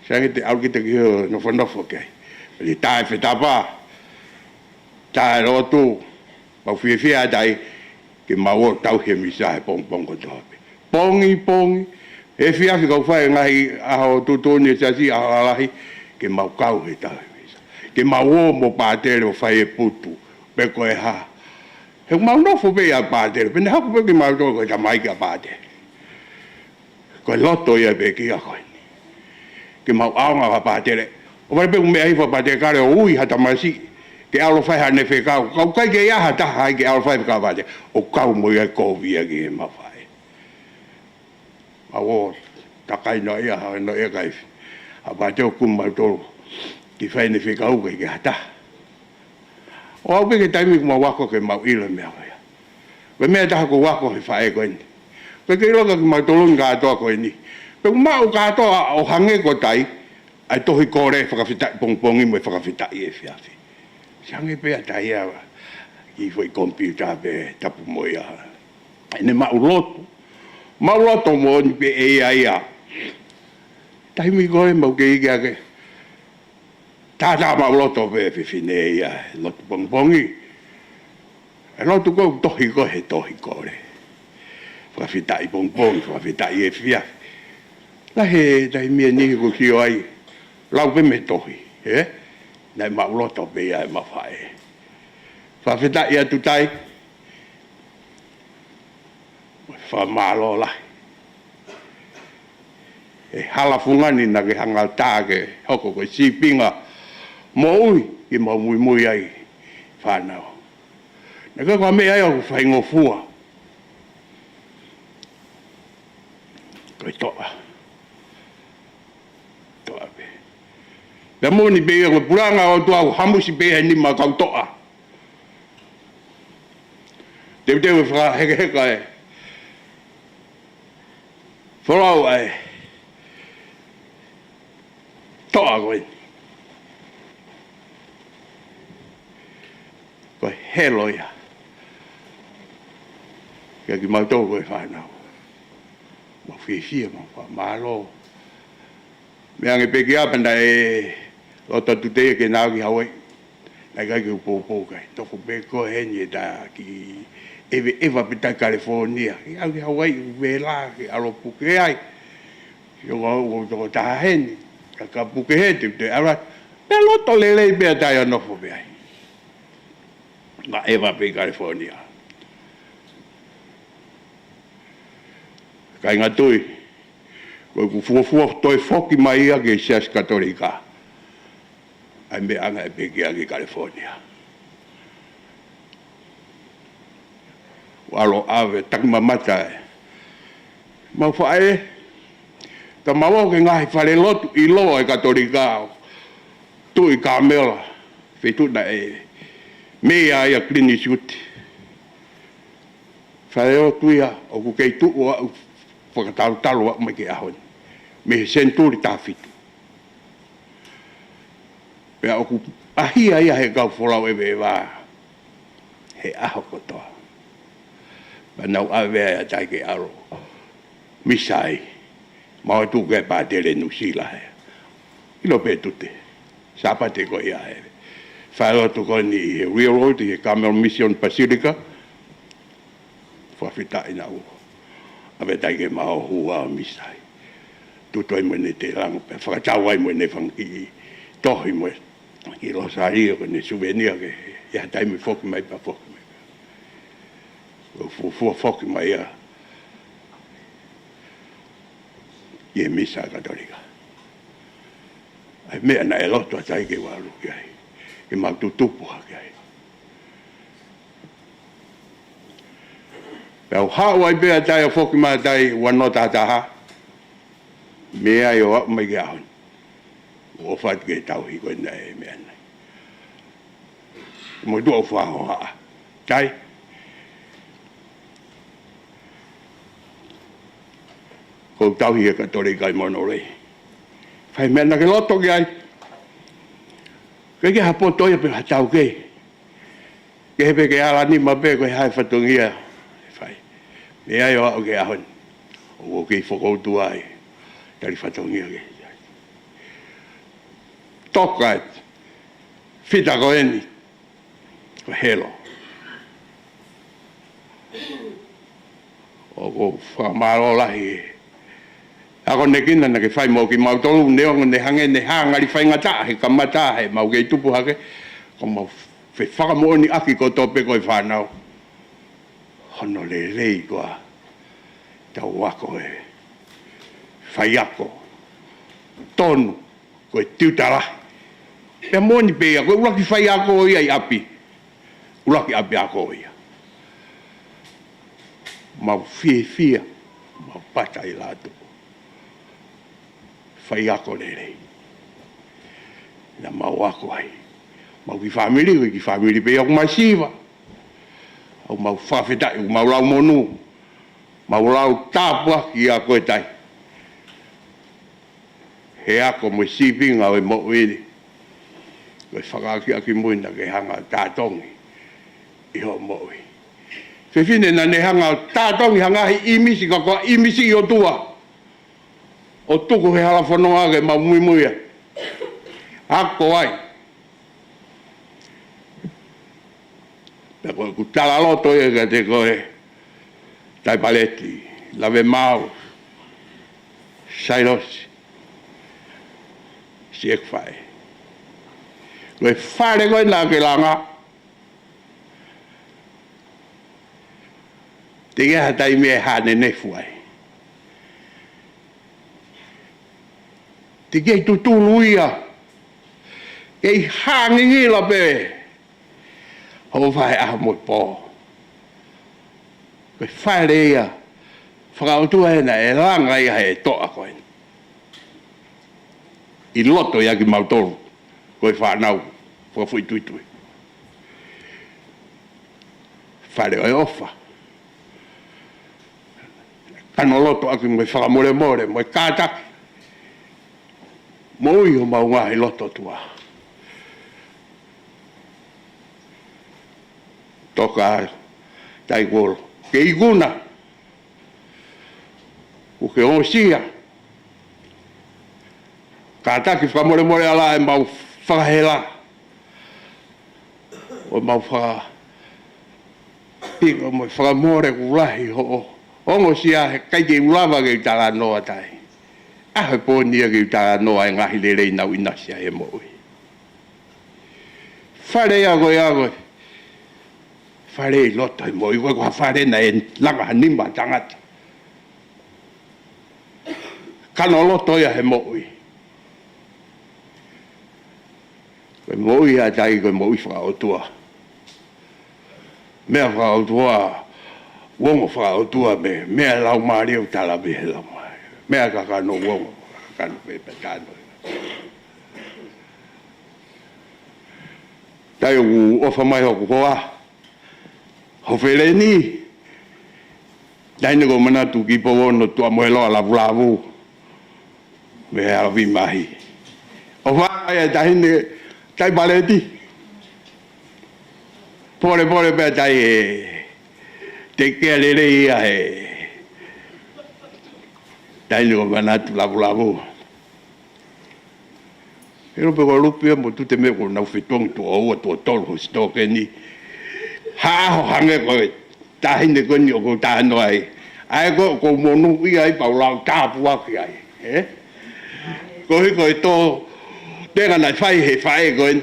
Sai ange ʻete ʻalu kita ki hono nofonofo ki ai. Pea tā e fetapa, tā e lotu, mau fiefia ʻa tahi, ke mau ō tauhi e misa he pongipongi kotoa pē. Pongipongi, efiafi kau fai e ngaahi ʻaho tuʻutuʻuni e siasi, ʻaho lalahi, ke mau kau he tauhi misa. Ke mau ō mo pātele ʻo fai e putu, pe ko e hā. He mau nofo pē ʻia pātele, pea ne haku pē kimautolu ko e tamaiki ʻa pātele. Ko e loto ia e pekia ko eni. Ke mau ʻaonga fakapātele. ʻOku vale pē ʻoku meʻa hifo pātele kale ʻo ui ha tamasiʻi ke ʻalu ʻo fai haʻane fekau. Ka ʻoku ʻikai ke ʻi ai ha taha ai ke ʻalu ʻo fai fekau pātele. ʻO kau mo ia ʻi he kovi ia ki he mau faʻē. Mau ō takai noa ia, hao noa ia kae fai ha pātele ʻo kumi mautolu ke fai ʻene fekau, ʻikai ke ʻi ai ha taha. ʻO aʻu pē ki he taimi ʻoku mau ako ke mau ʻilo e meʻa ko ia. Ko e meʻa ʻe taha ʻoku ou ako he faʻē ko eni. Ko e ke ʻilo kia kimautolu ni kātoa ko eni. Pea ʻoku mau kātoa ʻo hangē ko tahi, ʻa e tohi kole fakafetaʻi pongipongi mo e fakafetaʻi efiafi. Sai ange pē ʻa tahi ia ki he foʻi komipiuta pē tapu mo ia. ʻEne maʻuloto. Maʻuloto moʻoni pē ʻe ia ia. Taimi ko ē mau kei iiki hake. Tātā maʻuloto pē fefine ia, lotu pongipongi. ʻE lotu ko ē tohi ko ē he tohi kole. Fakafetaʻi pongipongi, fakafetaʻi efiafi. Lahi e taimi ʻe niʻihi ʻoku sio ai, lau pē mei he tohi, ē? Naʻe maʻuloto pē ia ʻe he mau faʻē. Fakafetaʻi atu tahi, fakamālō lahi. ʻE hala fungani naʻa ke hanga ʻo tā ke hoko ko e sīpinga moʻui ke mau muimui ai fānau. Naʻe ʻikai ko ha meʻa ia ʻoku faingofua. Ko e toʻa. Toʻa pē. Pea moʻoni pē ia ko e puleʻanga ʻo e ʻOtua ʻoku hamusi pē ia he nima kau toʻa. Teuteu e fakahekeheka e folau ʻa e toʻa ko eni. Ko e helo ia kia kimautolu ko e fānau. Mau fiefia, mau fakamālō. Meʻa ange pē ki ʻapi naʻe loto atu teie ke nau ō ki Hauaiʻi. Naʻe ʻikai ke u poupou ki ai. Tofu pē ko eni ʻeta kiʻi ʻeveʻeva pē taʻe California. Ke ʻalu ki Hauaiʻi ʻoku vela ke ʻalu ʻo puke ai. Sio ko au ʻoku ou tokotaha heni. Ka ka puke he te te ʻalu. Pea loto lelei pē ʻa tahi ʻo nofo pē ai. Naʻe ʻeva pē ʻi California. Kāinga tui, ko ʻeku fuofua toe foki mai ia ki he Siasi Katolika. ʻA e meʻa ʻanga e pekia ki California. ʻAlu ʻo ʻave, taki mamata e mau faʻē, ka mau ō ki he ngaahi falelotu ʻiloa ʻa e Katolika, Tuʻi Kāmela, feituʻu naʻe meia ai ʻa Clint Eastwood. Falelotu ia ʻoku kei tuʻu ʻo aʻu fakatalutalu aʻu mai ki he ʻaho ni. Mei he senituli taha fitu. Pea ʻoku ʻahia ia he kau folau ʻeveʻeva he ʻaho kotoa. Pea nau ʻave ai ʻa tahi ke ʻalu ʻo misa ai. Mau ō atu ki he pātele Nuʻusila he. ʻIlo pē tute. Sāpate ko ia he falelotu ko eni ʻi he Railroad, ʻi he Carmel Mission Basilica. Fakafetaʻi naʻa nau ʻave tahi ke mau ō ʻo misa ai. Tutu ai mo ʻene telango pea fakatau ai mo ʻene fanga kiʻi tohi mo e kiʻi losālio ko ʻene suvenia ke ʻi ha taimi foki mai pea foki mai. ʻO fuofua foki mai ia ki he misa Katolika. ʻA e meʻa naʻe loto atu ai ke u ʻalu ki ai. Ke mau tutupu hake ai. Pea u haʻu ai pē ʻa Tai ʻo foki mai ʻa Tai ua noa taha taha. Meʻa ai ʻo aʻu mai ki he ʻaho ni. ʻOfa atu ke tauhi ko ena e meʻa nai. Mo tuʻa ʻo fakahohaʻa. Tai. Ko e tauhi e Katolika ʻi Monterey. Fai meʻa naʻa ke loto ki ai. Ke ke ha poto ia pe ha tau ke. Ke he pē ke ala nima pē ko e hā e fatongia e fai. Meʻa ai ʻo aʻu ki he ʻaho ni. ʻOku ou kei fokoutua ai. Tali fatongia ke. Toka e fita ko eni. Ko e helo. ʻOku ou fakamālō lahi. Ako ne kina naʻa ke fai mo kimautolu neongo ne hangē ne hā ngali faingataʻa he kamata he mau kei tupu hake. Ko mau fefakamoʻoni ʻaki ko tope ko e fānau. Hono lelei ko ā. Tau ako e. Faiako. Tonu. Ko e tiuta lahi. Pea moʻoni pē ia, ko e ʻuluaki faiako ia ʻi ʻapi. ʻUluaki ʻapiako ia. Mau fiefia, mau pata ʻi lātou. Faiako lelei. Naʻa mau ako ai. Mau kiʻi fāmili, ko e kiʻi fāmili pē ia ʻoku masiva. ʻOku mau fakafetaʻi, ʻoku mau lau monū. Mau lau tāpuaki ʻa koe Tai. He ako mo e sīpinga ʻo e moʻui ni. Ko e fakaakiaki mo ena ke hanga ʻo tātongi ʻi hoʻo moʻui. Fefine naʻa ne hanga ʻo tātongi ha ngaahi ʻīmisi ka ko e ʻīmisi ʻi ʻOtua. ʻO tuku he hala fononga ke mau muimui ai. Ako ai. Pea ko ʻeku talaloto ia kiate koe, Tai Paleti, Lavemaau, Sailosi, siʻeku faʻē. Ko e fale ko ē naʻa ke langa, teʻeki ai ha taimi ʻe hānenefu ai. Teʻeki ai tutulu ia. Kei hangingila pē. Hoʻo vahe ʻaho mo e pō. Ko e fale ia. Fakaʻotua ena ʻe langa ia he toʻa ko ē. ʻI loto ia kimautolu. Ko e fānau. Fakafoʻituitui. Fale ʻo e ʻofa. Kano loto ʻaki mo e fakamolemole, mo e kātaki. Moʻui homau ngaahi loto tuʻa. Toka, Tai Kolo. Ke ikuna. ʻOku ke ongosia. Kātaki fakamolemole ala ʻemau fakahela. ʻOmau faka-, piko mo fakamole kuo lahi hoʻo ongosia he ʻikai ke u lava ke u talanoa Tai. ʻA e pō ni ia ke u talanoa e ngaahi lelei naʻa ku ʻinasi ai he moʻui. Fale ia ko ia ko e. Fale ʻi loto he moʻui ko e ko ha fale naʻe langa ha nima tangata. Kano loto ia he moʻui. Ko e moʻui ʻa Tai ko e moʻui fakaʻotua. Meʻa fakaʻotua, ongo fakaʻotua me, meʻa laumālie ʻoku tala pē he laumālie. Meʻa kakano ongo, kakano pē pē tano. Tai ʻoku ʻofa mai hoku hoa. Ho feleni. Taʻahine ko Manatu ki Pouono Tuʻamoheloa Lavulavu. Mei he Alavi Mahi. ʻOfa ai ʻa e taʻahine Tai Paleti. Pole pole pea Tai e. Te ke lelei ia he. Taʻahine ko Manatu Lavulavu. He lupe ko lupe mo tute me ko nau fetongi tuʻo ua tuʻo tolu ho sitoke ni. Haʻo hangē ko e taʻahine ko eni ʻoku ou talanoa ai. ʻA ia ko, ʻoku ou monūʻia ai pea u lau tāpuaki ai. Ē? Ko e hiko e tō tenga naʻe fai he faʻē ko eni.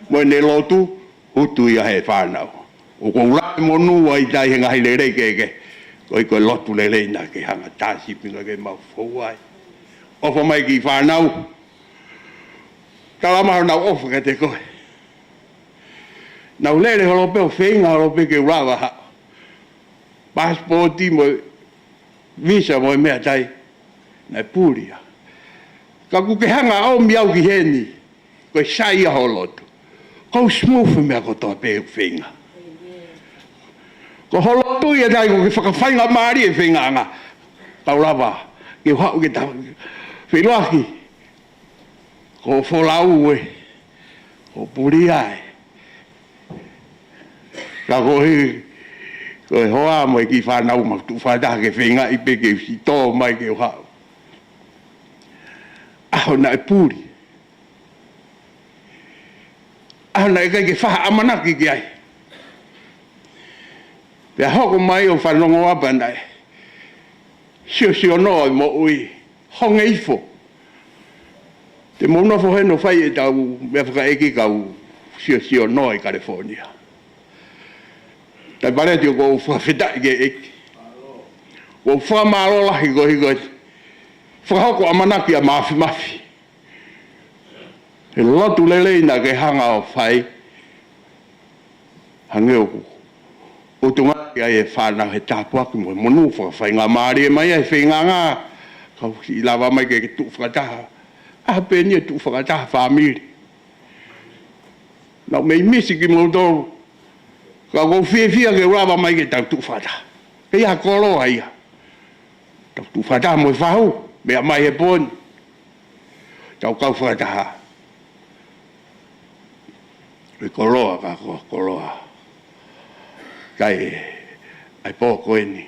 Mo ʻene lotu. Utu ia he fānau. ʻOku ou lahi monū ai Tai he ngaahi lelei kehekehe. Ko e ko e lotu lelei naʻa ke hanga tā sīpinga ke mau fou ai. ʻOfa mai ki he fānau. Tala mai honau ʻofa kiate koe. Nau lele holo pē ʻo feinga holo pē ke u lava haʻu. pasipoti mo e visa mo e meʻa tai, naʻe puli ia. Ka ʻoku ke hanga ʻo ʻomi au ki heni, ko e sai ia ho lotu. Ko e smooth meʻa kotoa pē ʻoku feinga. Ko ho lotu ia tai ʻoku ke fakafaingamālie e feingaʻanga. Kau lava, ke u haʻu ke ta feʻiloaki. Ko e folau ē, ko e puli ē. Ka ko e, ko e hoa mo e kiʻi fānau mau tuʻu fakataha ke feingaʻi pē ke u siʻi tō mai ke u haʻu. ʻAho naʻe puli. ʻAho naʻe ʻikai ke fai ha ʻamanaki ki ai. Pea hoko mai ʻo fanongo ʻa pē naʻe siosio noa e moʻui. Honge ifo. Te mou nofo heni ʻo fai ʻetau meʻa fakaʻeiki kau siosio noa ʻi California. Taipaleti ʻoku ou fakafetaʻi ki he ʻEiki. ʻOku ou fakamālō lahi koeʻuhi ko e fakahoko ʻamanaki ʻa Mafimafi. He lotu lelei naʻa ke hanga ʻo fai. Hangē ʻoku ʻutunga ki ai e fānau he tāpuaki mo e monū fakafaingamālie mai ai e feingaʻanga. Kau siʻi lava mai ke, ke tuʻu fakataha. ʻAho pē eni e tuʻu fakataha fāmili. Naʻa mei misi kimoutolu. Ka ʻoku ou fiefia ke u lava mai ke tau tuʻu fakataha. Pea ʻi ai ha koloa ia. Tau tuʻu fakataha mo e fahu, meʻa mai he pō ni. Tau kau fakataha. ʻE koloa ka ko koloa. Kai ʻai pō ko eni.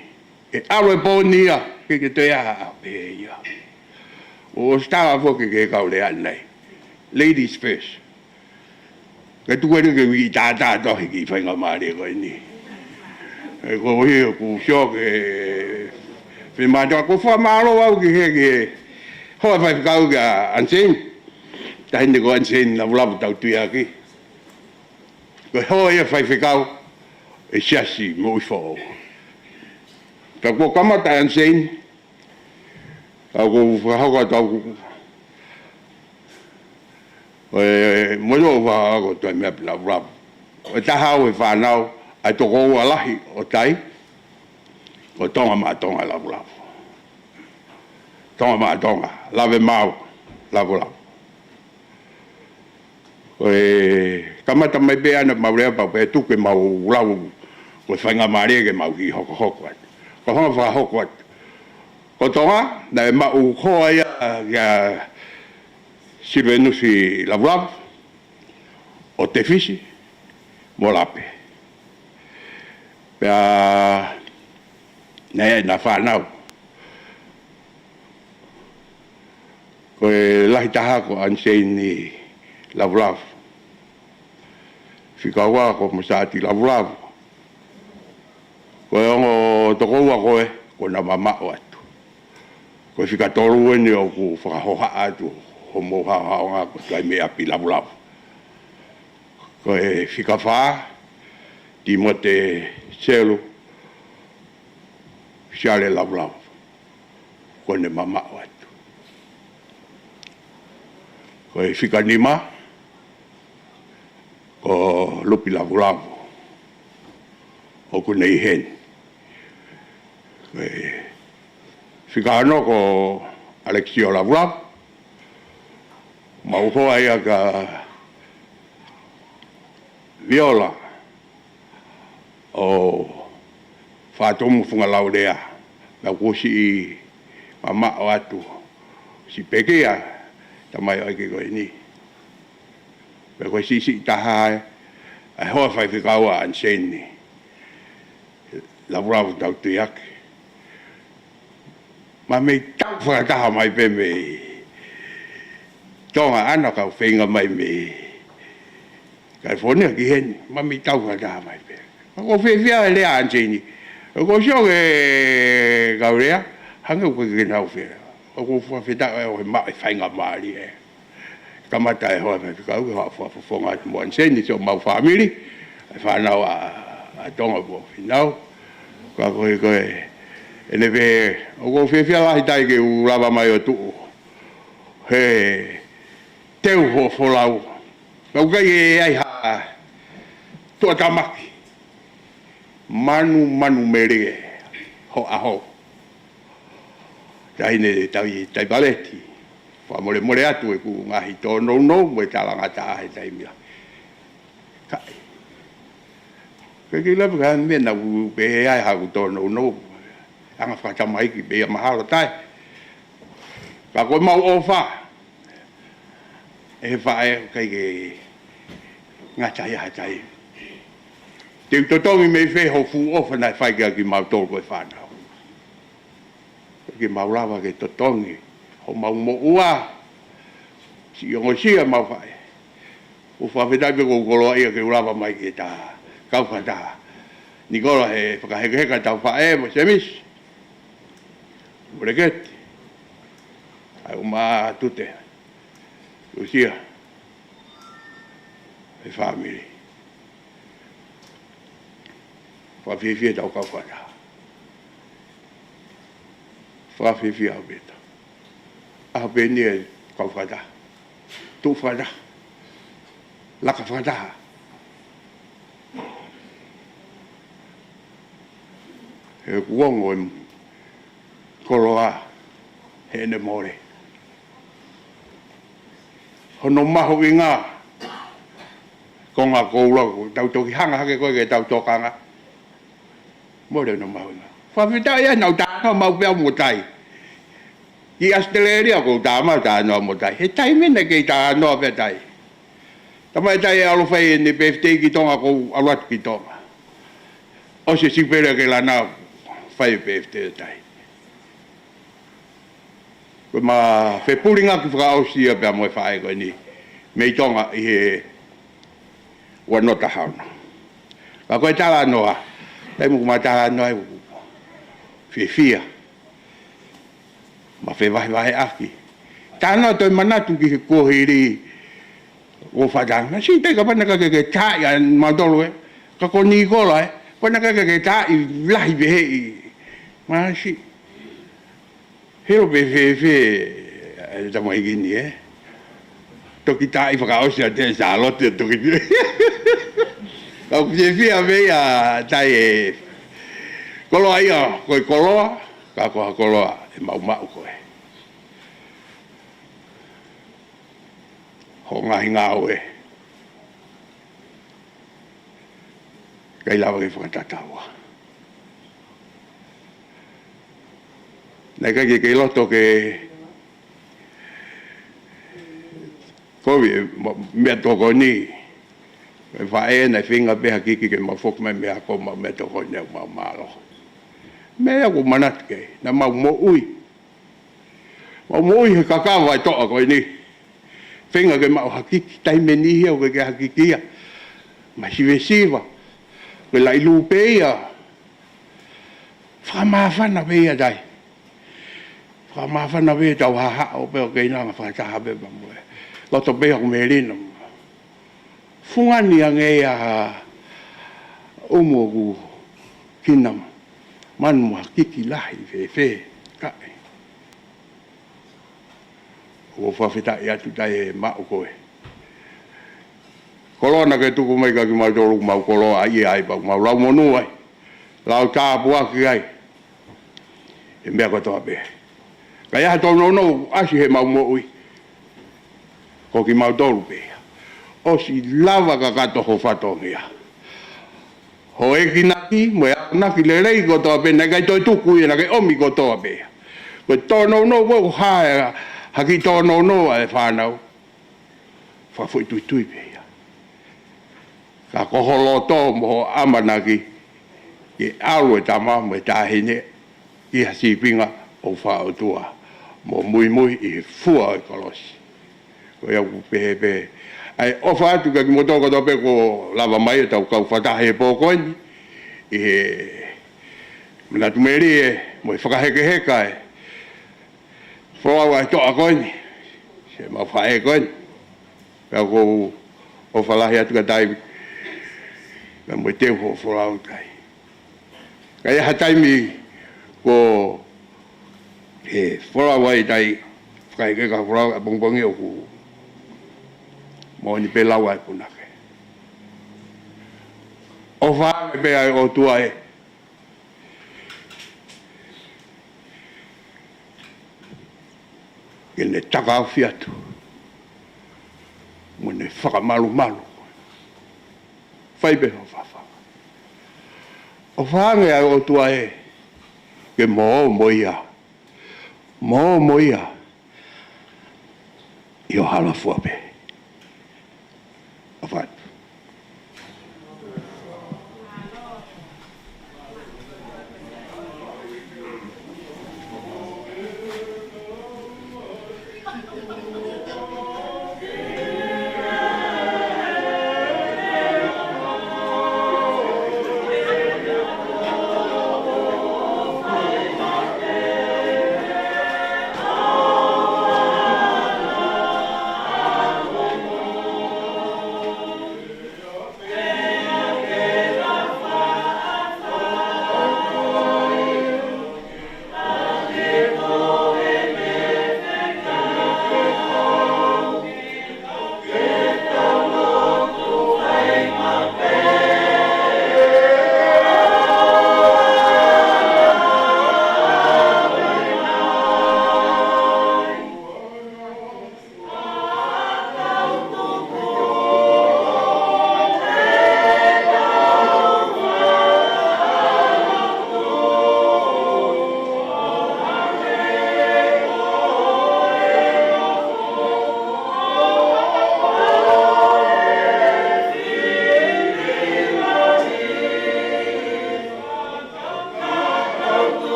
ʻE ʻalu e pō ni ia, ke ke toe aha pē ia. ʻO stava foki ke kau lea nei. Ladies first. Ke tuku eni ke ui tātā tohi ki faingamālie ko eni. ʻE ko hi ʻoku sio ke fimātoa ko fakamālō au ki he ki he hoa faifekau kia Ansein. Taʻahine ko Ansein Lavulavu Tautuiaki. Ko e hoa ia faifekau e siasi mo i foʻou. Ka ko kamata Ansein, ʻoku ou fakahoko atu au ʻe mo ʻoku ou fakahoko atu ai meʻa pē Lavulavu. ʻOku taha au e fānau ʻa e tokoua lahi ʻo tai, ko Tonga Maʻa Tonga Lavulavu. Tonga Maʻa Tonga, Lave Maau Lavulavu. Ko e kamata mai pē ʻana mau lea pau pē tuku ke mau lau ko e faingamālie ke mau kiʻi hokohoko atu. Ko e hanga fakahoko atu. Ko Tonga, naʻe maʻu hoa ia kia Silivenusi Lavulavu, ʻo Tefisi, mo Lape. Pea, naʻe ʻi ai ʻena fānau. Ko e lahi taha ko Anseini Lavulavu. Fika ua ko Mosati Lavulavu. Ko e ongo tokoua ko ē, ko ʻena mamaʻo atu. Ko e fika tolu eni ʻoku fakahohaʻa atu, hoʻomou haohaonga ko Tuaimeiʻapi Lavulavu. Ko e fika fā, Timote Selu, Siale Lavulavu. Ko ʻene mamaʻo atu. Ko e fika nima, ko Lupi Lavulavu. ʻOku ne ʻi heni. Ko e fika ono ko Alekisio Lavulavu. Maʻu hoa ia kia Viola ʻo Fatumu Fungalaulea. Naʻa ku siʻi mamaʻo atu. Siʻi pekia, tamai ʻo ʻEiki ko eni. Pea ko e siʻisiʻi taha ē, ʻa e hoa faifekau ʻa Anseini Lavulavu Tautuiaki. Ma mei tau fakataha mai pē mei Tonga ʻana kau feinga mai mei California ki heni, ma mei tau fakataha mai pē. Ma ko fiefia e lea Anseini. ʻOku sio ke kau lea, hangē ʻoku ke nau fea. ʻOku fakafetaʻi ʻo e maʻu e faingamālie. Kamata e hoa faifekau, ke hoa fakafofonga atu mo Anseini, siʻomau fāmili, e fānau ʻa, ʻa Tonga mo Finau. Ka ko e, ko e, ʻene pē, ʻoku ou fiefia lahi tai ke u lava mai ʻo tuʻu. He teu ho folau. Kau kai ʻe ʻi ai ha tuʻatamaki. Manu, manu melie. ho ʻaho. Taʻahine tau ʻi Taipaleti. Fakamolemole atu ʻeku ngaahi tōnounou mo e talangataʻa he taimi lahi. Kae. Ke kei lava ka meʻa naʻa ku pehē ai haʻaku tōnounou. Anga fakatamaiki pē ia mahalo taʻe. Ka ko ʻemau ʻofa ʻe he faʻē ʻikai ke ngata ia ha taimi. Te u totongi mei fē ho fuʻu ʻofa naʻe fai kia kimautolu ko e fānau. Ke mau lava ke totongi homau moʻua. Siʻi ongosia mau faʻē. ʻOku fakafetaʻi pē ʻoku ou koloaʻia ke u lava mai ke ta kau fakataha. Nikola he fakahekeheka tau faʻē mo Semisi. Moleketi. ʻAi uma tute. Lusia. He fāmili. Fakafiefia tau kau fakataha. Fakafiefia au pē ta. ʻAho pē ni e kau fakataha. Tuʻu fakataha. Laka fakataha. He kuongo e koloa heʻene mole. Hono mahuʻinga konga koula ʻoku tau toki hanga hake ko ē ke tau tokanga. Mole hono mahuʻinga. Fakafetaʻi ai naʻa ku talanoa maʻu pē au mo Tai. ʻI ʻAositelēlia ʻoku ou tala mai talanoa mo Tai. He taimi naʻe kei talanoa pē Tai. Talamai ʻe Tai ʻe ʻalu ʻo fai ʻene pēfitei ki Tonga, ʻoku ou ʻalu atu ki Tonga. ʻOsi e sipele ke lana fai e pēfitei ʻa Tai. Ko ʻema fepulingaki fakaʻosi ia pea mo e faʻē ko eni mei Tonga ʻi he ua noa taha ono. Ka ko e talanoa, taimi ʻoku ma talanoa ai ʻoku fiefia. Ma fevahevaheʻaki. Talanoa toe manatu ki he kuohili ʻo Fatanga. Siʻi Tai, kapau naʻe ʻikai ke ke taaʻi ʻa mautolu ē. Ka ko Nikola ē. Kapau naʻe ʻikai ke ke taaʻi lahi pehē ʻi. Masi. Hilo pē fēfē, ʻe tamaiki ni, ē? Toki taaʻi fakaʻosi ʻa Te Sālote, toki. Kau fiefia pē ia Tai ē. Koloa ia, ko e koloa, ka ko ha koloa ʻe maʻumaʻu ko ē. Ho ngaahi ngāue. ʻIkai lava ke fakatataua. Naʻe ʻikai ke kei loto ke kovi e mo-, meʻatokoni. E faʻē naʻe feinga pē ha kiki ke mau foki mai mei he ako maʻu meʻatokoni ʻoku mau mālō. Meʻa ʻoku ou manatu ki ai, naʻa mau moʻui. Mau moʻui he kakava e toʻa ko eni. Feinga ke maʻu ha kiki, taimi ʻe niʻihi ʻoku ʻikai ke ha kiki ia. Masivesiva. Ko e laʻi lū pē ia. Fakamāfana pē ia Tai. Fakamāfana pē tau hahaʻo pē ʻo kei langa fakataha pē pea mo e. Loto pē ʻoku melino. Fungani ange ia ha ʻumu ʻoku kina manu mo ha kiki lahi fēfē. Kae. ʻOku ou fakafetaʻi atu Tai e maʻu ko ē. Koloa naʻa ke tuku mai kia kimautolu ʻoku mau koloaʻia ai pea ʻoku mau lau monū ai. Lau tāpuaki ai. He meʻa kotoa pē. Ka ʻi ai ha tōnounou ʻasi heʻemau moʻui. Ko kimautolu pē ia. ʻOsi lava kakato ho fatongia. Ho ʻekinaki, mo e akonaki lelei kotoa pē naʻe ʻikai toe tuku ia naʻa ke ʻomi kotoa pē ia. Ko e tōnounou ko ē ʻoku hā ʻe ha kiʻi tōnounou ʻa e fānau. Fakafoʻituitui pē ia. Ka ko ho loto mo ho ʻamanaki ke ʻalu e tama mo e taʻahine ʻi ha sīpinga ʻoku fakaʻotua mo muimui ʻi he fua ʻo e kolosi. Ko ia ʻoku pehē pē. ʻAi ʻofa atu kia kimoutolu kotoa pē kuo lava mai ʻo tau kau fakataha he pō ko eni. ʻI he manatu melie mo e fakahekeheka e folau ʻa e toʻa ko eni, siʻemau faʻē ko eni. Pea ʻoku ou ʻofa lahi atu kia Tai, pea mo e teu hoʻo folau Tai. Ka ʻi ai ha taimi ko e folau ai Tai, fakahekeheka folau ʻapongipongi ʻoku moʻoni pē lau ai punake. ʻOfa ange pē ʻa e ʻOtua ē. ke ne takaofi atu mo ne fakamalumalu. Fai pē ho fafa. ʻOfa ange ʻa e ʻOtua ē, ke mo ō mo ia, mo ō mo ia ʻi ho hala fua pē. ʻOfa atu.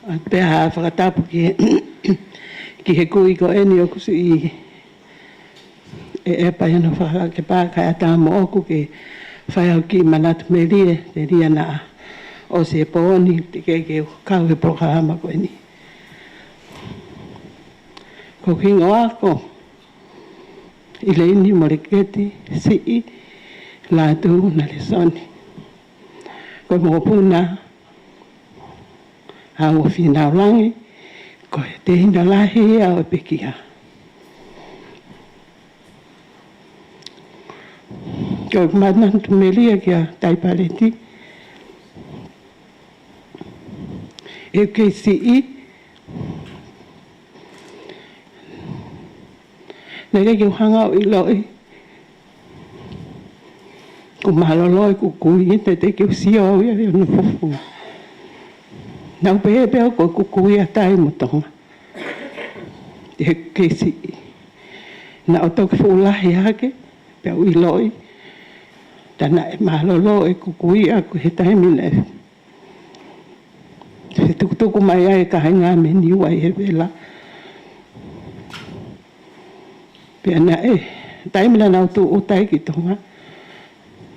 ʻA, pea fakatapu ki he, ki he kui ko eni ʻoku siʻi ʻe, ʻe pea ʻi hono faka-, ke pā kae ʻatā moʻoku ke fai ʻa e kiʻi manatu melie, melie naʻa ʻosi e pō ni, teʻeki ke u kau he polokalama ko eni. Ko hoku hingoa ko ʻIleini Moleketi Siʻi Lātū Nalesoni. Ko e mokopuna ʻa Finaulangi, ko e tehina lahi ʻa ʻo e pekia. Ko e manatu melie kia Taipaleti, ʻe kei siʻi, naʻe ʻikai ke u hanga ʻo ʻiloʻi ʻoku mālōlō ʻeku kui, he teʻeki ke u sio au ia ʻi hono fuʻu. Naʻá ku pehē pē au ko ʻeku kui ʻa Tai mo Tonga. He kei siʻi, naʻá ku toki fuʻu lahi hake, pea u ʻiloʻi, tā naʻe mālōlō ʻeku kui ʻaʻaku he taimi naʻe fetukutuku mai ai e kāinga mei Niua ʻi he vela. Pea naʻe, taimi naʻa nau tūʻuta ai ki Tonga,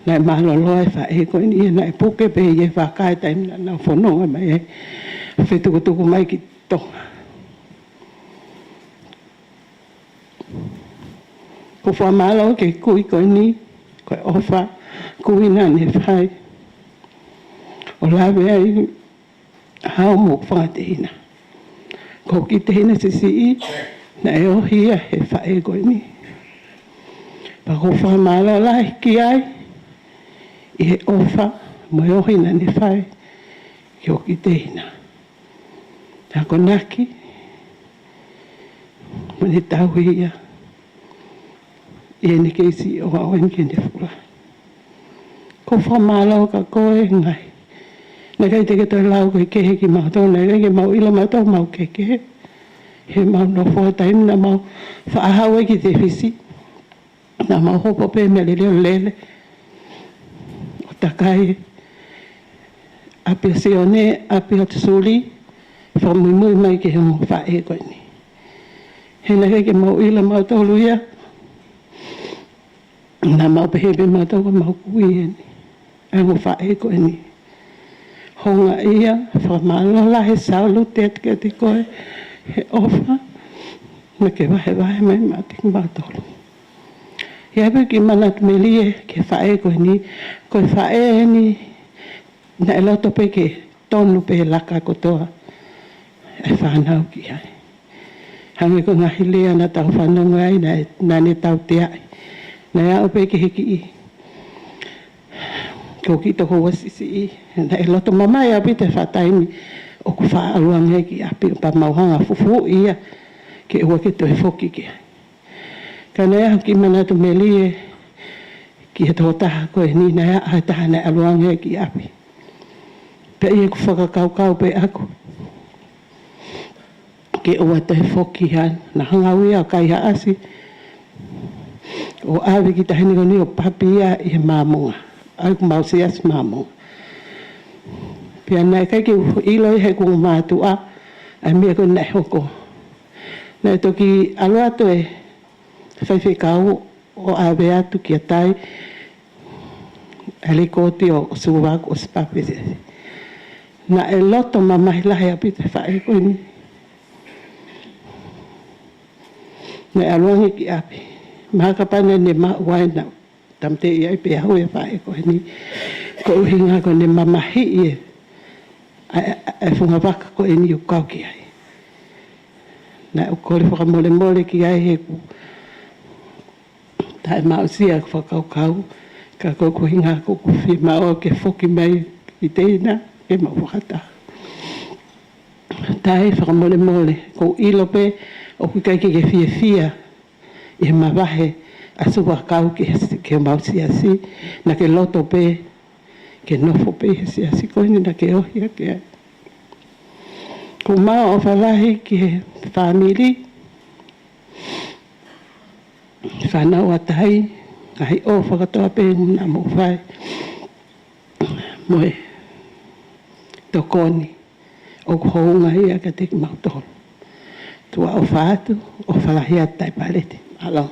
naʻe mālōlō e faʻē ko eni, naʻe puke pē ʻi he vaka he taimi naʻa nau fononga mai ai, fetukutuku mai ki Tonga. ʻOku ou fakamālō ki he kui ko eni, ko e ʻofa kui naʻá ne fai ʻo lave ai au mo hoku fanga tehina. Ko hoku kiʻi tehina siʻisiʻi, naʻe ohi ia he faʻē ko eni. Pea ʻoku ou fakamālō lahi ki ai, ʻi he ʻofa mo e ohi naʻá ne fai ki hoku kiʻi tehina. akonaki, mo ʻene tauhi ia ʻi heʻene kei siʻi ʻo aʻu eni ki heʻene fuʻu lahi. ʻOku ou fakamālō kia koe, ngaahi. Naʻe ʻikai te ke toe lau ko e kehe kimautolu, naʻe ʻikai ke mau ʻilo mautolu ʻoku mau kehekehe. He mau nofo he taimi naʻa mau faʻa haʻu ai ki Tefisi. Naʻa mau hopo pē mei he lele ʻo lele, ʻo takai ʻapi ʻo Sione, ʻapi ʻo Suli, fakamuimui mai ki he ongo faʻē ko eni. He naʻe ʻikai ke mau ʻilo mautolu ia, naʻa mau pehē pē mautolu ʻoku mau kui eni ʻa e ongo faʻē ko eni. Houngaʻia, fakamālō lahi, salute atu kiate koe he ʻofa naʻa ke vahevahe mai maʻa kimautolu. ʻI ai pē kiʻi manatu melie ki he faʻē ko eni, ko e faʻē eni naʻe loto pē ke tonu pē laka kotoa e fānau ki ai. Hangē ko e ngaahi lea naʻa tau fanongo ai, naʻe, naʻa ne tauteaʻi. Naʻe aʻu pē ki he kiʻi, ko e kiʻi tokoua siʻisiʻi, naʻe loto mamahi ʻaupito he faʻa taimi ʻoku faʻa ʻalu ange ki ʻapi, pea mau hanga ʻo fufuuʻi ia ke ʻoua ke toe foki ki ai. Ka naʻe ʻi ai ha kiʻi manatu melie ki he tokotaha ko eni, naʻe ʻi ai ha taha naʻe ʻalu ange ki ʻapi. Pea ʻi heʻeku fakakaukau pē ʻaʻaku ke ʻoua toe foki, naʻa ne hanga ʻo ui au ʻo kaihaʻasi ʻo ʻave ki taʻahine ko eni ʻo papi ia ʻi he Māmonga, ʻa ʻeku mau siasi Māmonga. Pea naʻe ʻikai ke u ʻilo ia heʻeku ongo mātuʻa ʻa e meʻa ko ē naʻe hoko. Naʻe toki ʻalu atu e faifekau ʻo ʻave atu kia Tai ʻa e lēkooti ʻo, ʻo Suva kuo ʻosi papi e siasi. Naʻe loto mamahi lahi ʻaupito e faʻē ko eni. Naʻe ʻalu ange ki ʻapi. Mahalo kapau naʻa ne maʻu ai, naʻa ku tāmateʻi ai pē au ʻe he faʻē ko eni. Ko e ʻuhinga ko ʻene mamahiʻi e, ʻa e, ʻa e, ʻa e funga vaka ko eni ʻoku kau ki ai. Naʻa ku kole fakamolemole ki ai heʻeku taʻemaʻusia ʻeku fakakaukau, ka ko ʻeku ʻuhinga ko ʻeku fiemaʻu ke foki mai ki Teina ke mau fakataha. Tai, fakamolemole, ʻoku ou ʻilo pē ʻoku ʻikai ke ke fiefia ʻi he mavahe ʻa Suva kau ki he, ki he mau siasi, naʻa ke loto pē ke nofo pē he siasi ko eni naʻa ke ohi hake ai. ʻOku mau ʻofa lahi ki he fāmili, fānau ʻa Tai, ngaahi ʻofa kotoa pē naʻa mou fai, mo e tokoni ʻoku hounga ia kiate kimautolu. Tuʻa ʻofa atu, ʻofa lahi atu Tai Paleti. Mālō.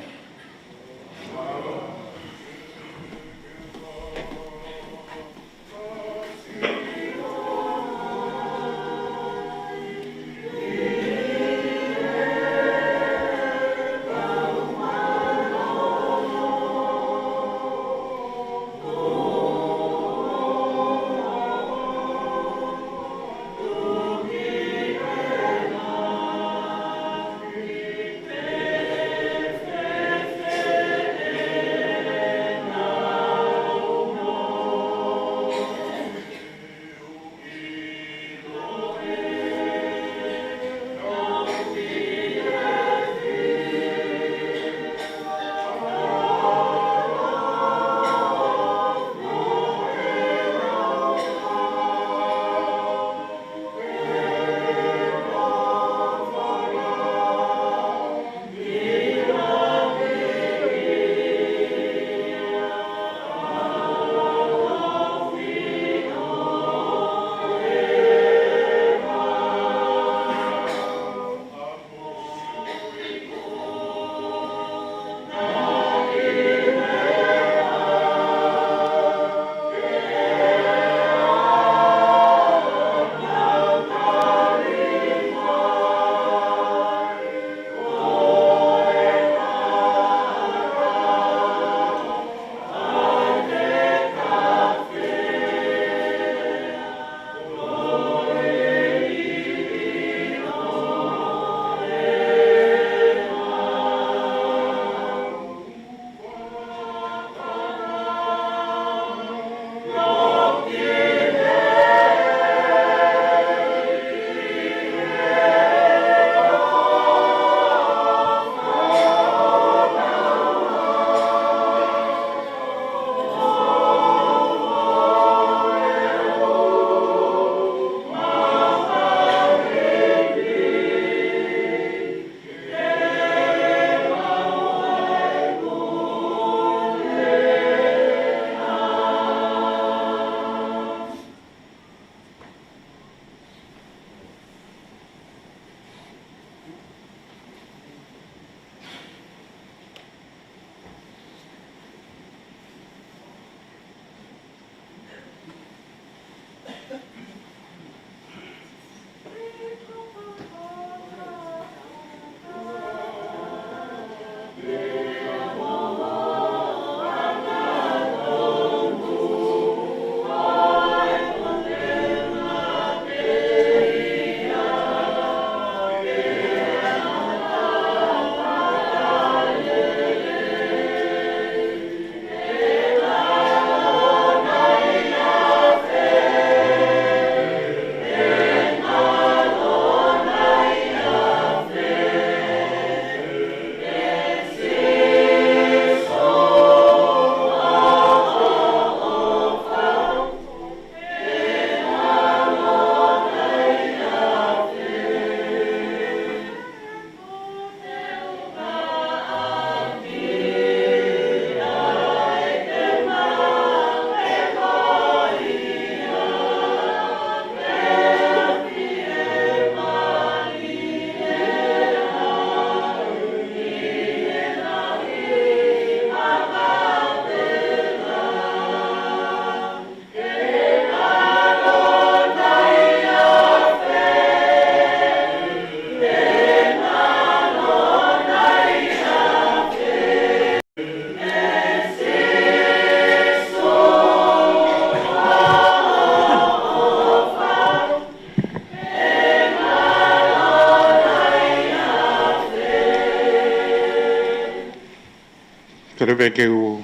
Tole pē ke u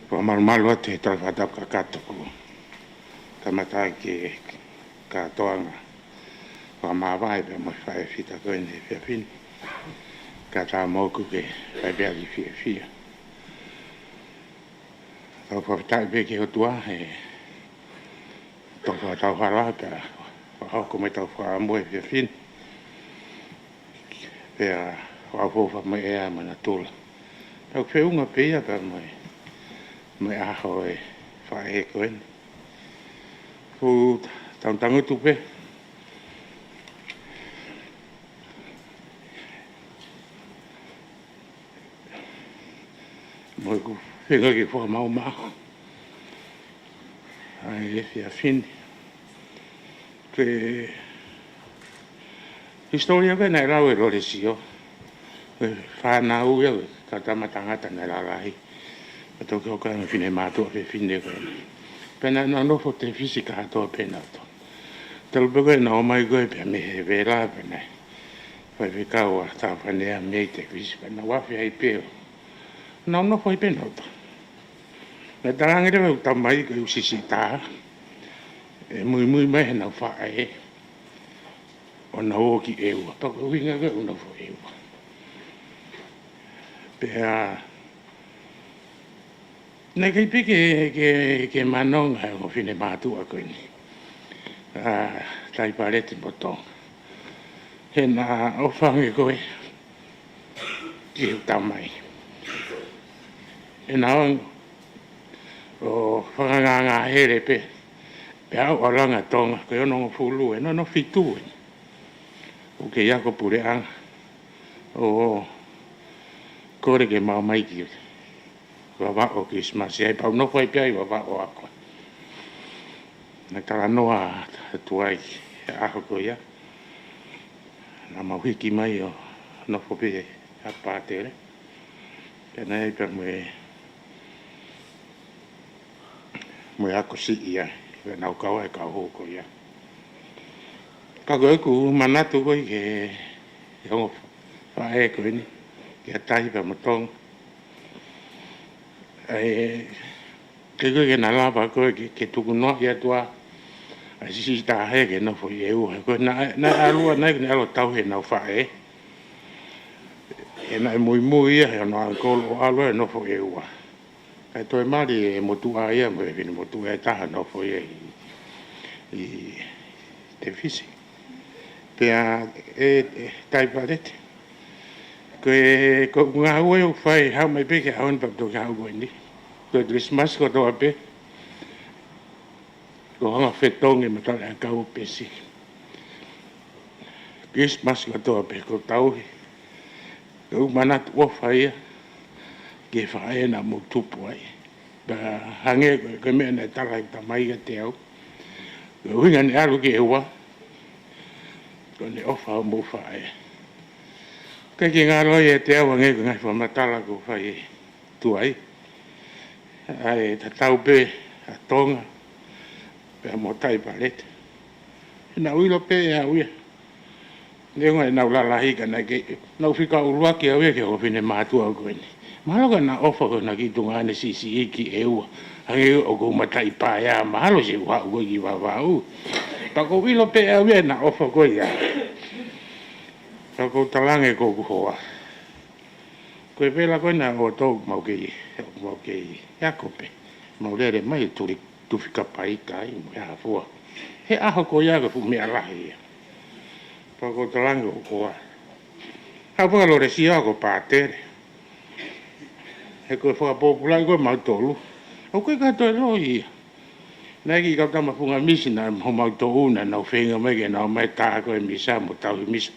fakamalumalu atu he tala fakatapu kakato kuo kamata ki he kātoanga fakamāvae pea mo e faʻē fita ko eni he efiafi ni. Kae ʻatā moʻoku ke fai pē ʻaki e fiefia. Tau fakafetaʻi pē ki he ʻOtua he tau fakatau hala pea fakahoko mai ʻetau fakaʻamu he efiafi ni. Pea ʻoku ʻi ai e foʻi fakamoʻoni mo e natula. Tau feʻunga pē ia pea mo e, mo e ʻaho e faʻē ko eni. Ko e tangutu pē. Mo ʻeku feinga ke fakamaʻumaʻu ʻa e efiafi ni. Ko e hisitōlia ko ē naʻe lau ʻe Lolesio, ko e fānau ia, ko e kau tama tangata naʻe lalahi. Ka toki hoko ai e finemātuʻa fefine ko ē. Pea naʻa nau nofo Tefisi kātoa pē nautolu. Talu pē ko ē naʻa nau ō mai ko ē pea mei he vela pea naʻe faifekau ʻa Tāpanea mei Tefisi pea nau afe ai pē ʻo nau nofo ai pē nautolu. Naʻe talaange leva ʻe heʻeku tamai ko e ʻū siʻisiʻi taha ʻe muimui mai heʻenau faʻē ʻo nau ō ki ʻEua. Pea ko e ʻuhinga ko e ʻū nofo ʻEua. Pea naʻe ʻikai pē ke, ke, ke manonga e ongo finemātuʻa ko eni, ʻa Taipaleti mo Tonga, he naʻa ʻofa ange ko ē ki heʻeku tamai. He naʻa nau ō ʻo fakangāngāhele pē, pea aʻu ʻo langa Tonga, ko e onongofulu ē, nofo fitu ē. ʻOku kei ako puleʻanga, ʻo kole ke ma ō mai ki Vavaʻu ʻo Kilisimasi ai, pea u nofo ai pē ʻi Vavaʻu ʻo ako. Naʻe talanoa atu ai he ʻaho ko ia. Naʻa mau hiki mai ʻo nofo pē ʻa Pātele. Pea naʻe ʻi ai pē mo e, mo e ako siʻi ai, pea nau kau ai e kau hū ko ia. Ka ko ʻeku manatu ko ē ki he, ki he ongo faʻē ko eni, kia Tai pea mo Tonga. ʻE, ke ko ē ke na lava ko ē ke, ke tuku noaʻi atu ʻa e siʻisiʻi taha ia ke nofo ʻi ʻEua. Ko e naʻe, naʻe ʻalu ʻa, naʻe, naʻe ʻalu ʻo tauhi ʻenau faʻē. He naʻe muimui ia he hono uncle ʻo ʻalu ʻo nofo ʻEua. Kae toe mali e motuʻa ia mo e finemotuʻa ʻe taha nofo ia ʻi, ʻi Tefisi. Pea ʻe, ʻe Taipaleti, ko e, ko e ngāue ʻoku fai, haʻu mai pē ki he ʻaho ni pea toki haʻu ko eni. Ko e Kilisimasi kotoa pē, ko e hanga fetongi mo e tala ʻakau ʻo Pesi. Kilisimasi kotoa pē ʻoku tauhi. Ko ʻeku manatu ʻofa ia ki he faʻē naʻa mou tupu ai. Pea hangē ko e, ko e meʻa naʻe tala ʻe heʻeku tamai kiate au, ko e ʻuhinga ʻene ʻalu ki ʻEua, ko ʻene ʻofa homou faʻē. ʻIkai ke ngalo ia kiate au hangē ko e ngaahi fakamatala kuo fai tuai. ʻA e tatau pē ʻa Tonga pea mo Taipaleti. He naʻa ku ʻilo pē ʻe au ia, neongo ʻenau lalahi ka naʻe ʻikai, naʻa ku fika ʻuluaki au ia ki he ongo finemātuʻa ko eni. Mahalo ka naʻe ʻofa ko ē naʻe ki tuʻa ʻene siʻisiʻi ki ʻEua, hangē ʻoku ou mataʻi paea, mahalo se u haʻu ko ē ki Vavaʻu. Pea ʻoku ou ʻilo pē ʻe au ia ʻena ʻofa ko ia. Pea ʻoku ou talaange ki hoku hoa, ko e vela ko ē naʻe ʻoatu ʻoku mau kei, ʻoku mau kei ako pē, mau lele mai e tuli, tufi kapaika ai mo e hā fua. He ʻaho ko ia ko e fuʻu meʻa lahi ia. Pea ʻoku ou talaange ki hoku hoa, haʻu pē kia Lolesio ko Pātele. He ko e fakapōpulaʻi ko ē mautolu, ʻoku ʻikai ke toe loi ia. Naʻe ʻi ai e kiʻi kau tama funga misi naʻe homau toʻu naʻa nau feinga mai ke nau ō mai ʻo tā ko ē misa mo tauhi misa.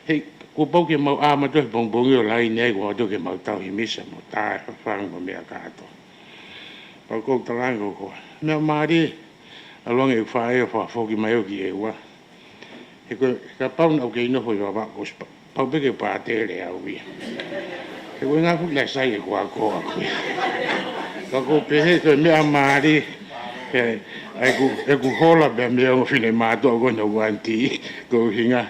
He kuo pau ke mau ʻā mautolu he pongipongi ʻo laine ai ko mautolu ke mau tauhi misa mo tā e fafanga mo e meʻa kātoa. Pea ʻoku ou talaange ki hoku hoa, meʻa mālie, ʻalu ange ʻeku faʻē ʻo fakafoki mai au ki ʻEua. He ko e, kapau naʻa ku kei nofo ʻi Vavaʻu kuo ʻosi pa-, pau pē ke Pātele au ia. He ko e ngaahi fuʻu lea sai ʻeku ako au ia. Ka ʻoku ou pehē ko e meʻa mālie, he, ʻa ʻeku, ʻeku hola pē mei he ongo finemātuʻa ko eni ʻoku anti, ko e ʻuhinga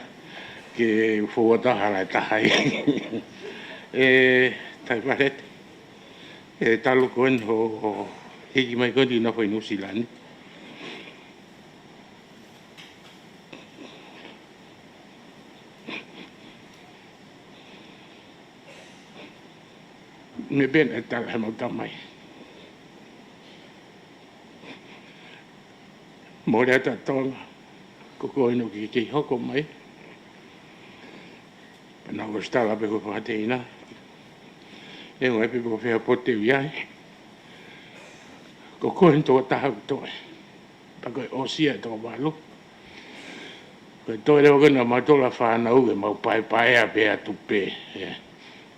ke u fou atu ʻo hala ʻe taha ai. ʻE, Taipaleti, ʻE talu ko eni hoʻo hiki mai ko eni ki he nofo ʻi Nuʻusila ni. Meʻa pē naʻe tala ʻe heʻemau tamai. Mole ʻa Tonga, ko koe eni ʻoku ke kei hoko mai. Pea naʻá ku ʻosi tala pē ko e fakateina. ʻE ngāue pē pe ko fē ha pote ʻoku ʻi ai. Ko koe eni tokotaha ʻoku toe. Pea ko e ʻosi ia ʻe toko valu. Ko e toe leva ko eni ʻa mautolu ʻa e fānau ke mau paepaea pē atu pē. ʻE.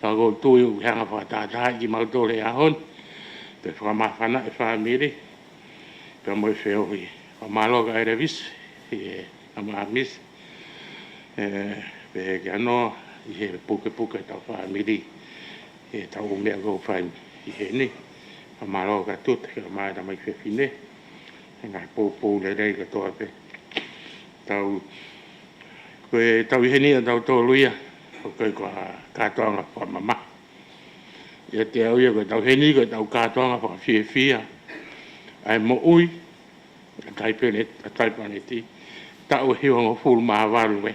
Ka ʻoku ou tui ʻoku hanga ʻo fakatātaaʻi kimautolu he ʻaho ni. Pea fakamāfana e fāmili. Pea mo e feohi. Fakamālō kia Elvis, ʻi he ʻamanaki. ʻE, pea ke ʻanoa ʻi he pukepuke ʻetau fāmili. ʻI heʻetau meʻa ʻoku fai ʻi heni. Fakamālō kia Tuta, kia Maʻa, Tamai Fefine. ʻI he ngaahi poupou lelei kotoa pē. Tau, ko ʻetau ʻi heni ʻa tautolu ia, ʻoku ʻikai ko ha kātoanga fakamamahi. ʻIate au ia ko ʻetau ʻi heni ko ʻetau kātoanga fakafiefia. ʻA e moʻui, ʻa e taipele-, ʻa e taipaleti, taʻu ʻe hivangofulu mā valu ē.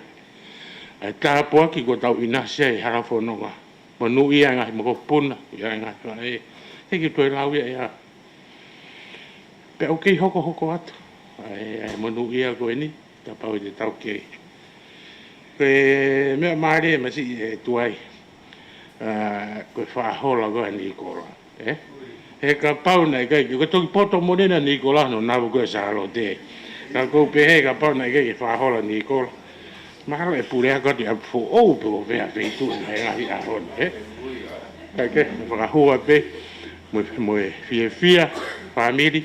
ʻA e tāpuaki kuo tau ʻinasi ai he hala fononga. Monūʻia e ngaahi mokopuna, ʻi ai e ngaahi faʻē. He ʻikai toe lau ia ia. Pea ʻoku kei hokohoko atu. ʻA e, ʻa e monūʻia ko eni, kapau te tau kei. Ko e meʻa mālie masiʻi ʻe tuai. ʻA, ko e fakahola ko ē ʻa Nikola. ʻE? He kapau naʻe ʻikai, ko e toki poto moʻoni ʻa Nikola hono navu ko ē ʻa Sālote. Ka ʻoku ou pehē kapau naʻe ʻikai ke fakahola ʻa Nikola. Mahalo ʻe puleako atu ʻa e foʻou pe ko fē ha feituʻu he ngaahi ʻaho ni, ē? Kae kehe, fakahua pē, mo e, mo e fiefia, fāmili,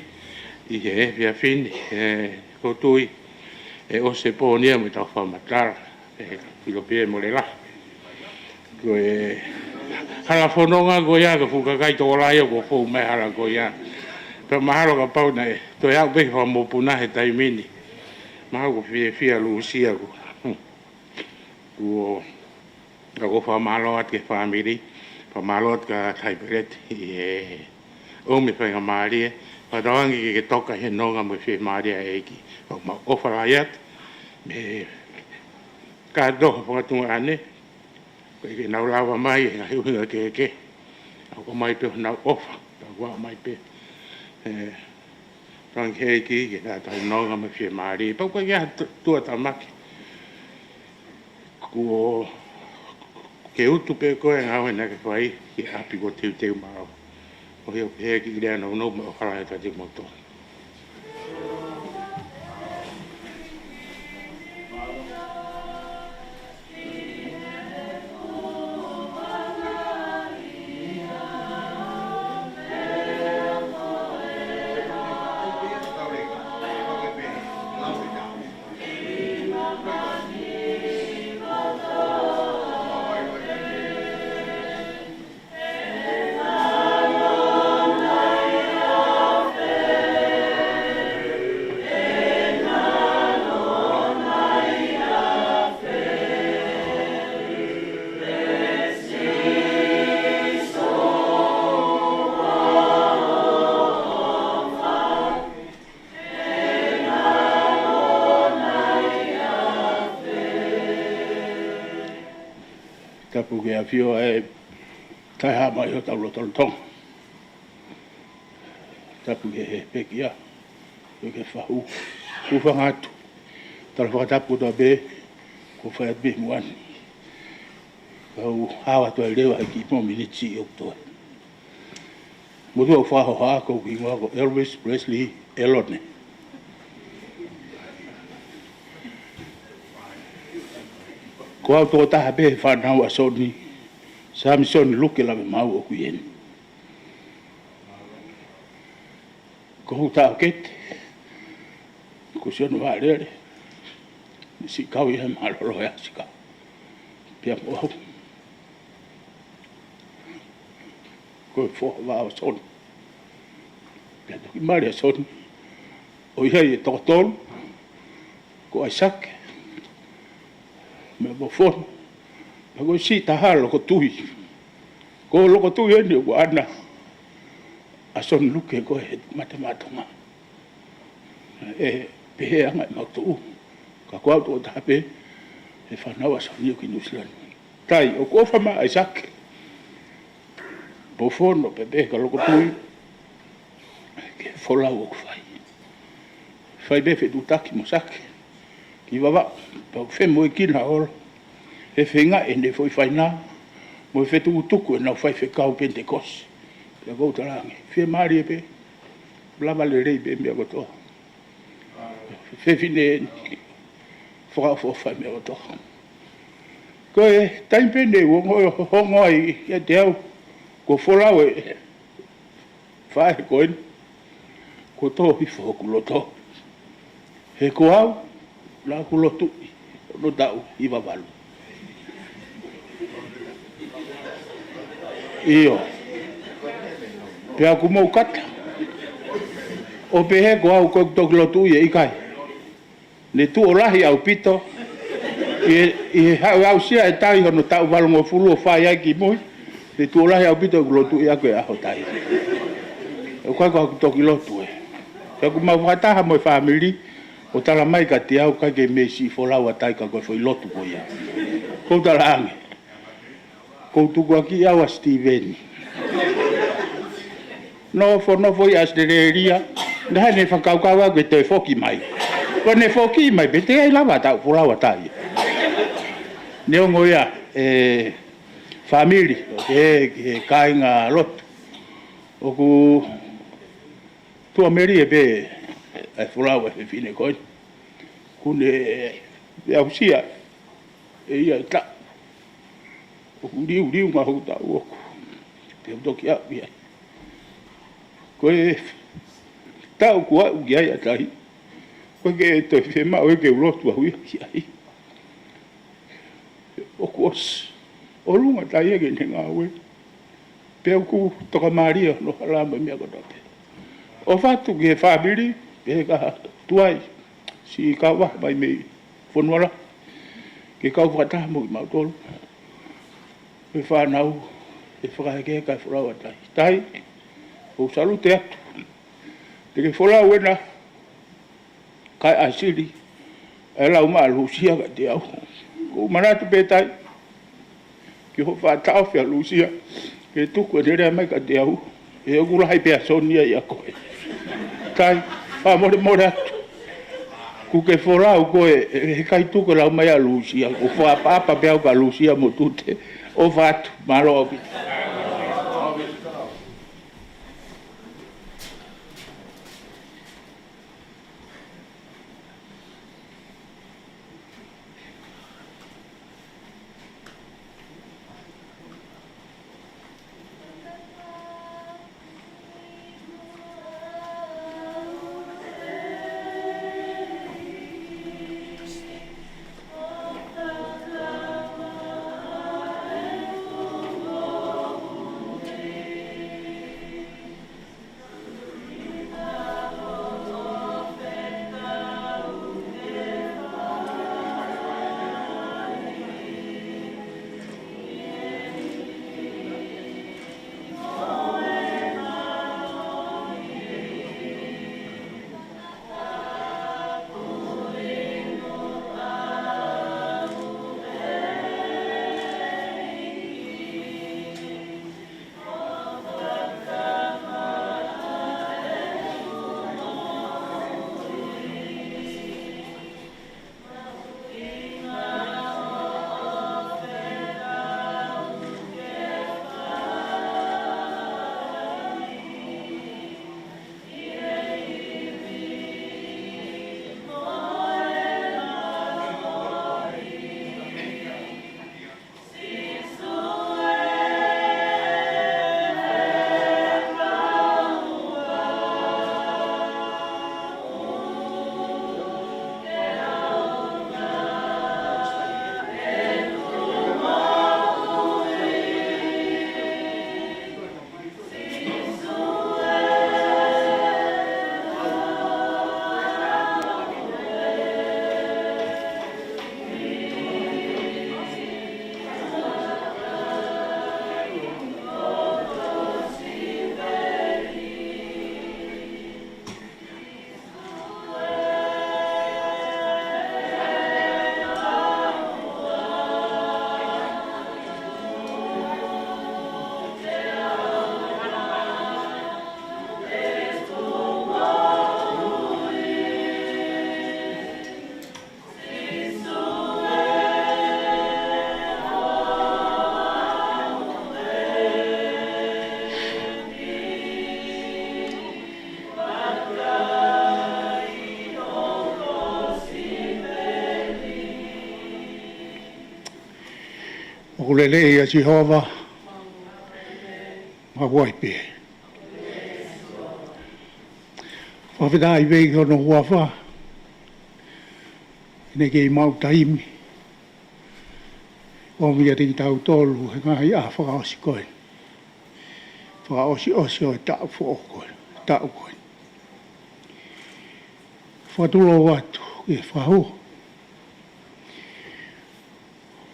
ʻi he efiafi ni, ē, ʻoku ou tui, ʻe ʻosi e pō ni ia mo ʻetau fakamatala, ē, ʻilo pē mo e lea. Ko e hala fononga ko ia, ko e fuʻu kakai tokolahi ʻoku fou mai he hala ko ia. Pea mahalo kapau naʻe, toe aʻu pē ki he fakamokopuna he taimi ni. Mahalo ʻoku fiefia Lūsia ko. Kuo, ka ʻoku ou fakamālō atu ki he fāmili, fakamālō atu kia Taipeleti, ʻi he ʻomi e faingamālie, fakatauange ke ke toka he nonga mo e fiemālie ʻa e ʻEiki. Ka ʻoku mau ʻofa lahi atu, mei he kātoa fakatungaʻane, ko e ʻikai ke nau lava mai, he ngaahi ʻuhinga kehekehe. ʻOku ʻomai pē honau ʻofa, ka ʻoku ʻomai pē. ʻE, Tauange ki he ʻEiki ke tau nonga mo e fiemālie. Pau ko ia tu-, tuʻa tāmaki. Kuo ke utu pē ko e ngāue naʻá ke fai ki he ʻapi kuo teuteu maʻau. ʻOhake ʻo pehē ki he lea nounou mo e ʻofa lahi atu kiate kimoutolu. Tapu ki he ʻAfio ʻa e Taʻehāmai ʻo hotau lotolotonga. Tapu ki he pekia, ki he fahu, kuo fanga atu. Tala fakatapu kotoa pē, kuo fai atu pē muʻa ni. Kau hao atu ai leva he kiʻi foʻi miniti ʻoku toe. Motuʻa ʻoku fakahoha, ko hoku hingoa ko Elvis Presley ʻElone. Ko au tokotaha pē he fānau ʻa Soni, Samisoni Luke Lavemaau ʻoku ʻi heni. Ko hoku taʻokete, ko Sione Vaʻalele, ne siʻi kau ia he mālōlō ʻa Sikau. Pea mo au. Ko e foha vaʻa ʻo Soni. Pea toki mali ʻa Soni. ʻOku ʻi ai e toko tolu. Ko ʻAisake. Mo Fono. Pea ko e siʻi taha Lokotui. Ko Lokotui eni ʻoku ʻaʻana. ʻa Soni Luke ko e mate matonga. ʻE pehē ange ʻemau tuʻu. Ka ko au tokotaha pē ʻe fānau ʻa Soni ʻo ki Nuʻusila ni. Tai, ʻoku ʻofa mai ʻa Sake. Pō fono pē pē ka loko tui. Ke folau ʻoku fai. Fai pē fetuʻutaki mo Sake. Ki Vavaʻu, pau femoʻuekina ʻo ʻola. He feinga ʻene foʻi fainā. Mo e fetukutuku ʻenau faifekau Penitekosi. Pea kou talaange. Fiemālie pē. Lava lelei pē meʻa kotoa. Fefine ni. Fakaʻofoʻofa meʻa kotoa. Ko e taimi pē ʻeni ʻoku ongo, ongo ai kiate au. Ko folau e faʻē ko eni. Ko tō hifo hoku loto. He ko au, naʻa ku lotuʻi, ʻo taʻu hiva valu. ʻIo. Pea ʻoku mou kata. ʻO pehē ko au ko ʻeku toki lotuʻi ʻe ʻikai. Ne tuʻo lahi ʻaupito. ʻI he, ʻi he haʻu ʻe aʻusia e tai hono taʻu valungofulu ʻo fai ai ki mui. Ne tuʻo lahi ʻaupito ʻeku lotuʻi ʻaʻaku e ʻaho tai. ʻOku ʻikai ko haʻaku toki lotu ē. Pea ʻoku mau fakataha mo e fāmili. ʻO tala mai kiate au ʻikai ke mei siʻi folau ʻa tai ka ko e foʻi lotu ko ia. Kou talaange. Kou tukuakiʻi au ʻa Sitīveni. Nofo, nofo ʻi ʻAositelēlia. Naʻa ne fakakaukau au ke toe foki mai. Ko ʻene foki mai, pea teʻeki ai lava taʻu folau ʻa tai. Neongo ia, e, fāmili, ʻo ke, ke kāinga lotu. ʻOku tuʻamelie pē, e folau e fefine ko eni. Kuo ne, e, aʻusia, ʻe ia e taʻu. ʻOku liuliu ngā hoku taʻu ʻoku. Pea u toki aʻu ia. Ko e taʻu kuo aʻu ki ai ʻa tai. Ko e ke toe fiemaʻu ʻe ke u lotu au ia ki ai. ʻOku ʻosi. ʻOlunga tai ia ke ne ngāue. Pea ʻoku tokamālie hono hala mo e meʻa kotoa pē. ʻOfa atu ki he fāmili, pea ka tuai. Siʻi kau vaha mai mei Fonuala. Ke kau fakataha mo kimautolu. Ko e fānau, ʻe fakahekeheka e folau ʻa tai. Tai, ʻoku salute atu. Te ke folau ena, kae ʻāsili, ʻe lau mai ʻa Lūsia kiate au. ʻOku ou manatu pē tai, ke u faʻa taʻofi ʻa Lūsia, ke tuku ʻene lea mai kiate au, he ʻoku lahi pē ʻa Soni ia ʻia koe. Tai, fakamolemole atu. Kuo ke folau koe, ʻe, ʻe ʻikai tuku e lau mai ʻa Lūsia, ʻoku ou fakaʻapaʻapa pē au kia Lūsia mo Tute, ʻofa atu, mālō ʻaupito. Ko e lelei ʻa Sihova, maʻu ai pē. Fakafetaʻi pē ki hono huafa, ʻi heʻene kei maʻu taimi ʻo ʻomi kiate kitautolu he ngaahi ʻaho fakaʻosi ko ē, fakaʻosiʻosi ʻo e taʻu foʻou ko ē, taʻu ko ē. Fakatulou atu ki he fahu.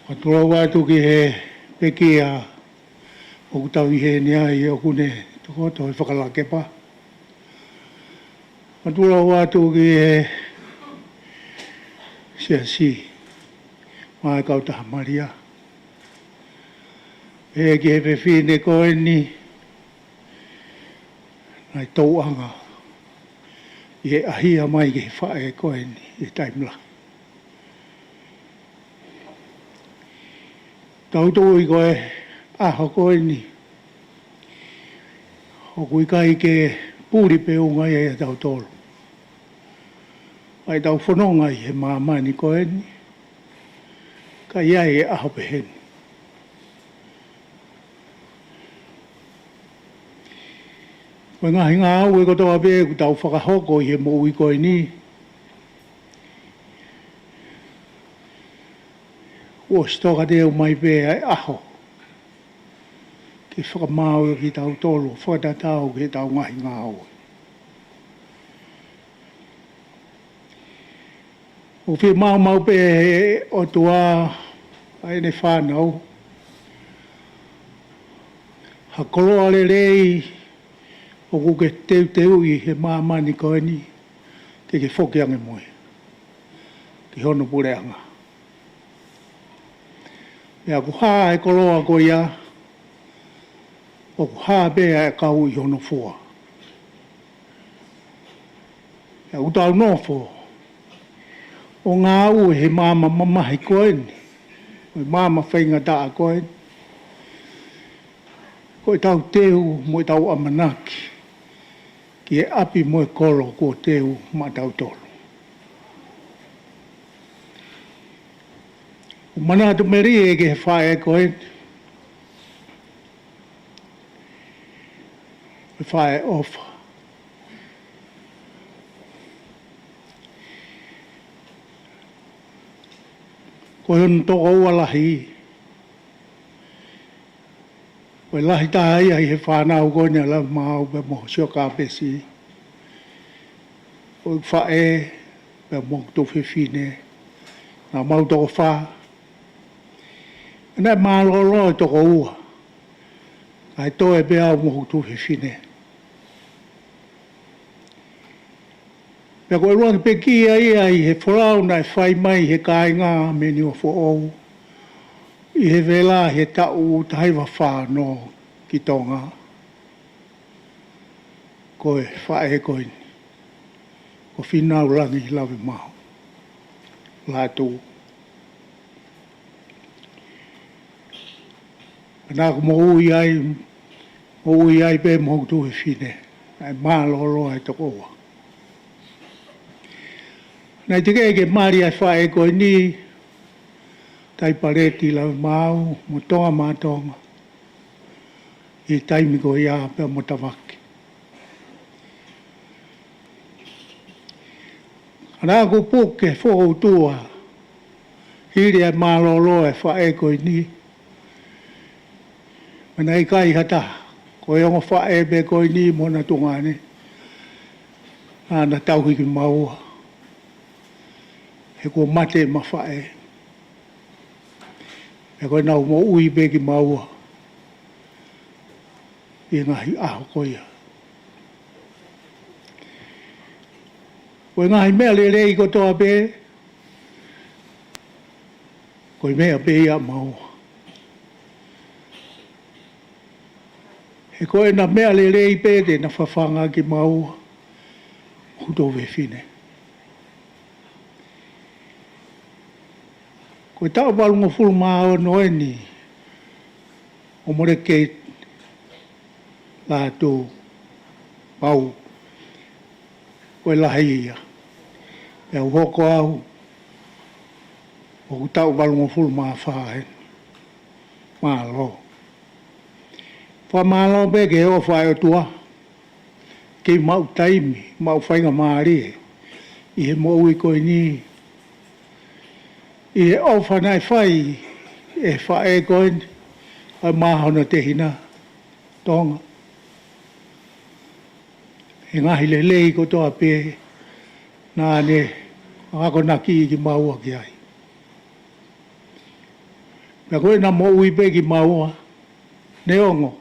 Fakatulou atu ki he pekia ʻoku tau ʻi heni ai ʻoku ne tokoto he fakalakepa. Fakatulou atu ki he siasi maʻa e kautaha Malia. Pea ki he fefine ko eni naʻe tauʻanga ʻi he ʻahia mai ki he faʻē ko eni ʻi he taimi lahi. Tau tui ko e ʻaho ko eni ʻoku ʻikai ke puli pe unga ia ʻia tautolu ʻa ʻetau fononga ʻi he māmani ko eni, ka ʻi ai e ʻaho peheni. Ko e ngaahi ngāue kotoa pē ʻoku tau fakahoko ʻi he moʻui ko eni, kuo ʻosi tokateu mai pē ʻa e ʻaho ke fakamaau ʻaki kitautolu, fakatatau ki heʻetau ngaahi ngāue. ʻOku fiemaʻu maʻu pē ʻe he ʻOtua ʻa ʻene fānau ha koloa lelei ʻoku ke teuteuʻi he māmani ko eni ke ke foki ange mo ia ki hono puleʻanga. Pea ʻoku hā e koloa ko ia, ʻoku hā pē ʻa e kau ʻi hono fua. Pea ʻoku tau nofo ʻo ngāue he maama mamahi ko eni, ʻo e maama faingataʻa ko eni, ko ʻetau teu mo ʻetau ʻamanaki ki he ʻapi mo e kolo kuo teu maʻatautolu. ʻOku manatu melie ki he faʻē ko ē, ko e faʻē ʻofa. Ko hono tokoua lahi, ko e lahi taha ia ʻi he fānau ko eni ʻa Lavemaau pea mo Siokapesi. Ko e faʻē pea mo e tuofefine, naʻa mau toko fā. Naʻe mālōlō e tokoua, kae toe pē au mo hoku tuofefine. Pea ko e ʻuluaki pekia ia ʻi he folau naʻe fai mai he kāinga mei Niuafoʻou ʻi he vela he taʻu taha hiva fā ono ki Tonga, ko e faʻē ko eni, ko Fīnau Langi Lavemaau Lātū. Naʻa ku moʻui ai, moʻui ai pē mo hoku tuofefine, naʻe mālōlō e tokoua. Naʻe teʻeki ke mali ʻa e faʻē ko eni, Taipaleti Lavemaau mo Tonga Mātonga ʻi he taimi ko ia pea mo Tavake. Naʻa ku puke foʻou tua, hili ʻa e mālōlō e faʻē ko eni, pea naʻe ʻikai ha taha, ko e ongo faʻē pē ko eni mo hona tuongaʻane naʻa na tauhi kimaua, he kuo mate ʻema faʻē. Pea ko ʻenau moʻui pē kimaua ʻi he ngaahi ʻaho ko ia. Ko e ngaahi meʻa lelei kotoa pē, ko e meʻa pē ia maua. He ko ʻena meʻa lelei pē te na fafanga kimaua mo hoku tuofefine. Ko e taʻu valungofulu mā ono eni ʻo Moleketi Lātū Pau, ko e lahi ia. Pea u hoko au ʻoku taʻu valungofulu mā fā eni. mālō. Fakamālō pē ki he ʻofa ʻa e ʻOtua, ke maʻu taimi, maʻu faingamālie ʻi he moʻui ko eni, ʻi he ʻofa naʻe fai ʻe he faʻē ko eni, ʻa e mā hono tehina, Tonga. He ngaahi lelei kotoa pē naʻa ne akonaki kimaua ki ai. Pea ko ʻena moʻui pē kimaua, neongo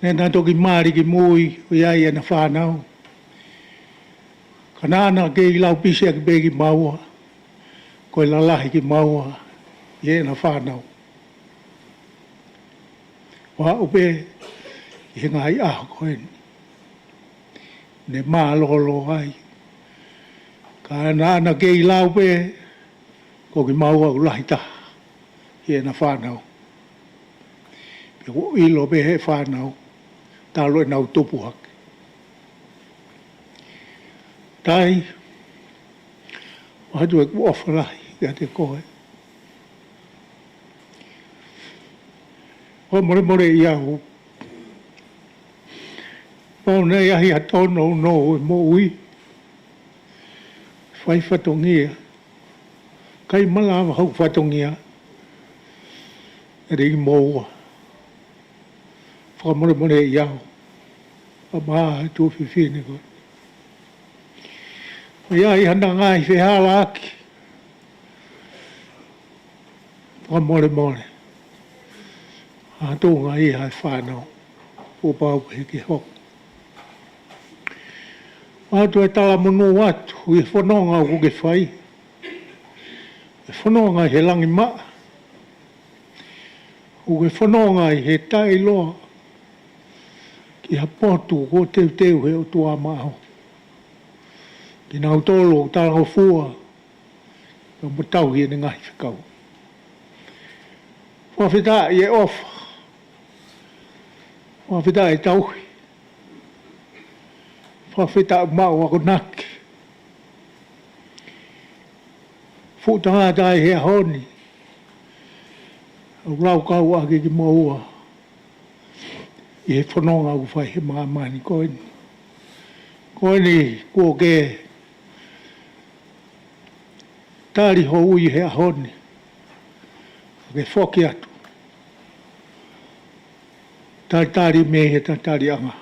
naʻa na toki mali kimui ʻo ʻi ai ʻena fānau, ka naʻa na kei lau pisi ʻaki pē kimaua, ko e lalahi kimaua ʻi heʻena fānau. ʻO aʻu pē ʻi he ngaahi ʻaho ko eni, ne mālōlō ai. Ka naʻa na kei lau pē, ko kimaua ʻoku lahi taha ʻi heʻena fānau. Pea ʻoku ʻilo pē ʻe he fānau talu ʻenau tupu hake. Tai, ʻoatu ʻeku ʻofa lahi kiate koe. Fakamolemole ʻi au, pau naʻe ʻi ai ha tōnounou ʻi he moʻui, fai fatongia, ʻikai malava hoku fatongia ʻiate kimoua. Fakamolemole ʻi au, ʻa e tuofefine ko ē. ʻI ai haʻana ngaahi fehālaaki, fakamolemole. ʻA e tuʻunga ʻi he fānau, kuo pau pē ke hoko. ʻOatu e talamonū atu ʻi he fononga ʻoku ke fai, e fononga ʻi he langi maʻa, ʻoku ke fononga ʻi he taʻeʻiloa ki ha potu kuo teuteu ʻe he ʻOtua maʻau kinautolu ʻoku talangofua ʻo mo tauhi ʻene ngaahi fekau. Fakafetaʻi e ʻofa, fakafetaʻi e tauhi, fakafetaʻi maʻu akonaki. Fuʻu tangata ʻi he ʻaho ni, ʻoku laukau ʻaki kimoua ʻi he fononga ʻoku fai he māmani ko eni. Ko eni kuo ke tali ho ui he ʻaho ni, ke foki atu, talitali mei he tataliʻanga,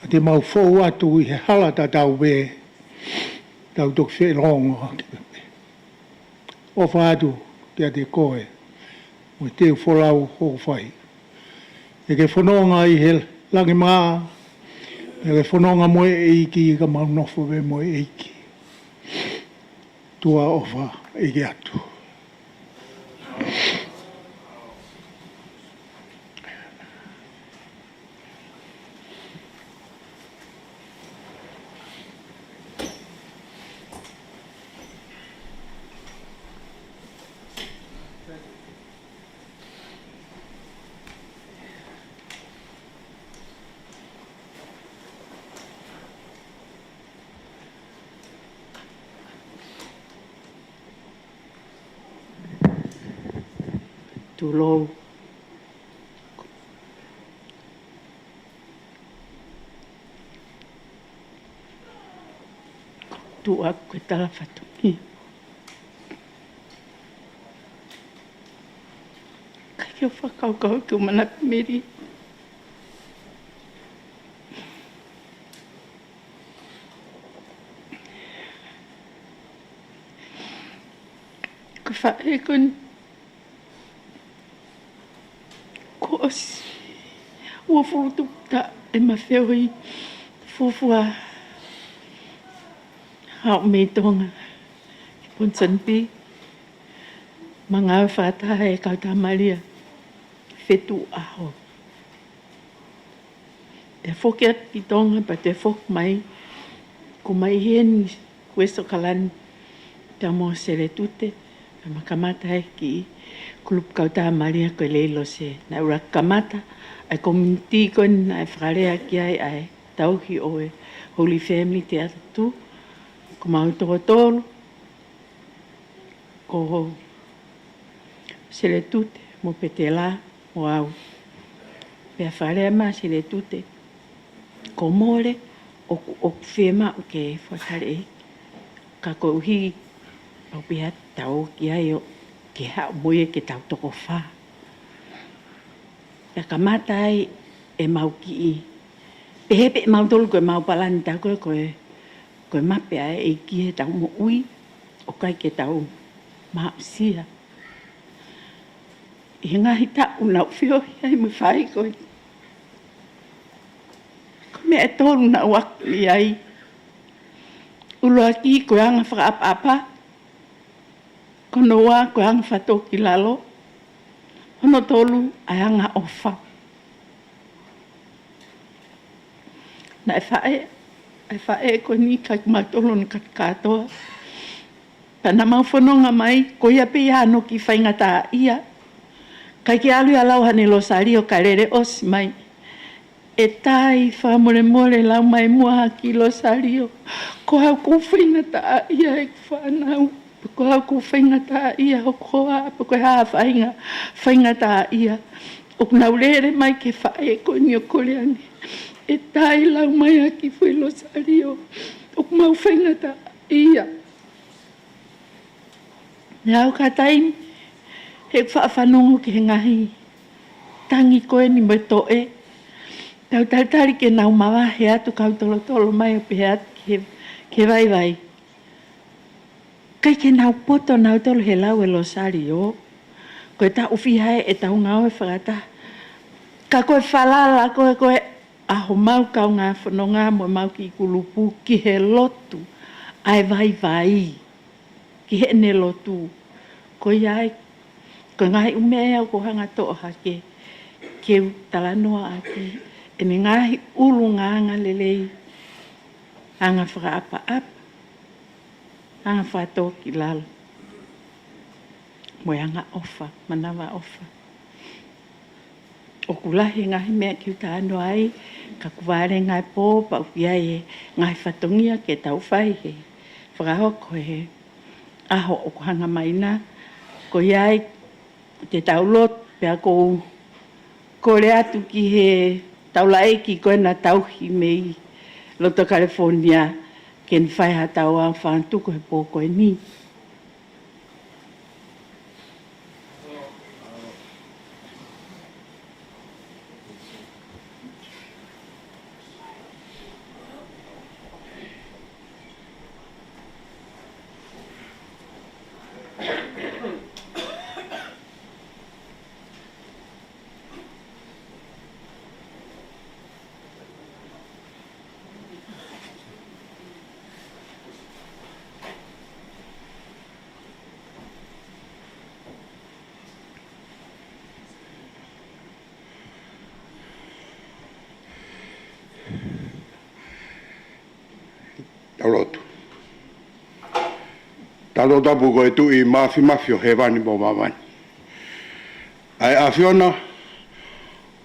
ʻa te mau fou atu ʻi he hala tatau pē, tau toki feʻilongo ʻaki pē. ʻOfa atu kiate koe, mo e teu folau ʻoku fai. ʻE ke fononga ʻi he langi maʻa, ʻe ke fononga mo e ʻEiki, ka mau nofo pē mo e ʻEiki. Tuʻa ʻofa ʻeiki atu. Tulou. Tuʻa ko e tala fatongia. ʻIkai ke u fakakaukau ke u manako meli. Ko e faʻē ko eni kuo ʻosi uofulu tupu taʻu ʻema feohi fuofua, haʻu mei Tonga ki Ponsonby, ma ngāue fakataha ʻe he kau tamalia fetuʻu ʻaho. Pea foki atu ki Tonga, pea toe foki mai, ʻoku mai heni ki Uēsiti ʻAokalani, pea mo Seletute, pea ma kamata ai ki he kulupu kau tamalia ko e Leilose. Naʻe ʻuluaki kamata ʻa e community ko eni naʻe fakalea ki ai ʻa e tauhi ʻo e Holy Family Theatre Two, ko mau toko tolu, ko Sir Seletute mo Petela mo au. Pea fakalea mai ʻa Seletute, ko Mole ʻoku, ʻoku fiemaʻu ke fakataleʻi. Ka koeʻuhi ʻoku pehē atu, tau ō ki ai ʻo ke haʻu mo ia ke tau toko fā. Pea kamata ai ʻemau kiʻi pehē pē ʻemautolu ko ʻemau palani, tā ko ē, ko e, ko e mape ʻa e ʻEiki heʻetau moʻui, ʻoku ʻikai ke tau maʻusia. ʻI he ngaahi taʻu naʻa ku feohi ai mo e faʻē ko ē, ko e meʻa ʻe tolu naʻa ku ako ai. ʻUluaki ko e anga fakaʻapaʻapa, ko hono ua ko e anga fakatōkilalo, hono tolu ʻa e anga ʻofa. Naʻe faʻē, ʻa e faʻē ko eni ʻikai ko kimautolu hono kaka kātoa. Pea naʻa mau fononga mai, ko ia pē ia hono kiʻi faingataʻaʻia. ʻIkai ke ʻalu ia ʻo lau haʻane Losalio kae lele ʻosi mai. ʻE Tai, fakamolemole lau mai muʻa ha kiʻi Losalio. Ko au ʻoku ou faingataʻaʻia ʻeku fānau. Pe ko au ʻoku ou faingataʻaʻia hoku hoa, pe ko e hā ha faʻahinga faingataʻaʻia. ʻOku nau lele mai ki he faʻē ko eni ʻo kole ange, ʻE Tai, lau mai ha kiʻi foʻi Losalio. ʻOku mau faingataʻaʻia. Naʻa ku ka taimi, heʻeku faʻa fanongo ki he ngaahi tangi ko eni mo e toʻe, tau talitali ke nau mavahe atu, kau tolotolo mai ʻo pehē atu ki he, ki he vaivai. ʻIkai ke nau poto nautolu he lau e Losalio. Ko e taʻu fiha ē ʻetau ngāue fakataha. Ka ko e falala ko ē, ko e ʻa homau kaungā fononga mo ʻemau kiʻi kulupu ki he lotu ʻa e vaivai, ki heʻene lotu. Ko ia ai, ko e ngaahi ʻū meʻa ia ʻoku ou hanga ʻo toʻo hake ke u talanoa ʻaki ʻene ngaahi ʻulungaanga lelei, anga fakaʻapaʻapa, anga fakatōkilalo, mo e anga ʻofa, manavaʻofa. ʻOku lahi e ngaahi meʻa ke u talanoa ai, ka ʻoku vale e ngaahi pō, pea ʻoku ʻi ai e ngaahi fatongia ke tau fai he fakahoko he ʻaho ʻoku hanga mai na. Ko ia ai te tau lotu, pea ʻoku ou kole atu ki he taulaʻeiki ko ē naʻe tauhi mei loto California, ke ne fai haʻatau aofantuku he pō ko eni. Tau lotu. Talotapu ko e Tuʻi Māfimafi ʻo hēvani mo māmani, ʻa e ʻAfiona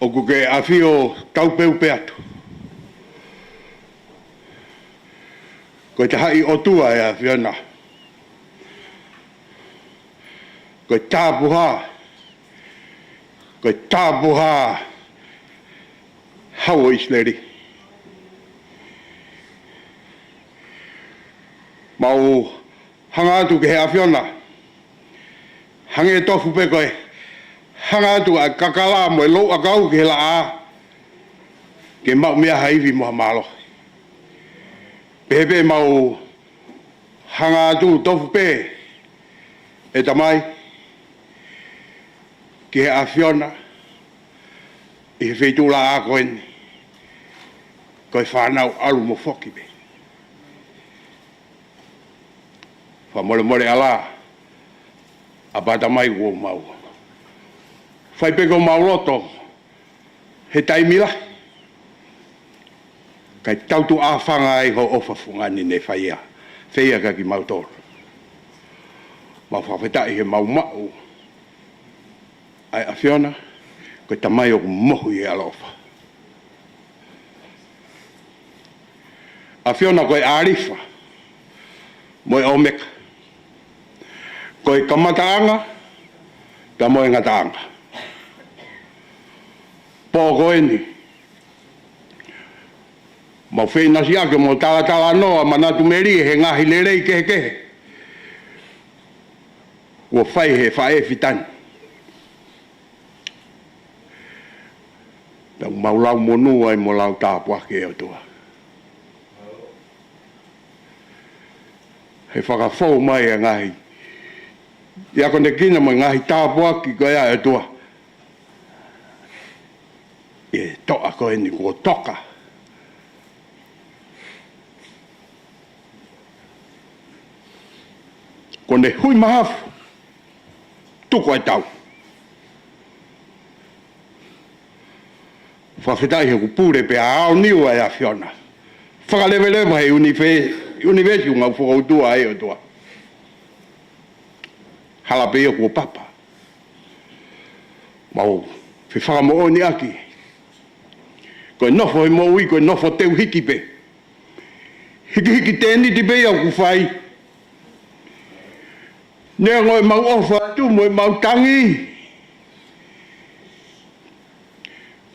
ʻoku ke ʻafio taupeupe atu. Ko e tahaʻi ʻOtua e ʻAfiona. Ko e tapuhā, ko e tapuhā Hau ʻo ʻIsileli. Mau hanga atu ki he ʻAfiona, hangē tofu pē ko e hanga atu ʻa e kakala mo e louʻakau ki he laʻā, ke maʻu mei ai ha ivi mo ha mālohi. Pehē pē mau hanga atu tofu pē, ʻe Tamai, ki he ʻAfiona ʻi he feituʻu laʻā ko eni, ko e fānau ʻalu mo foki pē. Fakamolemole ʻalā, ʻa pā Tamai, kuo mau fai pē ko homau loto he taimi lahi, kae tau tuʻa fanga ai ho ʻofa fungani ne fai ia, fai ia kia kimautolu. Mau fakafetaʻi he mau maʻu ʻa e ʻAfiona ko e Tamai ʻoku mohu ʻi he ʻaloʻofa. ʻAfiona ko e ʻAlifa mo e ʻOmeka, ko e kamataʻanga pea mo e ngataʻanga. Pō ko eni, mau feʻinasiʻaki mo talatalanoa, manatu melie he ngaahi lelei kehekehe kuo fai he faʻē fitani. Pea mau lau monū ai mo lau tāpuaki, ʻe ʻOtua, he fakafou mai e ngaahi, ʻi he akonekina mo e ngaahi tāpuaki ko ia, ʻe ʻOtua, ʻi he toʻa ko eni kuo toka. Kuo ne hui mahafu, tuku ʻa e tau. Fakafetaʻi he kuo pule pea aoniu ʻa e ʻAfiona. Fakaleveleva he ʻunive-, ʻunivēsi ʻoku mau fokoutua ai, ʻe ʻOtua. Hala pē ia kuo papa. Mau fefakamoʻoniʻaki, ko e nofo he moʻui ko e nofo teu hiki pē. Hikihiki tēniti pē ia ʻoku fai. Neongo ʻemau ʻofa atu mo ʻemau tangi,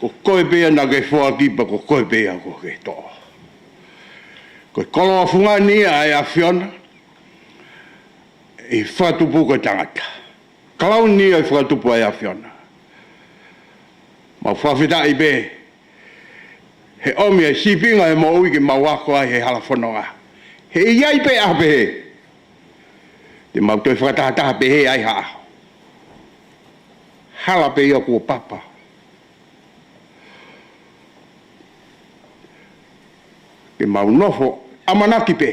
ko koe pē ia naʻa ke foaki pea ko koe pē ia kuo ke toʻo. Ko e koloa fungani ia ʻa e ʻAfiona ʻi he fakatupu ko e tangata. Kalauni ia ʻi he fakatupu ʻa e ʻAfiona. Mau fakafetaʻi pē he ʻomi e sīpinga he moʻui ke mau ako ai he hala fononga. He ʻi ai pē ʻaho pehē te mau toe fakatahataha pehē ai ha ʻaho. Hala pē ia kuo papa. Ke mau nofo ʻamanaki pē,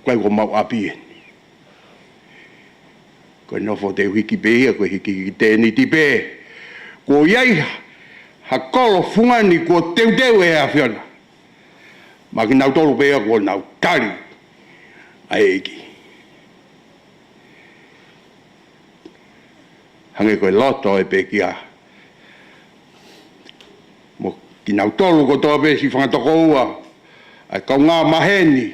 ʻikai ko homau ʻapi eni. Ko e nofo teu hiki pē ia, ko e hikihiki tēniti pē. Kuo ʻi ai ha kolo fungani kuo teuteu ʻe he ʻAfiona maʻa kinautolu pē ia kuo nau tali ʻa e ʻEiki. Hangē ko e loto ʻo e pekia. Mo kinautolu kotoa pē siʻi fanga tokoua, ʻa e kaungā maheni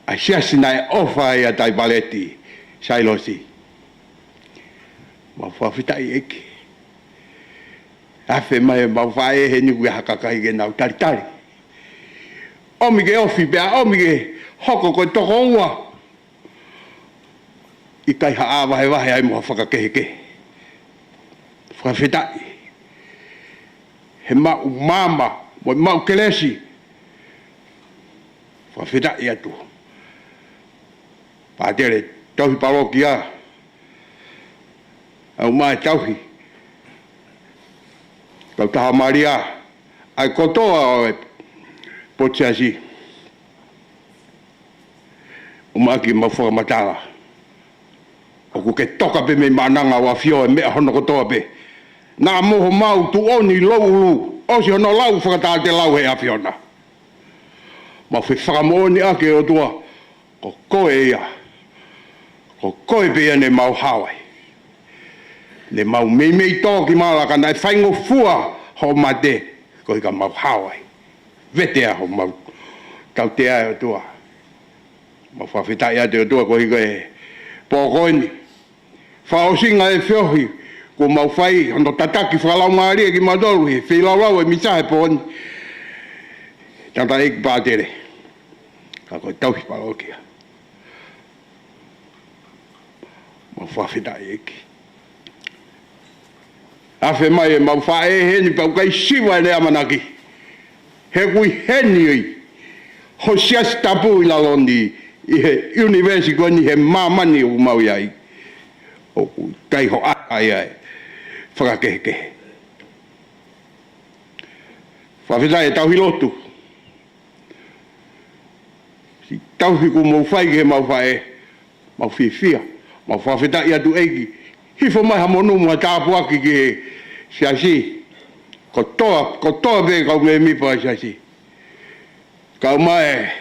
ʻa e siasi naʻe ʻofa ai ʻa Taipaleti Sailosi. Mau fakafetaʻi ʻEiki. Afe mai ʻemau faʻē heni kuo ʻi ai ha kakai ke nau talitali. ʻOmi ke ofi pea ʻomi ke hoko ko e tokoua ʻikai ha ʻā vahevahe ai mo ha fakakehekehe. Fakafetaʻi he maʻu maama mo e maʻu kelesi. Fakafetaʻi atu. Pātele, tauhi palokia, ʻa e ʻū meʻa tauhi, kautaha Malia, ʻa e kotoa ʻo e potu siasi. ʻOmai ke mau fakamatala, ʻoku ke toka pē mei Maʻananga ʻo ʻafio e meʻa hono kotoa pē. Naʻa mo homau tuʻoni louʻulu, ʻosi hono lau fakatatelau he ʻAfiona. Mau fefakamoʻoniʻaki, ʻe ʻOtua, ko koe ia. Ko koe pē ia ne mau hao ai. Ne mau meimei tō ki mala ka naʻe faingofua hoʻo mate, koeʻuhi ka mau hao ai. Vete ā homau tautea, ʻe ʻOtua. Mau fakafetaʻi atu, ʻe ʻOtua, koeʻuhi ko e pō ko eni. Fakaʻosinga e feohi kuo mau fai, hono tataki fakalaumālie kimautolu he feilaulau e misa he pō ni. Tangataʻeiki pātele, ka ko e tauhi palokia. Mau fakafetaʻi ʻEiki. Afe mai ʻemau faʻē heni pea ʻoku ʻikai siva ʻene ʻamanaki. He ʻoku ʻi heni ʻi ho siasi tapu ʻi lalo ni, ʻi he ʻunivēsi ko eni, he māmani ʻoku mau ʻi ai. ʻOku ʻikai ho ʻata ia ʻe fakakehekehe. Fakafetaʻi e tauhi lotu. Siʻi tauhi kuo mou fai ki heʻemau faʻē, mau fiefia, mau fakafetaʻi atu ʻEiki. Hifo mai ha monū mo ha tāpuaki ki he siasi. Kotoa, kotoa pē kau mēmipa siasi. Kau mai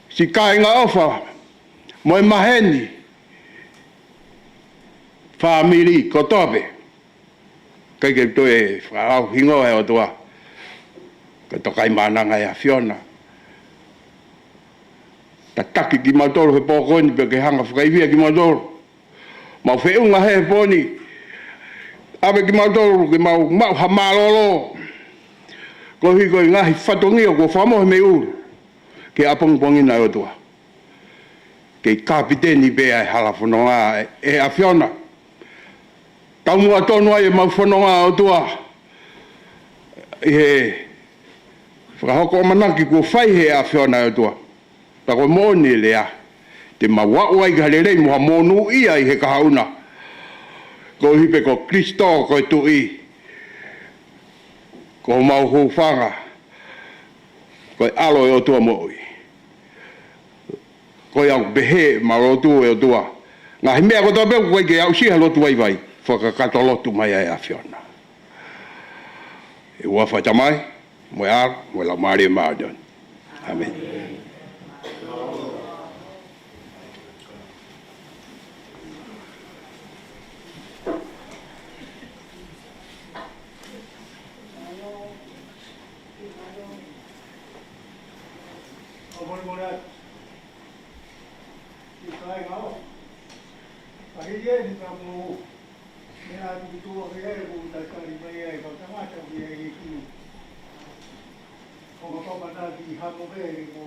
siʻi kāinga ʻofa, mo e maheni, fāmili, kotoa pē. ʻIkai ke toe fakalau hingoa, ʻe ʻOtua. Ka tokai Maʻananga ʻe ʻAfiona. tataki kimautolu he pō ko eni pea ke hanga fakaivia kimautolu. Mau feʻunga he pō ni, ʻave kimautolu ke mau maʻu ha mālōlō koeʻuhi ko e ngaahi fatongia kuo fakamohe mei ʻulu ki he ʻapongipongi na ʻo e ʻOtua. Kei kapiteni pē ʻa e hala fononga ʻe, ʻe ʻAfiona. Taumuʻa tonu ai ʻemau fononga ʻOtua ʻi he fakahoko ʻamanaki kuo fai he ʻAfiona ʻe ʻOtua. Pea ko e moʻoni e lea, te mau aʻu ai ki ha lelei mo ha monūʻia ʻi he kahaʻu na. Koeʻuhi pē ko Kalaisi ko e Tuʻi, ko homau hūfanga, ko e ʻAlo ʻo e ʻOtua moʻui. Ko ia ʻoku pehē ʻemau lotu, ʻe ʻOtua, ngaahi meʻa kotoa pē ʻoku ʻikai ke aʻusia ha lotu vaivai, fakakakato lotu mai ʻa e ʻAfiona. ʻI he huafa ʻo e Tamai, mo e ʻAlo, mo e Laumālie Māʻoniʻoni. ʻĀmeni. ʻOku molemole atu ki he kāinga ʻofa. Ka hili eni ka mou meʻa atu ki tuʻa ki ai, ʻoku talitali mai ai kau tangata ki he ʻEiki. Ko ka papa na ki hamo ke ʻoku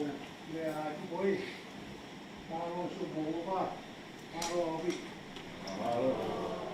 meʻa atu ko e. Mālō Sōpolopa. Mālō ʻAofi. Mālō.